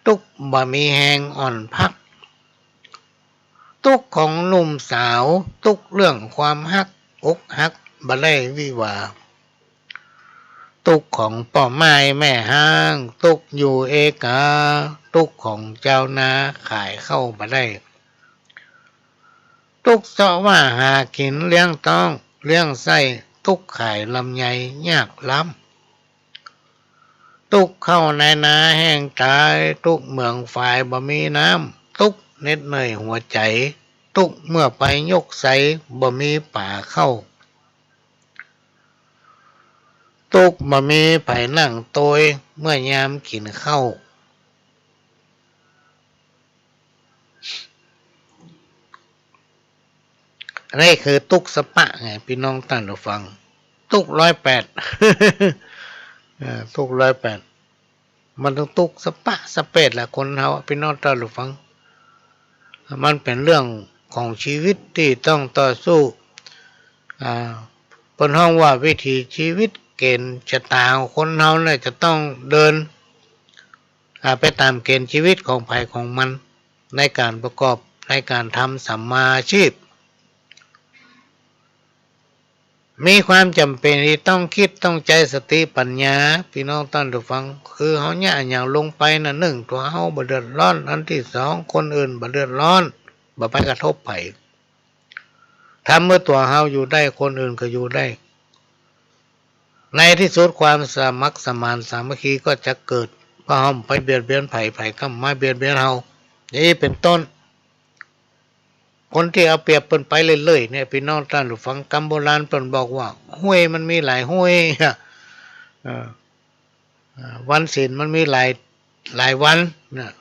ตุ๊กข์บ่มีแฮงอ่อนพัก ตุ๊กข์ของหนุ่มสาว ตุ๊กข์เรื่องความฮัก อกหักบ่ได้วิวาห์ ตุ๊กข์ของป้อม่ายแม่ฮ้าง ตุ๊กข์อยู่เอกา ตุ๊กข์ของจาวนาขายข้าวบ่ได้ ตุ๊กข์เซาะว่าหากิ๋นเลี้ยงต๊องเลี้ยงไส้ ตุ๊กข์ขายลำไยยากล้ำ ตุ๊กข์ข้าวนายนาแห้งต๋าย ตุ๊กข์เหมืองฝายบ่มีน้ำ ตุ๊กข์เหน็ดเหนื่อยหัวใจ๋ ตุ๊กข์เมื่อไปยกไสบ่มีป๋าเข้า ตุ๊กข์บ่มีใผนั่งโตย เมื่อยามกิ๋นข้าว อันนี้คือตุ๊กข์สะปะไง ปี้น้องต้านฟัง ตุ๊กข์ร้อยแปด เออ ตุ๊กข์ร้อยแปด มันต้องตุ๊กข์สะปะสะเปดแหละ คนเฮา ปี้น้องต้านฟัง มันเป๋นเรื่องของชีวิตตี้ต้องต่อสู้ อ่า เปิ้นฮ้องว่าวิถีชีวิต เกณฑ์ชะตาของคนเฮาเนี่ยจะต้องเดิน อ่า ไปต๋ามเกณฑ์ชีวิตของใผของมัน ในก๋านประกอบ ในก๋านทำสัมมาอาชีพ มีความจ๋ำเป๋นตี้ต้องกึ๊ดต้องใจ๊สติปั๋ญญา ปี้น้องต้านฟัง คือเฮาเยียะอะหยังลงไปน่ะ นึ่ง ตั๋วเฮาบ่เดือดร้อน อันตี้สอง คนอื่นบ่เดือดร้อน บ่ไปกระทบใผ ทำหื้อตั๋วเฮาอยู่ได้ คนอื่นก็อยู่ได้ ในตี้สุดความสมัครสมานสามัคคีก็จะเกิด เพราะเฮาบ่ไปเบียดเบียนใผ ใผก็บ่มาเบียดเบียนเฮา อย่างนี้เป๋นต้น คนตี้เอาเปรียบเปิ้นไปเรื่อยๆ เนี่ย ปี้น้องต้านฟัง กำโบราณเปิ้นบอกว่า ห้วยมันมีหลายห้วย เออ อ่า วันศีลมันมีหลาย หลายวันนะ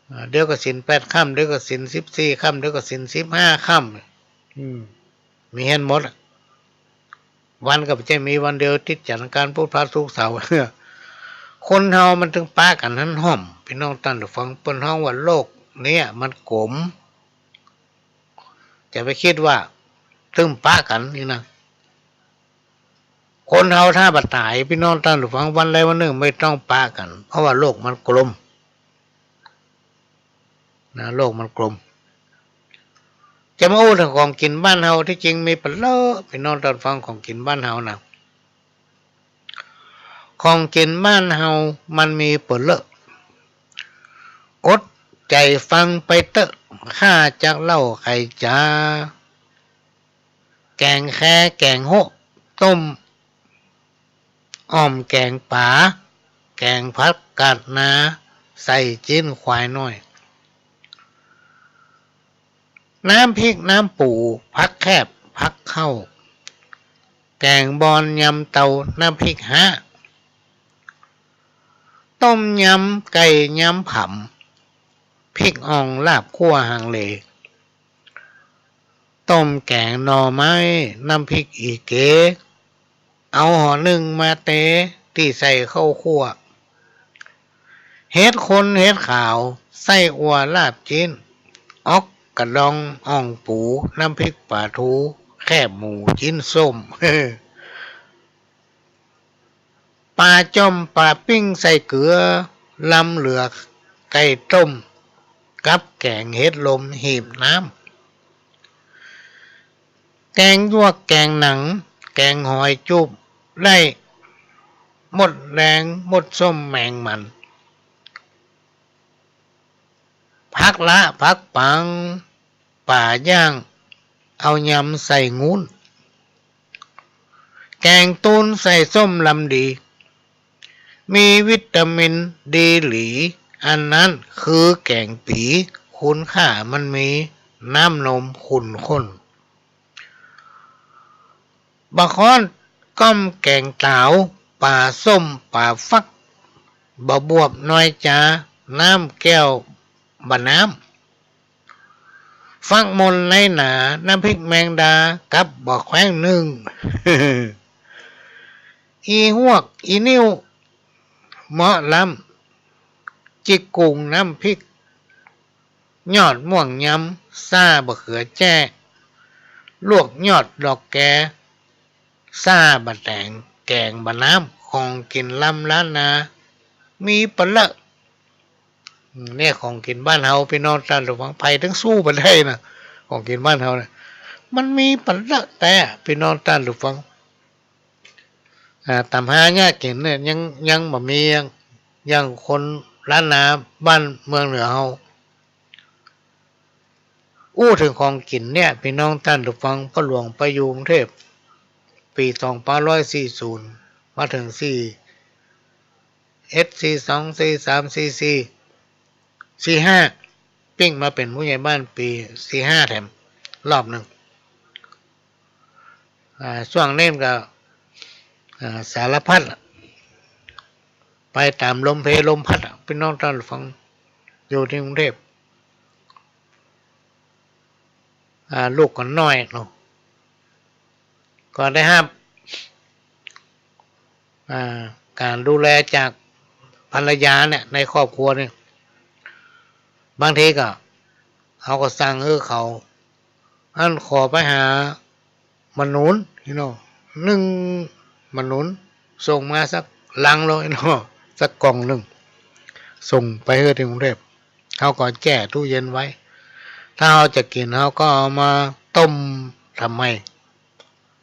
อ่า เดี๋ยวก็ศีลแปดค่ำ เดี๋ยวก็ศีลสิบสี่ค่ำ เดี๋ยวก็ศีลสิบห้าค่ำ อืม มีหั้นหมดอะ วันก็บ่ใจ้มีวันเดียว ติดจันทร์อังคารพุธพฤหัสศุกร์เสาร์ คนเฮามันตึงปะกั๋นหั้นห้อม ปี้น้องต้านฟัง เปิ้นฮ้องว่าโลกเนี่ยมันกลม จะไปกึ๊ดว่าตึงปะกั๋นนี่นะ คนเฮาถ้าบ่ต๋าย ปี้น้องต้านฟัง วันใดวันนึ่งบ่ต้องปะกั๋น เพราะว่าโลกมันกลม นะ โลกมันกลม จะมาอู้เถิงของกิ๋นบ้านเฮา ตี้จริงมีเป๋นเล่อ ปี้น้องต้านฟัง ของกิ๋นบ้านเฮานะ ของกิ๋นบ้านเฮามันมีเป๋นเล่อ อดใจ๋ฟังไปเต๊อะ ข้าจักเล่าไขจ๋า แก๋งแค แก๋งโฮะ ต้มอ่อมแก๋งป๋า แก๋งผักกาดนา ใส่จิ๊นควายน้อย น้ำพริกน้ำปู ผักแคบ ผักเข้า แก๋งบอนยำเตา น้ำพริกฮะ ต้มยำไก่ยำผำ พริกอ่องลาบคั่วฮังเล ต้มแก๋งหน่อไม้ น้ำพริกอีเก๋ เอาห่อนึ่งมาเต ตี้ใส่ข้าวคั่ว เห็ดข้นเห็ดขาว ไส้อั่วลาบจิ๊น อ๊อกกระดองอ่องปู น้ำพริกป๋าทู แคบหมูจิ๊นส้ม ป๋าจ้อมป๋าปิ้งใส่เกลือ ลำเหลือไก่ต้ม กับแก๋งเห็ดลมหีบน้ำ แก๋งยวกแก๋งหนัง แก๋งหอยจุ๊บ ได้หมดแดงหมดส้มแมงมัน ผักละผักปัง ป๋าย่าง เอายำใส่งูน แก๋งตูนใส่ส้มลำดี มีวิตามินดีหลี อันนั้นคือแก๋งปี๋ คุณค่ามันมี น้ำนมขุ่นข้น บ่าค้อนก้อมแก๋งต๋าว ป๋าส้มป๋าฟัก บ่าบวบน้อยจา น้ำแก้วบ่าน้ำ ฟักมนในหนา น้ำพริกแมงดา กับบ่าแคว้งนึ่ง อีฮวกอีนิ้ว เหมาะล้ำ จิกกุ่งน้ำพริก ยอดม่วงยำ ซ่าบ่าเขือแจ้ ลวกยอดดอกแก ซ่าบ่าแต๋ง แก๋งบ่าน้ำ ของกิ๋นล้ำล้านนา มีปะเลอะ อืม เนี่ยของกิ๋นบ้านเฮา ปี้น้องต้านผู้ฟัง ใผเถิงสู้บ่ได้นะ ของกิ๋นบ้านเฮาเนี่ย มันมีปะเลอะแต๊ ปี้น้องต้านผู้ฟัง อ่า ต๋ามหายากกิ๋นเนี่ย ยัง ยังบ่มี อย่าง อย่างคนล้านนาบ้านเมืองเหนือเฮา อู้เถิงของกิ๋นเนี่ย ปี้น้องต้านผู้ฟัง ป้อหลวงไปอยู่กรุงเทพฯ ปี๋สองพันห้าร้อยสี่สิบ มาเถิงสี่เอ็ด สี่สอง สี่สาม สี่สี่ สี่ห้า ปิ๊กมาเป๋นผู้ใหญ่บ้านปี๋สี่ห้าแถมรอบนึ่ง อ่า ช่วงนั้นก็ อ่า สารพัดอะ ไปต๋ามลมเพลลมพัดอะ ปี้น้องต้านผู้ฟัง อยู่ตี้กรุงเทพฯ อ่า ลูกก็น้อยเนาะ ก็ได้ฮับ อ่า ก๋านดูแลจากภรรยาเนี่ย ในครอบครัวเนี่ย บางทีก็ เฮาก็สั่งหื้อเขา อันขอไปหาหมากหนุน พี่น้อง นึ่งหมากหนุน ส่งมาสักลังเลยเนาะ สักกล่องนึ่ง ส่งไปหื้อตี้กรุงเทพฯ เฮาก็แจ้ตู้เย็นไว้ ถ้าเฮาจะกิ๋น เฮาก็เอามาต้มต๋ามใหม่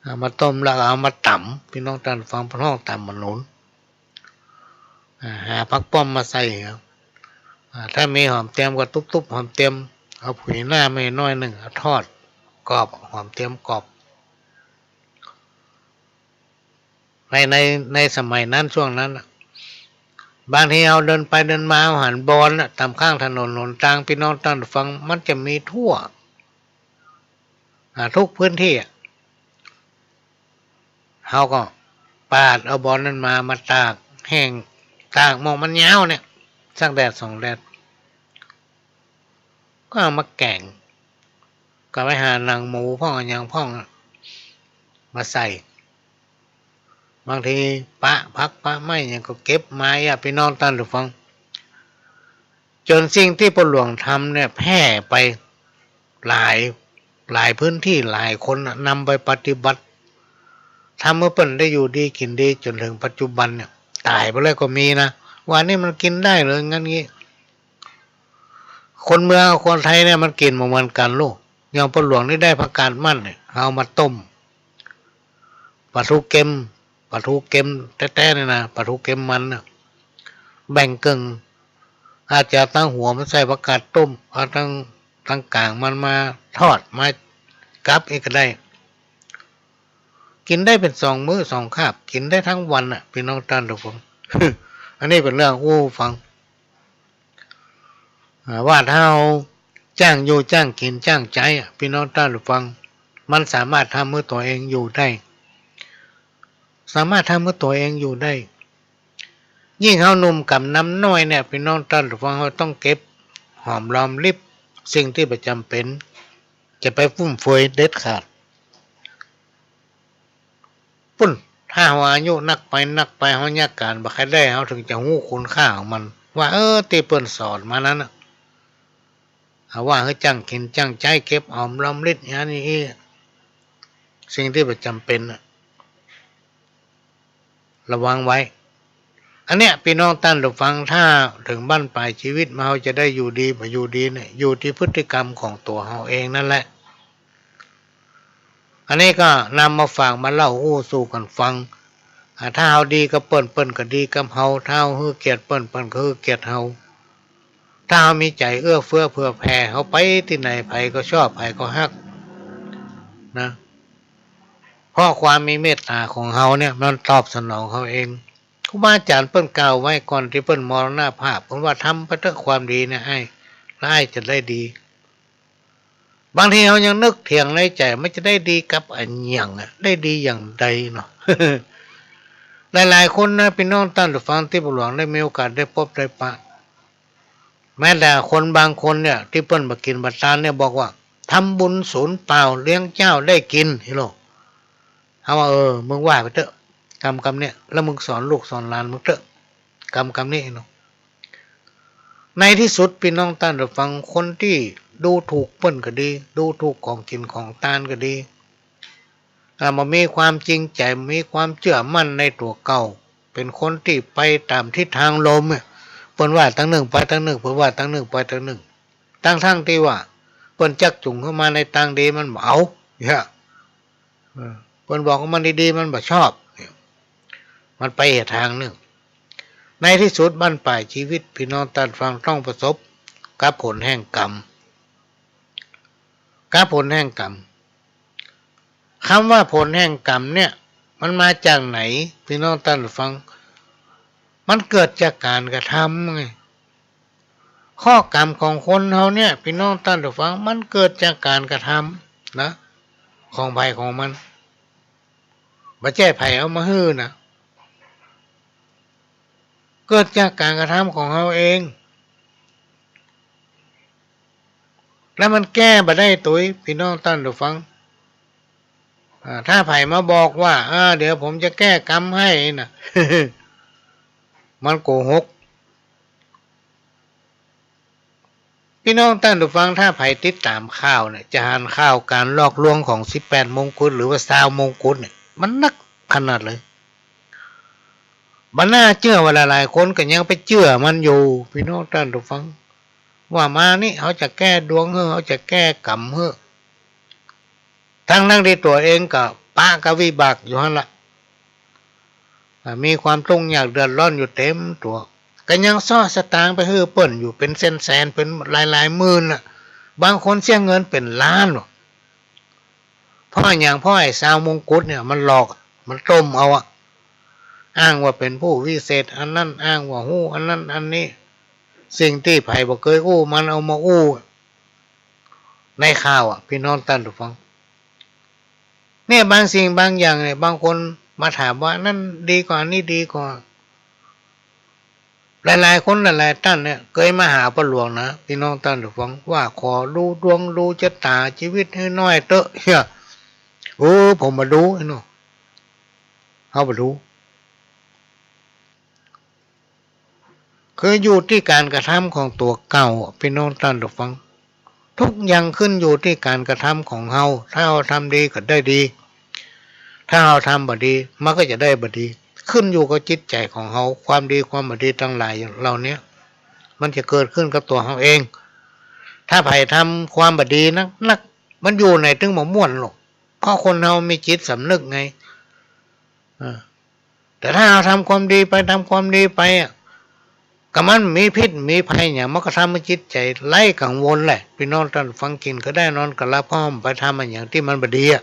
เอามาต้มแล้วก็เอามาต๋ำ ปี้น้องต้านผู้ฟัง เปิ้นฮ้องต๋ำหมากหนุน อ่า หาผักป้อมมาใส่ครับ อ่า ถ้ามีหอมเตียมก็ตุ๊บๆ หอมเตียม เอาผุยหน้ามาหน้อยนึ่ง เอาทอดกรอบ หอมเตียมกรอบ ใน ใน ในสมัยนั้น ช่วงนั้นน่ะ บางทีเฮาเดินไปเดินมา เฮาหันบอนน่ะ ต๋ามข้างถนนหนตาง ปี้น้องต้านผู้ฟัง มันจะมีทั่ว อ่า ทุกพื้นที่อะ เฮาก็ปาดเอาบอนนั้นมา มาตากแห้ง ตากหม่องมันยาวเนี่ย สักแดดสองแดด ก็เอามาแก๋ง ก็ไปหาหนังหมูพ่อง อะหยังพ่องอะ มาใส่ บางทีปะผักปะไม้หยังก็เก็บมาอะ ปี้น้องต้านผู้ฟัง จ๋นสิ่งตี้ป้อหลวงทำเนี่ยแพร่ไปหลาย หลายพื้นตี้ หลายคนน่ะนำไปปฏิบัติ ทำหื้อเปิ้นได้อยู่ดีกิ๋นดีจ๋นเถิงปัจจุบันเนี่ย ต๋ายไปแล้วก็มีนะ ว่านี่มันกิ๋นได้เหรอ อย่างนั้นอย่างงี้ คนเมืองกับคนไทยเนี่ยมันกิ๋นบ่เหมือนกั๋นลูก อย่างป้อหลวงนี่ได้ผักกาดมั่นเนี่ย เอามาต้ม ป๋าทูเค็ม ป๋าทูเค็มแต๊ๆ เนี่ยนะ ป๋าทูเค็มมันน่ะ แบ่งเกิ่ง อาจจะเอาตังหัวมันใส่ผักกาดต้ม เอาตัง ตังก๋างมันมาทอด มากับอีกก็ได้ กิ๋นได้เป๋นสองมื้อสองคาบ กิ๋นได้ตึงวันน่ะ ปี้น้องต้านผู้ฟัง อันนี้เป๋นเรื่องอู้ฟัง อ่า ว่าถ้าเฮาจ้างอยู่จ้างกิ๋นจ้างใจ๊อะ ปี้น้องต้านผู้ฟัง มันสามารถทำหื้อตั๋วเองอยู่ได้ สามารถทำหื้อตั๋วเองอยู่ได้ ยิ่งเฮาหนุ่มก๋ำนำน้อยเนี่ย ปี้น้องต้านผู้ฟัง เฮาต้องเก็บหอมรอมริบสิ่งตี้บ่จ๋ำเป๋น จะไปฟุ่มเฟือยเด็ดขาด ปุ้น ถ้าเฮาอายุนักไปนักไป เฮาเยียะก๋านบ่ใค่ได้ เฮาเถิงจะฮู้คุณค่าของมัน ว่า เออ ตี้เปิ้นสอนมานั้นน่ะ เอาว่าหื้อจั้งกิ๋นจั้งใจ๊ เก็บหอมรอมริบ อย่างนี้ สิ่งตี้บ่จ๋ำเป๋นน่ะ ระวังไว้ อันเนี้ย ปี้น้องต้านผู้ฟัง ถ้าเถิงบั้นป๋ายจีวิตมา เฮาจะได้อยู่ดีบ่อยู่ดีเนี่ย อยู่ตี้พฤติกรรมของตั๋วเฮาเองนั่นแหละ อันนี้ก็นำมาฝากมาเล่าอู้สู่กั๋นฟัง อ่า ถ้าเฮาดีกับเปิ้น เปิ้นก็ดีกับเฮา ถ้าเฮาหื้อเกียรติเปิ้น เปิ้นก็หื้อเกียรติเฮา ถ้าเฮามีใจ๋เอื้อเฟื้อเผื่อแผ่ เฮาไปตี้ไหน ใผก็ชอบ ใผก็ฮัก นะ เพราะความมีเมตต๋าของเฮาเนี่ย มันตอบสนองเฮาเอง ครูบาอาจ๋ารย์เปิ้นกล่าวไว้ก่อนตี้เปิ้นมรณภาพ เปิ้นว่า ทำไปเต๊อะความดีเนี่ยอ้าย แล้วอ้ายจะได้ดี บางทีเฮายังนึกเถียงในใจ๋ มันจะได้ดีกับอะหยังอะ ได้ดีอย่างใดเนาะ หลายๆ คนนะ ปี้น้องต้านผู้ฟังตี้พ่อหลวงได้มีโอกาสได้ปบได้ปะ แม้แต่คนบางคนเนี่ย ตี้เปิ้นบ่กิ๋นบ่ตานเนี่ย บอกว่า ทำบุญสูญเปล่า เลี้ยงเจ้าได้กิน นี่โล เฮาว่า เออ มึงว่าไปเต๊อะ กำ กำเนี่ย แล้วมึงสอนลูกสอนหลานมึงเต๊อะ กำ กำนี้เนาะ ในตี้สุด ปี้น้องต้านผู้ฟัง คนตี้ดูถูกเปิ้นก็ดี ดูถูกของกิ๋นของตานก็ดี อ่า บ่มีความจริงใจ๋ บ่มีความเจื้อมั่นในตั๋วเก่า เป๋นคนตี้ไปต๋ามทิศตางลมเนี่ย เปิ้นว่าตางนึ่งไปตางนึ่ง เปิ้นว่าตางนึ่งไปตางนึ่ง ตังๆ ตี้ว่า เปิ้นจักจุงหื้อมาในตางดีมันบ่เอา เนี่ย เออ เปิ้นบอกว่ามันดีๆ มันบ่ชอบ เนี่ย มันไปเหียตางนึ่ง ในตี้สุดบั้นป๋ายจีวิต ปี้น้องต้านผู้ฟังต้องประสบกับผลแห่งกรรม กับผลแห่งกรรม กำว่าผลแห่งกรรมเนี่ย มันมาจากไหน ปี้น้องต้านผู้ฟัง มันเกิดจากก๋านกระทำไง ข้อกรรมของคนเฮาเนี่ย ปี้น้องต้านผู้ฟัง มันเกิดจากก๋านกระทำนะ ของใผของมัน บ่ใจ้ใผเอามาหื้อนะ เกิดจากก๋านกระทำของเฮาเอง แล้วมันแก้บ่ได้ตุ๊ย ปี้น้องต้านผู้ฟัง อ่า ถ้าใผมาบอกว่า อ่า เดี๋ยวผมจะแก้กรรมให้นะ มันโกหก ปี้น้องต้านผู้ฟัง ถ้าใผติดต๋ามข่าวเนี่ย จะหันข่าวก๋านหลอกลวงของสิบแปดมงกุฎ หรือว่าซาวมงกุฎเนี่ย มันนักขนาดเลย บ่น่าเจื้อว่าหลายๆ คนก็ยังไปเจื้อมันอยู่ ปี้น้องต้านผู้ฟัง ว่ามานี่ เฮาจะแก้ดวงหื้อ เฮาจะแก้กรรมหื้อ ตังๆ ตี้ตั๋วเองก็ปะกับวิบากอยู่หั้นละ อ่า มีความตุ๊กข์ยากเดือดร้อนอยู่เต๋มตั๋ว ก็ยังเซาะสตางค์ไปหื้อเปิ้นอยู่เป๋นแสนๆ เป๋นหลายๆ หมื่นน่ะ บางคนเสียเงินเป๋นล้านว่ะ เพราะอะหยัง เพราะไอ้ซาวมงกุฎเนี่ยมันหลอก มันต้มเอาอะ อ้างว่าเป๋นผู้วิเศษอันนั้น อ้างว่าฮู้อันนั้นอันนี้ สิ่งตี้ใผบ่เกยอู้มันเอามาอู้ในข่าวอะ ปี้น้องต้านผู้ฟัง เนี่ย บางสิ่งบางอย่างเนี่ย บางคนมาถามว่า อันนั้นดีกว่า อันนี้ดีกว่า หลายๆ คนหลายๆ ต้านเนี่ย เกยมาหาป้อหลวงนะ ปี้น้องต้านผู้ฟัง ว่าขอดูดวงดูจะต๋าจีวิตหื้อหน้อยเต๊อะ เหีย เออ ผมบ่ดูไอ้หนู เฮาบ่ดู คืออยู่ตี้ก๋านกระทำของตั๋วเก่าอะ ปี้น้องต้านผู้ฟัง ทุกอย่างขึ้นอยู่ตี้ก๋านกระทำของเฮา ถ้าเฮาทำดีก็ได้ดี ถ้าเฮาทำบ่ดี มันก็จะได้บ่ดี ขึ้นอยู่กับจิตใจ๋ของเฮา ความดีความบ่ดีตังหลายเหล่าเนี้ย มันจะเกิดขึ้นกับตั๋วเฮาเอง ถ้าใผทำความบ่ดีนักๆ มันอยู่ไหนตึงบ่ม่วนหรอก เพราะคนเฮามีจิตสำนึกไง เออ แต่ถ้าเฮาทำความดีไป ทำความดีไปอะ ก็มันมีพิษมีภัยหยัง มันก็ทำหื้อจิตใจ๋ไร้กังวลแหละ ปี้น้องต้านผู้ฟัง กิ๋นก็ได้ นอนก็หลับ เพราะมันไปทำอะหยังตี้มันบ่ดีอะ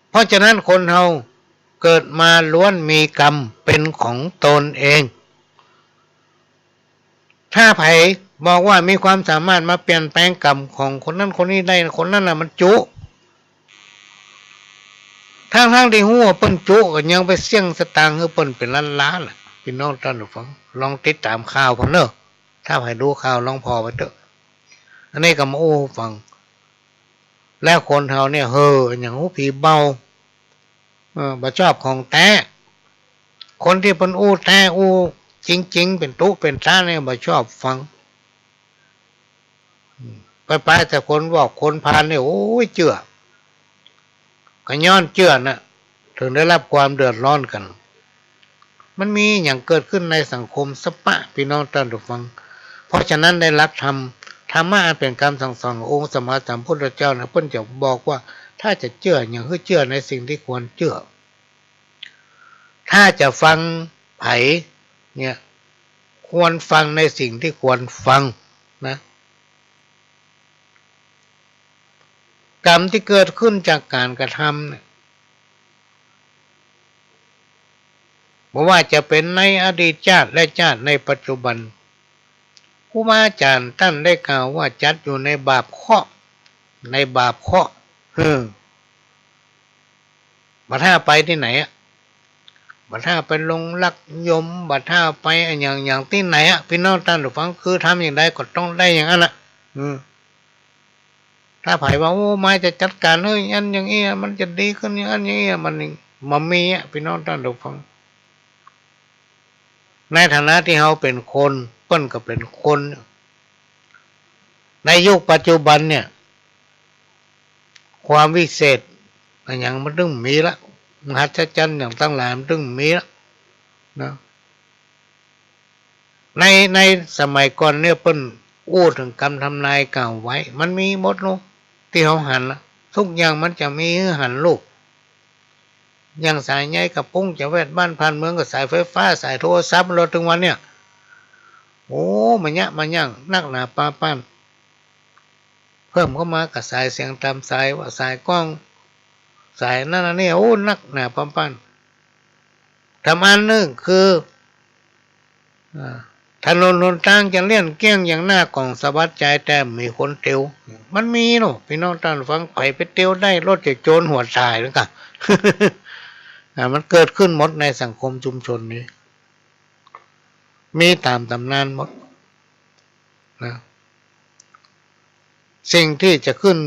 เพราะฉะนั้นคนเฮาเกิดมาล้วนมีกรรมเป๋นของตนเอง ถ้าใผบอกว่ามีความสามารถมาเปลี่ยนแปลงกรรมของคนนั้นคนนี้ได้ คนนั้นน่ะมันจุ๊ ตังๆ ตี้ฮู้ว่าเปิ้นจุ๊ ก็ยังไปเสี้ยงสตางค์หื้อเปิ้นเป๋นล้านๆ น่ะ ปี้น้องต้านผู้ฟัง ลองติดต๋ามข่าวพ่องเน่อ ถ้าใผดูข่าวลองผ่อไปเต๊อะ อันนี้ก็มาอู้ฟัง แล้วคนเฮาเนี่ย เห่ออย่างอู้ผีเบา เออ บ่ชอบของแต๊ คนตี้เปิ้นอู้แต๊อู้จริงๆ เป๋นตุ๊เป๋นต๋าเนี่ย บ่ชอบฟัง อืม ไปๆ แต่คนบอกคนพาลเนี่ย โอ้ย เจื้อ ก็ย้อนเจื้อน่ะ เถิงได้รับความเดือดร้อนกั๋น มันมีอะหยังเกิดขึ้นในสังคมสะปะ ปี้น้องต้านผู้ฟัง เพราะฉะนั้นในหลักธรรม ธรรมะอันเป๋นกำสั่งสอนขององค์สมมาสัมพุทธเจ้านะ เปิ้นจะบอกว่า ถ้าจะเจื้ออะหยัง หื้อเจื้อในสิ่งตี้ควรเจื้อ ถ้าจะฟังใผเนี่ย ควรฟังในสิ่งตี้ควรฟังนะ กรรมตี้เกิดขึ้นจากก๋านกระทำเนี่ย บ่ว่าจะเป๋นในอดีตจาติและจาติในปัจจุบัน ครูบาอาจ๋ารย์ต้านได้กล่าวว่าจัดอยู่ในบาปเคราะห์ ในบาปเคราะห์ เออ บ่ถ้าไปตี้ไหนอะ บ่ถ้าไปลงลักยม บ่ถ้าไปอะหยังอย่างตี้ไหนอะ ปี้น้องต้านผู้ฟัง คือทำอย่างใดก็ต้องได้อย่างอั้นน่ะ อืม ถ้าใผว่า โอ้ มาจะจัดก๋านหื้ออย่างอั้นอย่างอี้ มันจะดีขึ้นอย่างอั้นอย่างอี้ มันบ่มีอะ ปี้น้องต้านผู้ฟัง ในฐานะตี้เฮาเป๋นคน เปิ้นก็เป๋นคน ในยุคปัจจุบันเนี่ย ความวิเศษอะหยังมันตึงมีละ มหัศจรรย์อย่างตังหลายมันตึงมีละนะ ใน ในสมัยก่อนเนี่ยเปิ้นอู้เถิงกำทำนายกล่าวไว้ มันมีหมดเนาะ ตี้เฮาหันละ ทุกอย่างมันจะมีหื้อหันลูก อย่างสายใยกระปุ้ง จะแวดบ้านผ่านเมือง กับสายไฟฟ้า สายโทรศัพท์ มาจนเถิงวันเนี่ย โอ้ มะยะมะยังนักหนาปาปัน เพิ่มเข้ามากับสายเสียงต๋ามสาย ว่าสายกล้อง สายนั้นอันนี้ โอ้ นักหนาปาปัน แถมอันนึ่งคือ อ่า ถนนหนตางจะเลี่ยนเกี้ยงอย่างหน้ากล่องสะบัดใจ๋ แต่มีคนเตียว มันมีเนาะ ปี้น้องต้านฟัง ใผไปเตียวได้ รถจะโจนหัวต๋ายแล้วก่ะ อ่า มันเกิดขึ้นหมดในสังคมชุมชนนี้ มีต๋ามต๋ำนานหมดนะ สิ่งตี้จะขึ้น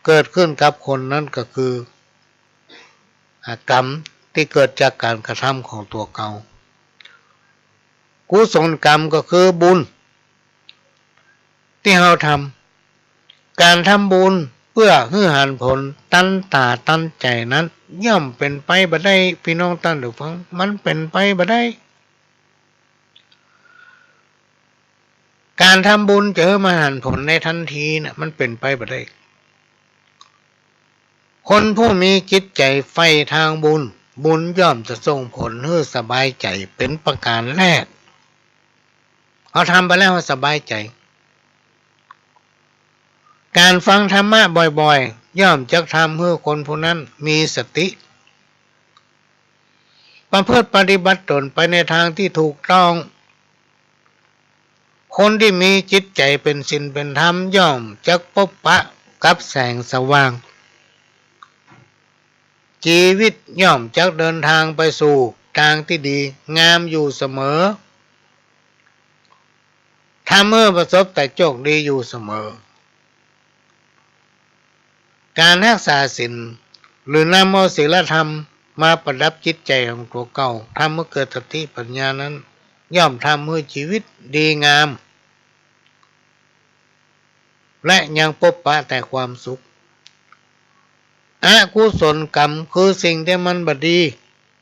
เกิดขึ้นกับคนนั้นก็คือ อ่า กรรมตี้เกิดจากก๋านกระทำของตั๋วเก่า กุศลกรรมก็คือบุญตี้เฮาทำ ก๋านทำบุญเปื้อหื้อหันผลตันต๋าตันใจ๋นั้น ย่อมเป๋นไปบ่ได้ ปี้น้องต้านผู้ฟัง มันเป๋นไปบ่ได้ ก๋านทำบุญจะหื้อมันหันผลในทันทีน่ะ มันเป๋นไปบ่ได้ คนผู้มีจิตใจ๋ใฝ่ตางบุญ บุญย่อมจะส่งผลหื้อสบายใจ๋เป๋นประก๋านแรก เฮาทำไปแล้วเฮาสบายใจ๋ ก๋านฟังธรรมะบ่อยๆ ย่อมจะทำหื้อคนผู้นั้นมีสติ ประพฤติปฏิบัติตนไปในตางตี้ถูกต้อง คนตี้มีจิตใจ๋เป๋นศีลเป๋นธรรม ย่อมจะปบปะกับแสงสว่าง จีวิตย่อมจะเดินตางไปสู่ตางตี้ดีงามอยู่เสมอ ทำหื้อประสบแต่โจคดีอยู่เสมอ ก๋านฮักษาศีล หรือนำเอาศีลธรรมมาประดับจิตใจ๋ของตั๋วเก่า ทำหื้อเกิดสติปัญญานั้น ย่อมทำหื้อจีวิตดีงาม และยังปบปะแต่ความสุข อกุศลกรรมคือสิ่งตี้มันบ่ดี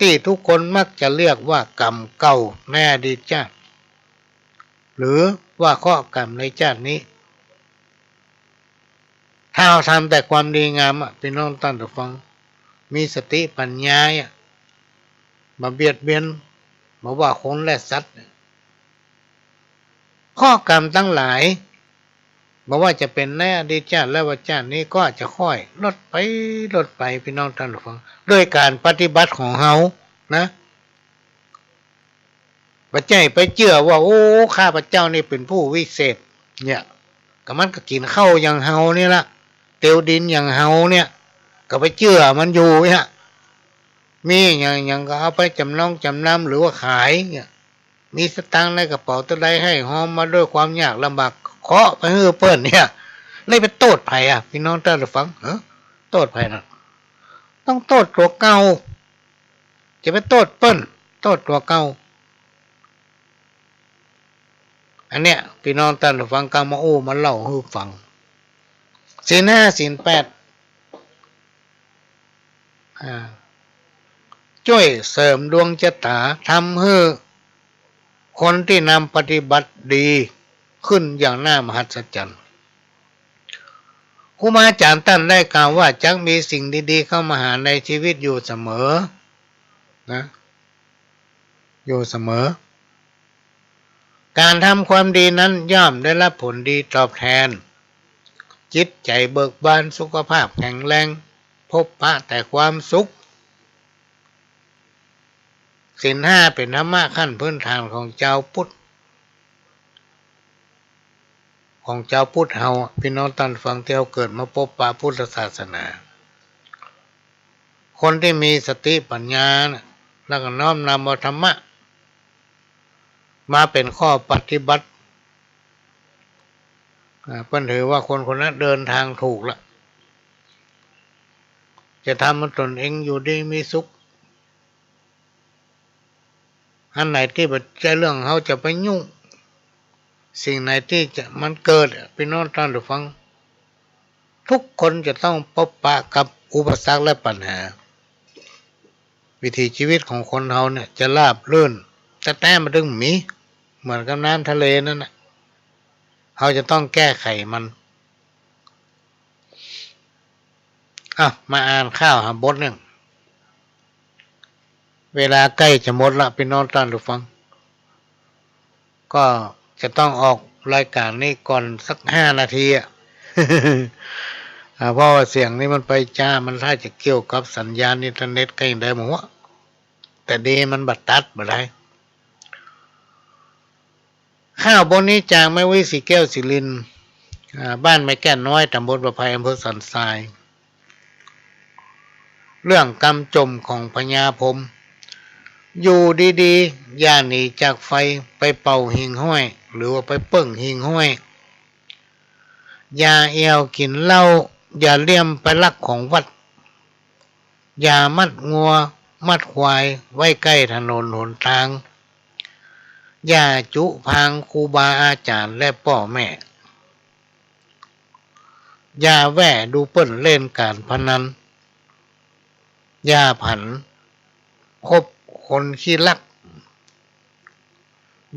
ตี้ทุกคนมักจะเรียกว่ากรรมเก่าในอดีตจาติ หรือว่าเคราะห์กรรมในจาตินี้ ถ้าเฮาทำแต่ความดีงามอะ ปี้น้องต้านผู้ฟัง มีสติปัญญาอะ บ่เบียดเบียน บ่ว่าคนและสัตว์ เคราะห์กรรมตังหลาย บ่ว่าจะเป๋นในอดีตจาติและว่าจาตินี้ ก็จะค่อยลดไป ลดไป ปี้น้องต้านผู้ฟัง ด้วยก๋านปฏิบัติของเฮานะ บ่ใจ้ไปเจื้อว่า โอ้ ข้าพเจ้านี่เป๋นผู้วิเศษ เนี่ย ก็มันก็กิ๋นข้าวอย่างเฮานี่ละ เตียวดินอย่างเฮาเนี่ย ก็ไปเจื้อมันอยู่เนี่ย มีอะหยัง หยังก็เอาไปจ๋ำนองจ๋ำนำหรือว่าขายเนี่ย มีสตางค์ในกระเป๋าเต้าใด ไห้ฮอมมาด้วยความยากลำบาก เคาะไปหื้อเปิ้นเนี่ย แล้วไปโต้ษใผอะ ปี้น้องต้านผู้ฟัง ฮะ โต้ษใผน่ะ ต้องโต้ษตั๋วเก่า จะไปโต้ษเปิ้น โต้ษตั๋วเก่า อันเนี้ย ปี้น้องต้านผู้ฟัง กำมาอู้มาเล่าหื้อฟัง ศีลห้า ศีลแปด อ่า จ้วยเสริมดวงจะต๋า ทำหื้อคนตี้นำปฏิบัติดีขึ้นอย่างน่ามหัศจรรย์ ครูบาอาจ๋ารย์ต้านได้กล่าวว่า จักมีสิ่งดีๆ เข้ามาหาในชีวิตอยู่เสมอ นะ อยู่เสมอ ก๋านทำความดีนั้นย่อมได้รับผลดีตอบแทน จิตใจ๋เบิกบาน สุขภาพแข็งแรง พบปะแต่ความสุข ศีลห้าเป๋นธรรมะขั้นพื้นฐานของจาวพุทธ ของจาวพุทธเฮาอะ ปี้น้องต้านผู้ฟัง ตี้เฮาเกิดมาปบปะพุทธศาสนา คนตี้มีสติปัญญาน่ะ แล้วก็น้อมนำเอาธรรมะมาเป๋นข้อปฏิบัติ อ่า เปิ้นถือว่าคนคนนั้นเดินตางถูกละ จะทำหื้อตนเองอยู่ดีมีสุข อันไหนตี้บ่ใจ้เรื่องเฮาจะไปยุ่ง สิ่งไหนตี้จะ มันเกิดอะ ปี้น้องต้านผู้ฟัง ทุกคนจะต้องปบปะกับอุปสรรคและปัญหา วิถีชีวิตของคนเฮาเนี่ยจะราบรื่น แต่แต๊มันตึงมี เหมือนกับน้ำทะเลนั่นน่ะ เฮาจะต้องแก้ไขมัน อ่ะ มาอ่านข้าวหาบทนึ่ง เวลาใก้จะหมดละ ปี้น้องต้านผู้ฟัง ก็จะต้องออกรายก๋านนี้ก่อนสักห้านาทีอะ อ่า เพราะว่าเสียงนี้มันไปจ๊า มันถ้าจะเกี่ยวกับสัญญาณอินเทอร์เน็ตใก้ได้หมด แต่ดีมันบ่ตัดบ่ได้ ข้าวบทนี้จากแม่วิศรีแก้วศรีรินทร์ อ่า บ้านแม่แก้วน้อย ต๋ำบลประไพ อำเภอสันทราย เรื่องกำจ่มของพญาพรหม อยู่ดีๆ อย่าหนีจากไฟ ไปเป่าหิ่งห้อย หรือว่าไปเปิ้งหิ่งห้อย อย่าแอ่วกิ๋นเหล้า อย่าเลี่ยมไปลักของวัด อย่ามัดงัวมัดควายไว้ใก้ถนนหนตาง อย่าจุพางครูบาอาจ๋ารย์และป้อแม่ อย่าแว่ดูเปิ้นเล่นก๋านพนัน อย่าผันคบคนขี้ลัก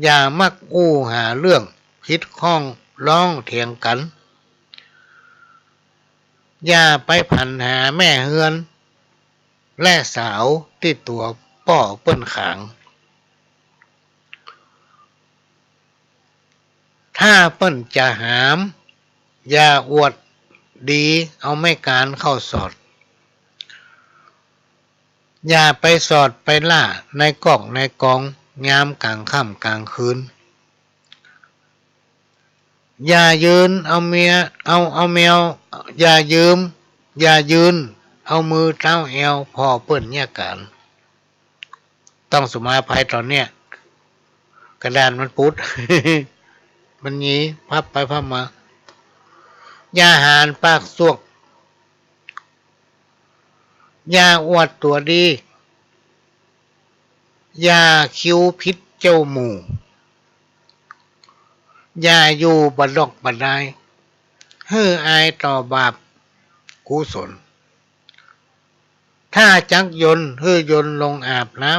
อย่ามักอู้หาเรื่องผิดข้องร้องเถียงกั๋น อย่าไปผันหาแม่เฮือน และสาวตี้ตั๋วป้อเปิ้นขาง ถ้าเปิ้นจะหาม อย่าอวดดีเอาไม้ก๋านเข้าสอด อย่าไปสอดไปล่าในกอกในกอง ยามก๋างค่ำก๋างคืน อย่ายืนเอาเมีย เอา เอาแมว อย่ายืม อย่ายืนเอามือเต๊าแอวผ่อเปิ้นเยียะก๋าน ต้องสุมาภัยต๋อนเนี้ย กระดานมันปุด มันหยีพับไปพับมา อย่าหานปากสวก อย่าอวดตั๋วดี อย่าคิ้วผิดเจ้าหมู่ อย่าอยู่บ่ดอกบ่ดาย หื้ออายต่อบาปกุศล ถ้าจักยนต์ หื้อยนต์ลงอาบน้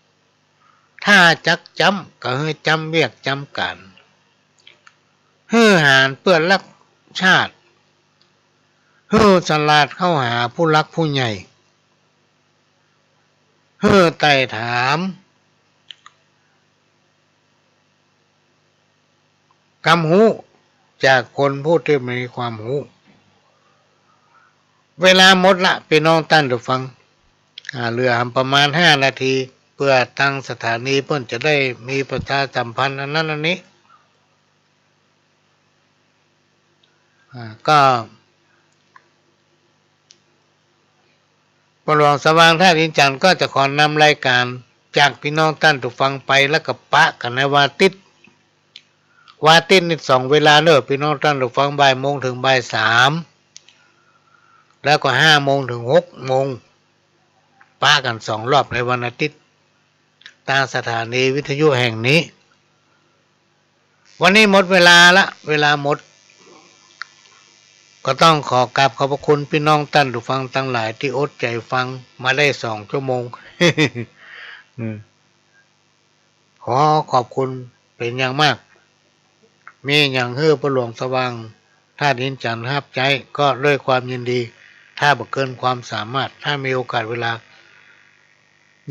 ำ ถ้าจักจ๊ำ ก็หื้อจ๊ำเวียกจ๊ำก๋าน หื้อหานเปื้อฮักชาติ หื้อสลาดเข้าหาผู้หลักผู้ใหญ่ หื้อไต่ถาม กำฮู้จากคนผู้ตี้มีความฮู้ เวลาหมดละ ปี้น้องต้านผู้ฟัง อ่า เหลือหำประมาณห้านาที เปื้อตางสถานีเปิ้นจะได้มีประชาสัมพันธ์อันนั้นอันนี้ อ่า ก็ พ่อหลวงสว่างธาตุอินจันทร์ก็จะขอนำรายก๋านจากปี้น้องต้านผู้ฟังไป แล้วก็ปะกั๋นในวันอาทิตย์ วันอาทิตย์นี่สองเวลาเน่อ ปี้น้องต้านผู้ฟัง บ่ายโมงเถิงบ่ายสาม แล้วก็ห้าโมงเถิงหกโมง ปะกั๋นสองรอบในวันอาทิตย์ ตางสถานีวิทยุแห่งนี้ วันนี้หมดเวลาละ เวลาหมด ก็ต้องขอกราบขอบพระคุณปี้น้องต้านผู้ฟังตังหลายตี้อดใจ๋ฟังมาได้สองชั่วโมง อืม ขอขอบคุณเป๋นอย่างมาก มีหยังหื้อป้อหลวงสว่าง ธาตุหินจันทร์ฮับใจ๊ก็ด้วยความยินดี ถ้าบ่เกินความสามารถ ถ้ามีโอกาสเวลา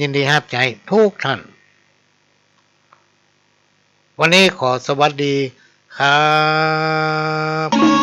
ยินดีฮับใจ๊ทุกท่าน วันนี้ขอสวัสดีครับ